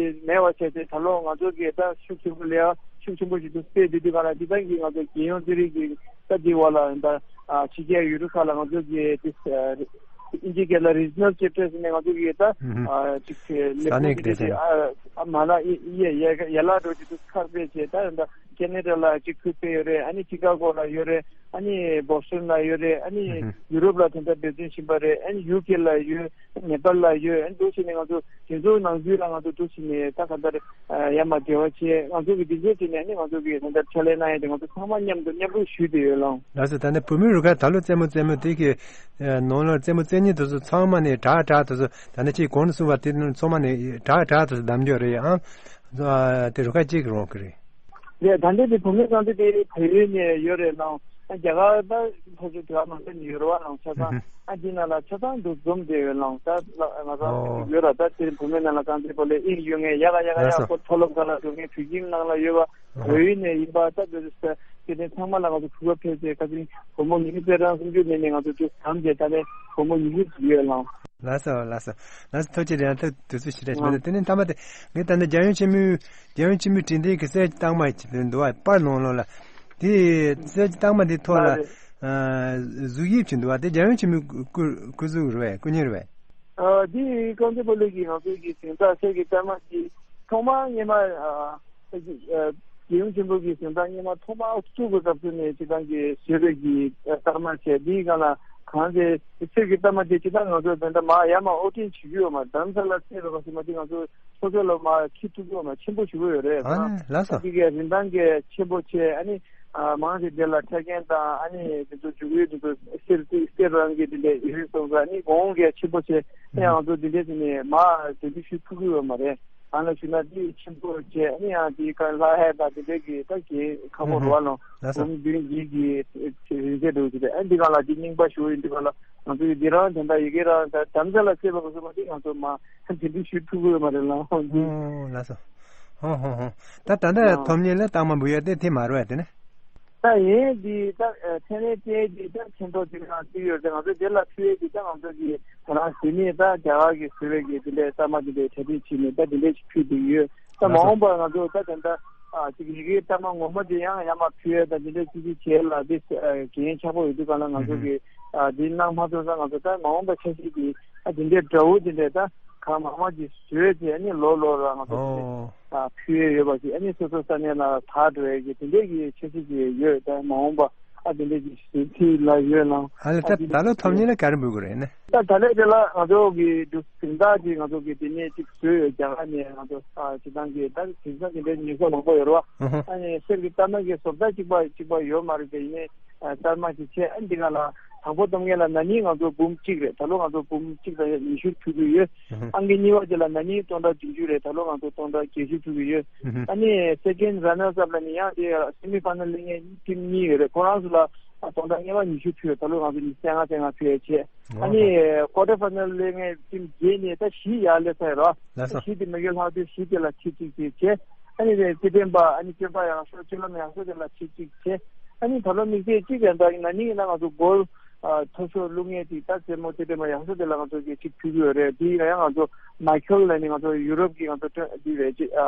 མེད་པ་བྱས་ཏེ་ད་ལོ་ང་ཚོ་གི་ད་ཤུགས་ཆེན་པོ་ལས་ཤུགས་ཆེན་པོ་ཞིག་ཏུ་སྤེལ་བསྡད་དུས་ག་ལ་འདི་ད་གི་ང་ཚོ་རྒྱལ་ཡོངས་རྩེད་རིགས་ཀྱི་ད་འདི་བ་ལ་ད་ཕྱི་རྒྱལ་ཡུལ་གྲུ་ཁག་ལ་ང་ཚོ་གི་དེ། ཨིན་ཇི་སྐད་ལ་རི་ཇི་ནལ་ཅེབ་ཊར་ཟེར་ནས་ང་ཚོ་གི་ད་ཨ་ཅིག་ལས་ས་གནས་ཁུངས་ཀྱི་དེ་དེ་ཨ་མ་ལ་ཡ་ཡ་ཡ་ལ་འགྲོ་རྒྱུ་དུ་ཁག་པས་བྱས། ད་ད་ཁེ་ན་ཌ་ལ་ཅིག་ཁུལ་སྤེལ་ཡོད་རེད། ཨ་ནི་ཅི་ཀ་གོ་ལ་ཡོད་རེད། ཨ་ནི་བོ་སི་ཊོན་ལ་ཡོད་རེད། ཨ་ནི་ཡུ་རོབ་ལ་དེ་འདྲ་འབད་བརྩོན་བྱེད་པ་རེད། ཨ་ནི་ཡུ་ཀེ་ལ་ཡོད། ནེ་པཱལ་ལ་ཡོད། ཨ་ནི་འདུག་བྱས་ནས་ང་ཚོ་དེ་ཚོ་ནང་ཁུལ་ལ་ང་ཚོ་འདུག་བྱས་ནས་ད་ག་འདྲ། ཡར་མར་འབྲེལ་བ་བྱས། ང་ཚོ་གི་འདི་འདྲ་བྱས་ནས་ནི་ང་ཚོ་གི་ད་ལྟ་ཕྱག་ལས་གནང་ཡས་དེ་ང་ཚོ་ཚང་མ་མཉམ་དུ་མཉམ་རུབ་ཞུས་ཏེ་ཡོད་ལགས། ལགས་སོ། ད་ནི་བུད་མེད་རུ་ཁག་ད་ལོ་རྩེད་མོ་རྩེད་མོ་དེ་གི་ནང་ལ་རྩེད་མོ་རྩེད་མཁན་དེ་ཚོ་ཚང་མ་ནས་དྲག་དྲག་དེ་ཚོ་ད་ནི་ཅིག་གོང་ནས་གསུངས་པ་དེ་ཚང་མ་ནས་དྲག་དྲག་དེ་ཚོ་གདམ་རྒྱུ་རེད་ཨང་། དེ་རུ་ཁག་གཅིག་རང་གི་རེད། རེད། ད་ལྟ་དེ་བུད་མེད་རྐང་རྩེད་དེ་བལ་ཡུལ་ནས་ཡོད་རེད་ལགས། རྒྱ་གར་ད་ཕལ་ཆེར་དེ་བ་མ་ཟད་ནས་ཡོད་རེད་བ་ལགས། ཆ་ཚང་ཨ་འདི་ནང་ལ་ཆ་ཚང་དུ་འཛོམས་བསྡད་ཡོད་ལགས། ད་ང་རང་ཡོད་ར་ད་དེ་བུད་མེད་ནང་ལ་རྐང་རྩེད་སྤོ་ལོ་ཨིན་ཡོད་མཁན་ཡག་ག་ཡག་ག་ཡག་པོ་མཐོ་སློབ་སྒང་ལ་འགྲོ་མཁན་བོད་ཁྱིམ་ནང་ལ་ཡོད་པ་བོད་ཡུལ་ནས་ཡིན་པ་ད་དེ་དེ་ཚང་མ་ལ་ང་ཚོ་གུས་པ་ཕེབས་ཏེ་ཁ་སང་བུ་མོ་ཉི་ཤུ་རྩ་གྲངས་སུམ་ཅུ་ནས་ནས་ང་ཚོ་དུ་བདམས་བྱས་ད་ནས་བུ་མོ་ཉི་ཤུ་ཙམ་ཡོད་ལགས། ལགས་སོ་ལགས་སོ། ལགས་སོ། ཐུགས་རྗེ་ཆེ། ཡང་ཐུགས་དུས་ཚོད་ཞེ་དྲག་ཞིག་མེད། དེ་ནས་མཐའ་མ་དེ་ངས་ད་ནི་རྒྱལ་ཡོངས་ཆེན་མོའི་རྒྱལ་ཡོངས་ཆེན་མོའི་དྲན་རྟེན་གྱི་གསེར་གྱི་རྟགས་མ་ཞིག་འདུག་བ། པར་ནང་ལོགས་ལ་དེ་གསེར་གྱི་རྟགས་མ་དེ་ཐོག་ལ་ཨ་གཟུགས་དབྱིབས་ཅིག་འདུག་བ། དེ་རྒྱལ་ཡོངས་ཆེན་མོའི་སྐུ་སྐུ་གཟུགས་རེད་པས། སྐུ་བརྙན་རེད་པས། ཨ་དེ་རྐང་རྩེད་སྤོ་ལོ་གི་ང་ཚོའི་གི་གཟེངས་རྟགས་གསེར་གྱི་རྟགས་མ་དེ་ཐོག་མར་སྔོན་མ་ཨ། རྒྱལ་ཡོངས་ཆེན་པོ་གི་གཟེངས་རྟགས་སྔོན་མ་ཐོག་མར་བཙུགས་པའི་སྐབས་སུ་ནས་སྤྱི་བཏང་གི་བཟོས་པའི་གི་རྟགས་མ་བྱས། འདིའི་སྒང་ལ་གང་དེ་གསེར་གྱི་རྟགས་མ་དེ་སྤྱི་བཏང་ང་ཚོ་དེ་འདྲ་མར་ཡར་མར་དབོར་འདྲེན་བྱེད་ཀྱི་ཡོད་མ་རེད། རྡ་རམ་ས་ལ་གསེར་ལ་ག་ཚོད་མ་དེ་ང་ཚོ་ལྷོ་ཕྱོགས་ལ་མར་འཁྱེར་ཐུབ་ཀྱི་ཡོད་མ་རེད། ཆེན་པོ་ཞེ་པོ་ཡོད་རེད། ཨ་ནི་ལགས་སོ། འདི་གའི་རིན་ཐང་གི་ཆེན་པོ་བྱས། ཨ་ནི་མང་ཆེ་དེ་ལ་ཕྲ་རྒྱན་དང་ཨ་ནི་དེ་ཚོ་འཇུག་ཡུལ་དེ་ཚོ་གསེར་གསེར་རང་གི་དེ་འདྲ་ཡོད་སོང་ཙང་ཨ་ནི་གོང་གི་ཆེན་པོ་བྱས། ཨ་ནི་ང་ཚོ་དེ་འདྲ་བྱས་ནས་མར་དེ་འདྲ་ཞུ་ཐུབ་ཀྱི་ཡོད་མ་རེད། གང་ལ་ཞུ་ན་འདི་ཆེན་པོ་བྱས། ཨ་ནི་ཡང་འདི་ག་ལྷ་ཧེ་དང་དེ་འདྲ་གི་ད་གི་ཁག་པོ་རུ་བ་ལོ། ལགས་སོ། འབུམ་བདུན་བརྒྱད་ཀྱི་རིན་ཆེན་འདྲ་བོ་ཅིག་རེད། ཨ་འདི་ག་ལ་འདི་རྙིང་པ་ཞུ་ཡིན་འདི་ག་ལ་ང་ཚོ་འདི་རང་དེ་འདྲ་ཡི་གེ་རང་ད་དམ་བཅའ་ལ་གསལ་པོ་གོ་སོང་མ་འདི་ང་ཚོ་མ་དེ་འདྲ་ཞུ་ཐུབ་ཀྱི་ཡོད་མ་རེད་ལ། ཧོ་འདི། ཨོ་ལགས་སོ། ཧོ་ཧོ་ཧོ། ད་ད་ལྟ་ཐོབ་མཁན་ལ་རྟགས་མ་འབུལ་ཡ་དེ་དེ་མ་རེད་པས་དེ་ནི། ད་ཡིན་འདི་ད་མཚན་གནས་སྤྲད་འདི་ད་མཚན་ཐོ་དེ་རང་བརྩི་ཡོད་དེ་ང་ཚོ་དེ་ལ་ཕུལ་ཡས་འདི་ད་ང་ཚོ་གི་ད་རང་ཟིན་ནས་ད་རྒྱ་གར་གི་བཟོ་བའི་གི་དེ་འདྲའི་རྟགས་མ་དེ་འདྲའི་གྲ་སྒྲིག་བྱས་ནས་ད་དེ་འདྲའི་ཞིག་ཕུལ་བསྡད་ཡོད། ད་མ་འོངས་པར་ང་ཚོ་ད་དེ་འདྲ་ཅིག་ཡི་གེའི་རྟགས་མ་ངོ་མ་དེ་ཡང་ཡར་མར་ཕུལ་ཡས་ད་དེ་འདྲའི་ཅིག་ཅིག་བྱས་ལ་དེ་འགན་ཆགས་པོ་ཡོད་དུས་གང་ལ་ང་ཚོ་གི་ ཨ་འདི་གནང་མ་ཐུབ་ཙང་ང་ཚོ་ད་མ་འོངས་པ་འཆར་གཞི་འདི་ཨ་འདི་འདྲའི་དགྲ་བོ་འདི་འདྲའི་ད་གང་མང་མང་ཅིག་བཟོས་ཏེ་ཨ་ནི་ལོ་ལོ་ལ་ང་ཚོ་འདི་འདྲའི་ཨོ། ཨ་ཕུལ་ཡས་ཡོད་པ་ཞིག་ཨ་ནི་སོ་སོ་ས་གནས་ལ་དར་འགྲོ་ཡས་ཀྱི་དེ་འདྲའི་གི་འཆར་གཞི་ཅིག་ཡོད། ད་མ་འོངས་པ་ཨ་དེ་འདྲའི་གི་ཞིག་ཕུལ་ལ་ཡོད་ལ་ཨ་ལས་ད་ད་ལོ་ཐོབ་ཉེ་ལ་ག་རེ་འབུལ་དགོས་རེད་ནི། ད་ད་ལོ་དེ་ལ་ང་ཚོ་གི་འདུག་གཟེངས་རྟགས་ཅིག་ང་ཚོ་གི་དེ་ནས་ཅིག་བཟོས་ཡོད། རྒྱ་གར་ནས་ང་ཚོ་ཨ་སྤྱི་བཏང་གི་ད་དེང་སང་དེ་འདྲའི་ཉེས་གསོག་མང་པོ་ཡོད་རེད་བ། ཨ་ནི་གསེར་གྱི་རྟགས་མ་གི་བཟོ་ལྟ་གཅིག་པ་གཅིག་པ་ཡོད་མ་རེད་དེ་ཡིན་ནའི། ཨ་དཀར་དམར་གྱི་ཆས་ཨ་འདི་ག་ལ་དང་པོ་སྟོན་མཁན་ལ་ན་ནིང་ང་ཚོ་འབུམ་གཅིག་རེད། ད་ལོ་ང་ཚོ་འབུམ་གཅིག་དང་ཉི་ཤུ་ཕུལ་གྱི་ཡོད། ཨང་ཀི་གཉིས་པ་དེ་ལ་ན་ནིང་སྟོང་ཕྲག་བདུན་ཅུ་རེད། ད་ལོ་ང་ཚོ་སྟོང་ཕྲག་བརྒྱད་ཅུ་ཕུལ་གྱི་ཡོད། ཨ་ནི་སེ་ཀེན་ར་ནར་སབ་ལ་ནི་ཡང་དེ་སེ་མི་ཕ་ནལ་སླེབས་མཁན་ཊིམ་གཉིས་ཡོད་རེད། ཁོ་རང་ཚོ་ལ་སྟོང་ཕྲག་ལྔ་པ་ཉི་ཤུ་ཕུལ། ད་ལོ་ང་ཚོ་ཉི་ཤུ་རྩ་ལྔ་རྩ་ལྔ་ཕུལ་ཡ་བྱས། ཨ་ནི་ཀོ་ཊར་ཕ་ནལ་སླེབས་མཁན་ཊིམ་བརྒྱད་ནས་ད་བཞི་ཡར་སླེབས་ཚར་ཡོད་རེད། ལགས་སོ། བཞི་དེ་མ་གི་ལྷག་དུས་བཞི་དེ་ལ་ཆིག་གཅིག་ཅིག་བྱས། ཨ་ནི་རྩེད་འགྲན་པ་ཨ་ནི་སྤྱོད་པ་ཡག་ཤོས་སྤྱོད་ལམ་ཡག་ཤོས་དེ་ལ་ཆིག་གཅིག་བྱས། ཨ་ནི་ད་ལོ་དམིགས་བསལ་གཅིག་ཡང་ད་ན་ནིང་ཡིན་ན་ང་ཚོ་གོལ་མཐོ་ཤོས་བླུག་མཁན་དེ་ད་རྩེད་མོ་རྩེད་འགྲན་པ་ཡག་ཤོས་དེ་ལ་ང་ཚོ་གི་གཅིག་ཕུལ་གྱི་ཡོད་རེད། དེ་ཡིན་ན་ཡང་ང་ཚོ་མའི་ཁེལ་ལ་ནི་ང་ཚོ་ཡུ་རོབ་ཀྱི་ང་ཚོ་ཊོན་དེ་རེད་ཅེ་ཨ་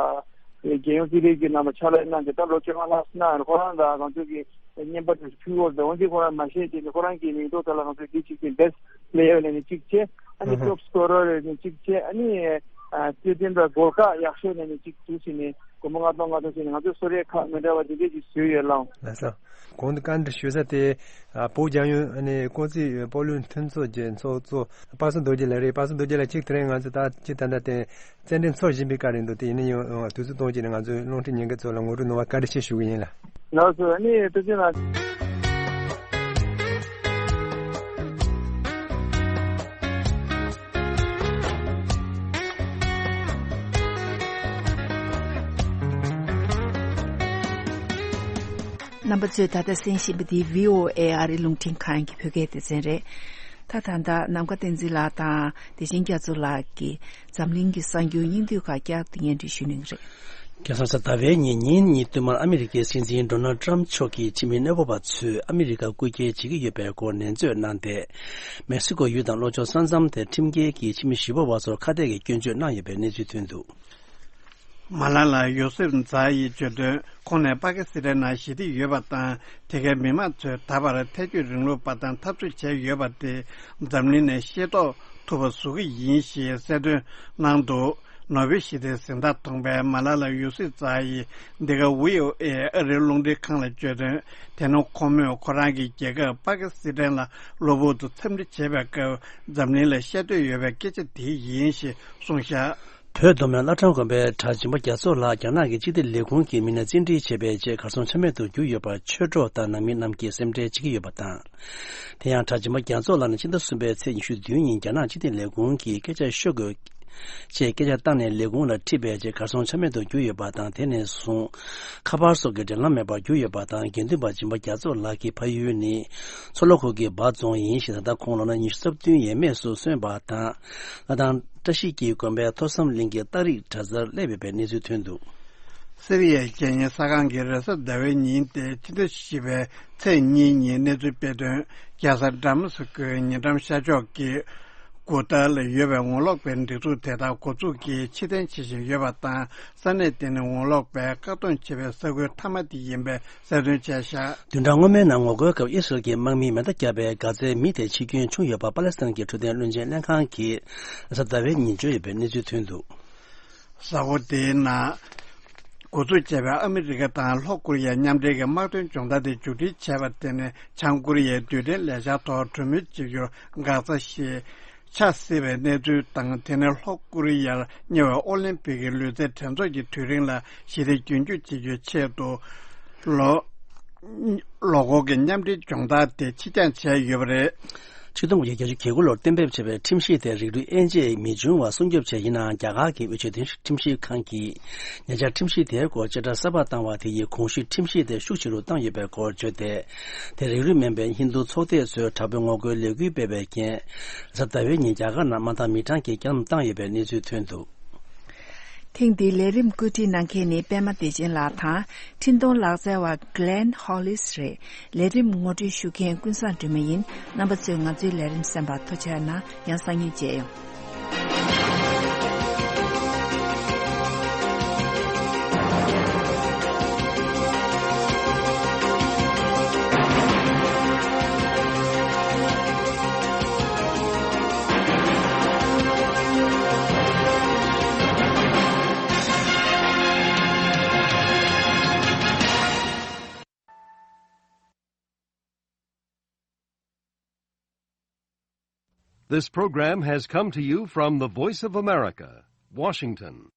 རྒྱལ་ཡོངས་རྩེད་རིགས་ཀྱི་ནང་ལ་ཕྱག་ལས་གནང་གི་ད་ལོ་བཅོ་ལྔ་ལྷག་གནང་ཁོ་རང་ལ་ང་ཚོ་གི་བརྙན་པར་དེ་ཕུལ་བོར་དང་འོན་ཏེ་ཁོ་རང་མ་ཤེས་ཀྱི་ནི་ཁོ་རང་གི་མིང་ཐོག་ད་ལ་ང་ཚོ་འདི་གཅིག་གི་བེ་སི་ཊི་པི་ལེ་ཡར་ལས་ནི་གཅིག་བྱས། ཨ་ནི་ཨུ་ཧུ། ཊོབ་སི་ཀོ་རར་ལས་ནི་གཅིག་བྱས། ཨ་ནི་ཨ་རྩེད་འགྲན་པ་གོལ་ཁ་ཡག་ཤོས་ལས་ནི་གཅིག་བྱས་ནི་སྒོར་མོ་ལྔ་སྟོང་ལྔ་སྟོང་བྱས་ནི་ང་ཚོ་གསོལ་རས་ཁག་མི་འདྲ་བ་དེ་འདྲས་ཀྱི་བཟོས་ཡོད་ལགས། ལགས་སོ། གོང་དུ་བཀའ་འདྲི་ཞུ་ས་དེ་ཨ་བོད་རྒྱལ་ཡོངས་ཨ་ནི་སྐུ་ཚེ་སྤོ་ལོའི་མཐུན་ཚོགས་ཀྱི་ཚོགས་གཙོ་དཔག་བསམ་རྡོ་རྗེ་ལགས་རེད། དཔག་བསམ་རྡོ་རྗེ་ལགས་གཅིག་དེ་རིང་ང་ཚོ་ད་སྤྱི་ད་ལྟ་དེ། རྩེད་འགྲན་འཚོགས་བཞིན་པའི་སྐབས་རེད་འདུག་དེ་ཡིན་ན་ཡང་དུས་ཚོད་གཏོང་བྱས་ནས་ང་ཚོའི་རླུང་འཕྲིན་ཉན་མཁན་ཚོ་ལ་ངོ་སྤྲོད་གནང་བར་བཀའ་དྲིན་ཆེ་ཞུ་གི་ཡིན་ལ། ལགས་སོ། ཨ་ནི་ཐུགས་རྗེ་གནང་། རྣམ་པ་ཚོས་ད་ལྟ་གསན་བཞིན་པ་འདི་བྷི་ཨོ་ཨེ་ཨ་རིའི་རླུང་འཕྲིན་ཁང་གི་བོད་སྐད་སྡེ་ཚན་རེད། ད་ད་ལྟ་ནམ་མཁའ་བསྟན་འཛིན་ལགས་དང་བདེ་ཆེན་རྒྱ་མཚོ་ལགས་ཀྱིས་འཛམ་གླིང་གི་གསར་འགྱུར་སྙིང་བསྡུས་ཁག་བསྐྱར་དུ་སྙན་སྒྲོན་ཞུ་གནང་གི་རེད། རྒྱལ་ས་ཟླ་བའི་ཉིན་ཉིན་གཉིས་བསྟུད་མར་ཨ་མི་རི་ཀའི་སྲིད་འཛིན་ཌོ་ནལ་ཊམ་མཆོག་གིས་ཕྱི་མི་གནས་སྤོ་བ་ཚོས་ཨ་མི་རི་ཀར་སྐུ་སྐྱེལ་བྱེད་ཀྱི་ཡོད་པའི་སྐོར་ནན་བརྗོད་གནང་སྟེ། མེག་སི་ཀོ་ཡུལ་དང་ལྷོ་ཕྱོགས་ས་མཚམས་དེར་ཁྲིམས་འགལ་གྱིས་ཕྱི་མི་བཞི་པོ་བ་ཚོར་ཁ་གཏད་ཀྱི་སྐྱོན་བརྗོད་གནང་ཡོད་པའི་གནས་ཚུལ་ཐོན་འདུག། མ་ལ་ལ་ཡོ་སེབ་ཛཱ་ཡིས་བརྗོད་དོན། ཁོང་ནས་པ་ཀི་སི་ཐན་ནང་ཞི་བདེ་ཡོད་པ་དང་། དེ་གའི་མི་མང་ཚོས་ད་བར་ཐལ་སྐྱོད་རིང་ལུགས་པ་དང་འཐབ་རྩོད་བྱས་ཡོད་པ་དེ་འཛམ་གླིང་ནས་ཤེས་རྟོགས་ཐུབ་པ་བཟོ་གི་ཡིན་ཞེས་གསལ་སྟོན་གནང་འདུག། ནོ་བེལ་ཞི་བདེའི་གཟེངས་རྟགས་ཐོབ་པའི་མ་ལ་ལ་ཡུ་སི་ཛཱ་ཡིས་འདི་ག་ཝི་ཨོ་ཨེ་ཨ་རིའི་རླུང་འཕྲིན་ཁང་ལ་བརྗོད་དོན། དེ་ནི་ཁོ་མོས་ཁོ་རང་གི་རྒྱལ་ཁབ་པ་ཀི་སི་ཐན་ལ་གློ་བུར་དུ་འཚམས་འདྲི་བྱེད་པའི་སྐབས་འཛམ་གླིང་ལ་བཤད་འདོད་ཡོད་པའི་སྐད་ཆ་དེ་ཡིན་ཞེས་གསུངས་བཞག། བོད་མདོ་སྨད་བླ་བྲང་དགོན་པའི་གྲྭ་སྦྱིན་པ་རྒྱ་མཚོ་ལགས་རྒྱ་ནག་གི་སྤྱི་བདེ་ལས་ཁུངས་ཀྱི་མི་སྣས་བཙན་ཁྲིད་བྱས་པའི་རྗེས་གར་སོང་ཆ་མེད་དུ་གྱུར་ཡོད་པར་ཆོས་གྲོགས་དང་ནང་མི་རྣམས་ཀྱིས་སེམས་ཁྲལ་བྱེད་ཀྱི་ཡོད་པ་དང་། དེ་ཡང་གྲྭ་སྦྱིན་པ་རྒྱ་མཚོ་ལགས་ནི་ཕྱི་ཟླ་གསུམ་པའི་ཚེས་ཉི་ཤུ་བདུན་ཉིན་རྒྱ་ནག་སྤྱི་བདེ་ལས་ཁུངས་ཀྱིས་སྐད་ཆ་ཤོད་དགོས་ཅེས་སྐད་ཆ་བཏང་ནས་ལས་ཁུངས་ལ་ཁྲིད་པའི་རྗེས་གར་སོང་ཆ་མེད་དུ་གྱུར་ཡོད་པ་དང་། དེ་ནས་བཟུང་ཁ་པར་སོགས་ཀྱི་འབྲེལ་ལམ་མེད་པར་གྱུར་ཡོད་པ་དང་། དགེ་འདུན་པ་སྦྱིན་པ་རྒྱ་མཚོ་ལགས་ཀྱི་ཕ་ཡུལ་ནི་མཚོ་ལྷོ་ཁུལ་གྱི་འབའ་རྫོང་ཡིན་ཞིང་། ད་ལྟ་ཁོང་ལོ་ན་ཉི་ཤུ་རྩ་བདུན་ཡས་མས་སུ་སོན་པ་དང་། ད་ལྟ་བཀྲ་ཤིས་ཀྱི་དགོན་པའི་ཐོས་བསམ་གླིང་གི་སྟག་རིག་གྲྭ་ཚང་སླེབས་ཡོད་པའི་གནས་ཚུལ་ཐོན་འདུག། སི་རི་ཡའི་རྒྱལ་གཉེར་གསར་ཁང་གིས་རེས་གཟའ་ཟླ་བའི་ཉིན་ཏེ་ཕྱི་ཟླ་བཞི་པའི་ཚེས་གཉིས་ཉིན་གནས་ཚུལ་སྤེལ་དོན། རྒྱལ་ས་ཌ་མ་སི་ཀོའི་ཉེ་འགྲམ་ཤར་ཕྱོགས་ཀྱི་གུ་ཏཱ་ལ་ཡོད་པའི་ངོ་ལོག་པའི་སྒྲིག་འཛུགས་དེ་དག་འགོ་འཛུགས་ཀྱིས་ཕྱིར་འཐེན་བྱེད་བཞིན་ཡོད་པ་དང་། ས་གནས་དེ་ནི་ངོ་ལོག་པས་བཀག་སྡོམ་བྱས་པའི་ས་ཁུལ་མཐའ་མ་དེ་ཡིན་པའི་གསལ་སྟོན་བྱས་བཞག། བདུན་ཕྲག་སྔོན་མའི་ནང་ངོ་རྒོལ་སྐབས་ཨི་སི་རལ་གྱི་དམག་མིས་མེ་མདའ་བརྒྱབ་པའི་ག་ཚད་མི་དེ་འཆི་སྐྱོན་བྱུང་ཡོད་པ་པ་ལེ་སི་ཐན་གྱི་འཕྲོད་བསྟེན་བློན་ཆེན་ལྷན་ཁང་གིས་རེས་གཟའ་ཟླ་བའི་ཉིན་བརྗོད་ཡོད་པའི་གནས་ཚུལ་ཐོན་འདུག། གཟའ་འཁོར་འདིའི་ནང་འགོ་འཛུགས་བྱས་པའི་ཨ་མི་རི་ཀ་དང་ལྷོ་ཀོ་རི་ཡའི་མཉམ་འབྲེལ་གྱི་དམག་དོན་སྦྱོང་བརྡར་དེ་མཇུག་སྒྲིལ་བྱས་པ་དེ་ནི་བྱང་ཀོ་རི་ཡའི་རྡུལ་ཕྲན་ལས་འཆར་ཐོག་གྲོས་མོལ་བྱེད་རྒྱུར་འགག་རྩ་ཞིག་ཆགས་སྲིད་པའི་གནས་ཚུལ་དང་། དེ་ནི་ལྷོ་ཀོ་རི་ཡར་གཉེར་བའི་ཨོ་ལིམ་པིག་གི་ལུས་རྩལ་འགྲན་ཚོགས་ཀྱི་དུས་རིང་ལ་ཞི་བདེ་རྒྱུན་སྐྱོང་བྱེད་རྒྱུའི་ཆེད་དུ་ལོ་ལོ་འཁོར་གྱི་མཉམ་འབྲེལ་སྦྱོང་བརྡར་དེ་ཕྱིར་འགྱངས་བྱས་ཡོད་པ་རེད། ཆིག་སྟོང་དགུ་བརྒྱ་བརྒྱད་ཅུ་གྱ་དགུ་ལོར་གཏན་འབེབས་བྱས་པའི་ཁྲིམས་གཞི་དེ་རིགས་རུས་དབྱེ་འབྱེད་མི་འབྱུང་བ་སྲུང་སྐྱོབ་བྱས། ཡིན་ནའང་རྒྱ་གར་གྱི་དབུས་ཆོས་ལྡན་ཁྲིམས་ཞིབ་ཁང་གིས་ཉེ་ཆར་ཁྲིམས་གཞི་དེའི་སྐོར་བཅད་ཁྲ་གསར་པ་བཏང་བ་དེ་ཡིས་གོང་ཞུས་ཁྲིམས་གཞི་དེ་ཤུགས་ཆེ་རུ་བཏང་ཡོད་པའི་སྐོར་བརྗོད་དེ། དེ་རིགས་རུས་མིན་པའི་ཧིན་རྡུ་ཚོགས་སྡེ་ཚོས་དྲག་པོའི་ངོ་རྒོལ་ལས་འགུལ་སྤེལ་བའི་རྐྱེན། གཟའ་ཟླ་བའི་ཉིན་རྒྱ་གར་ནང་དམག་འཐབ་མི་གྲངས་ཀྱིས་བརྒྱ་ལྷག་བཏང་ཡོད་པའི་གནས་ཚུལ་ཐོན་འདུག། ཐེངས་འདིའི་ལས་རིམ་བཀོད་སྒྲིག་གནང་མཁན་ནི་པད་མ་བདེ་ཆེན་ལགས་དང་། འཕྲིན་གཏོང་ལག་རྩལ་བ་Glenn Hollis་རེད། ལས་རིམ་ངོ་སྤྲོད་ཞུ་མཁན་ཀུན་བཟང་སྒྲོལ་མ་ཡིན། རྣམ་པ་ཚོས་ང་ཚོའི་ལས་རིམ་གསན་པར་ཐུགས་རྗེ་གནང་། ཡང་སང་ཉིན་མཇལ་ཡོང་། This program has come to you from the Voice of America, Washington.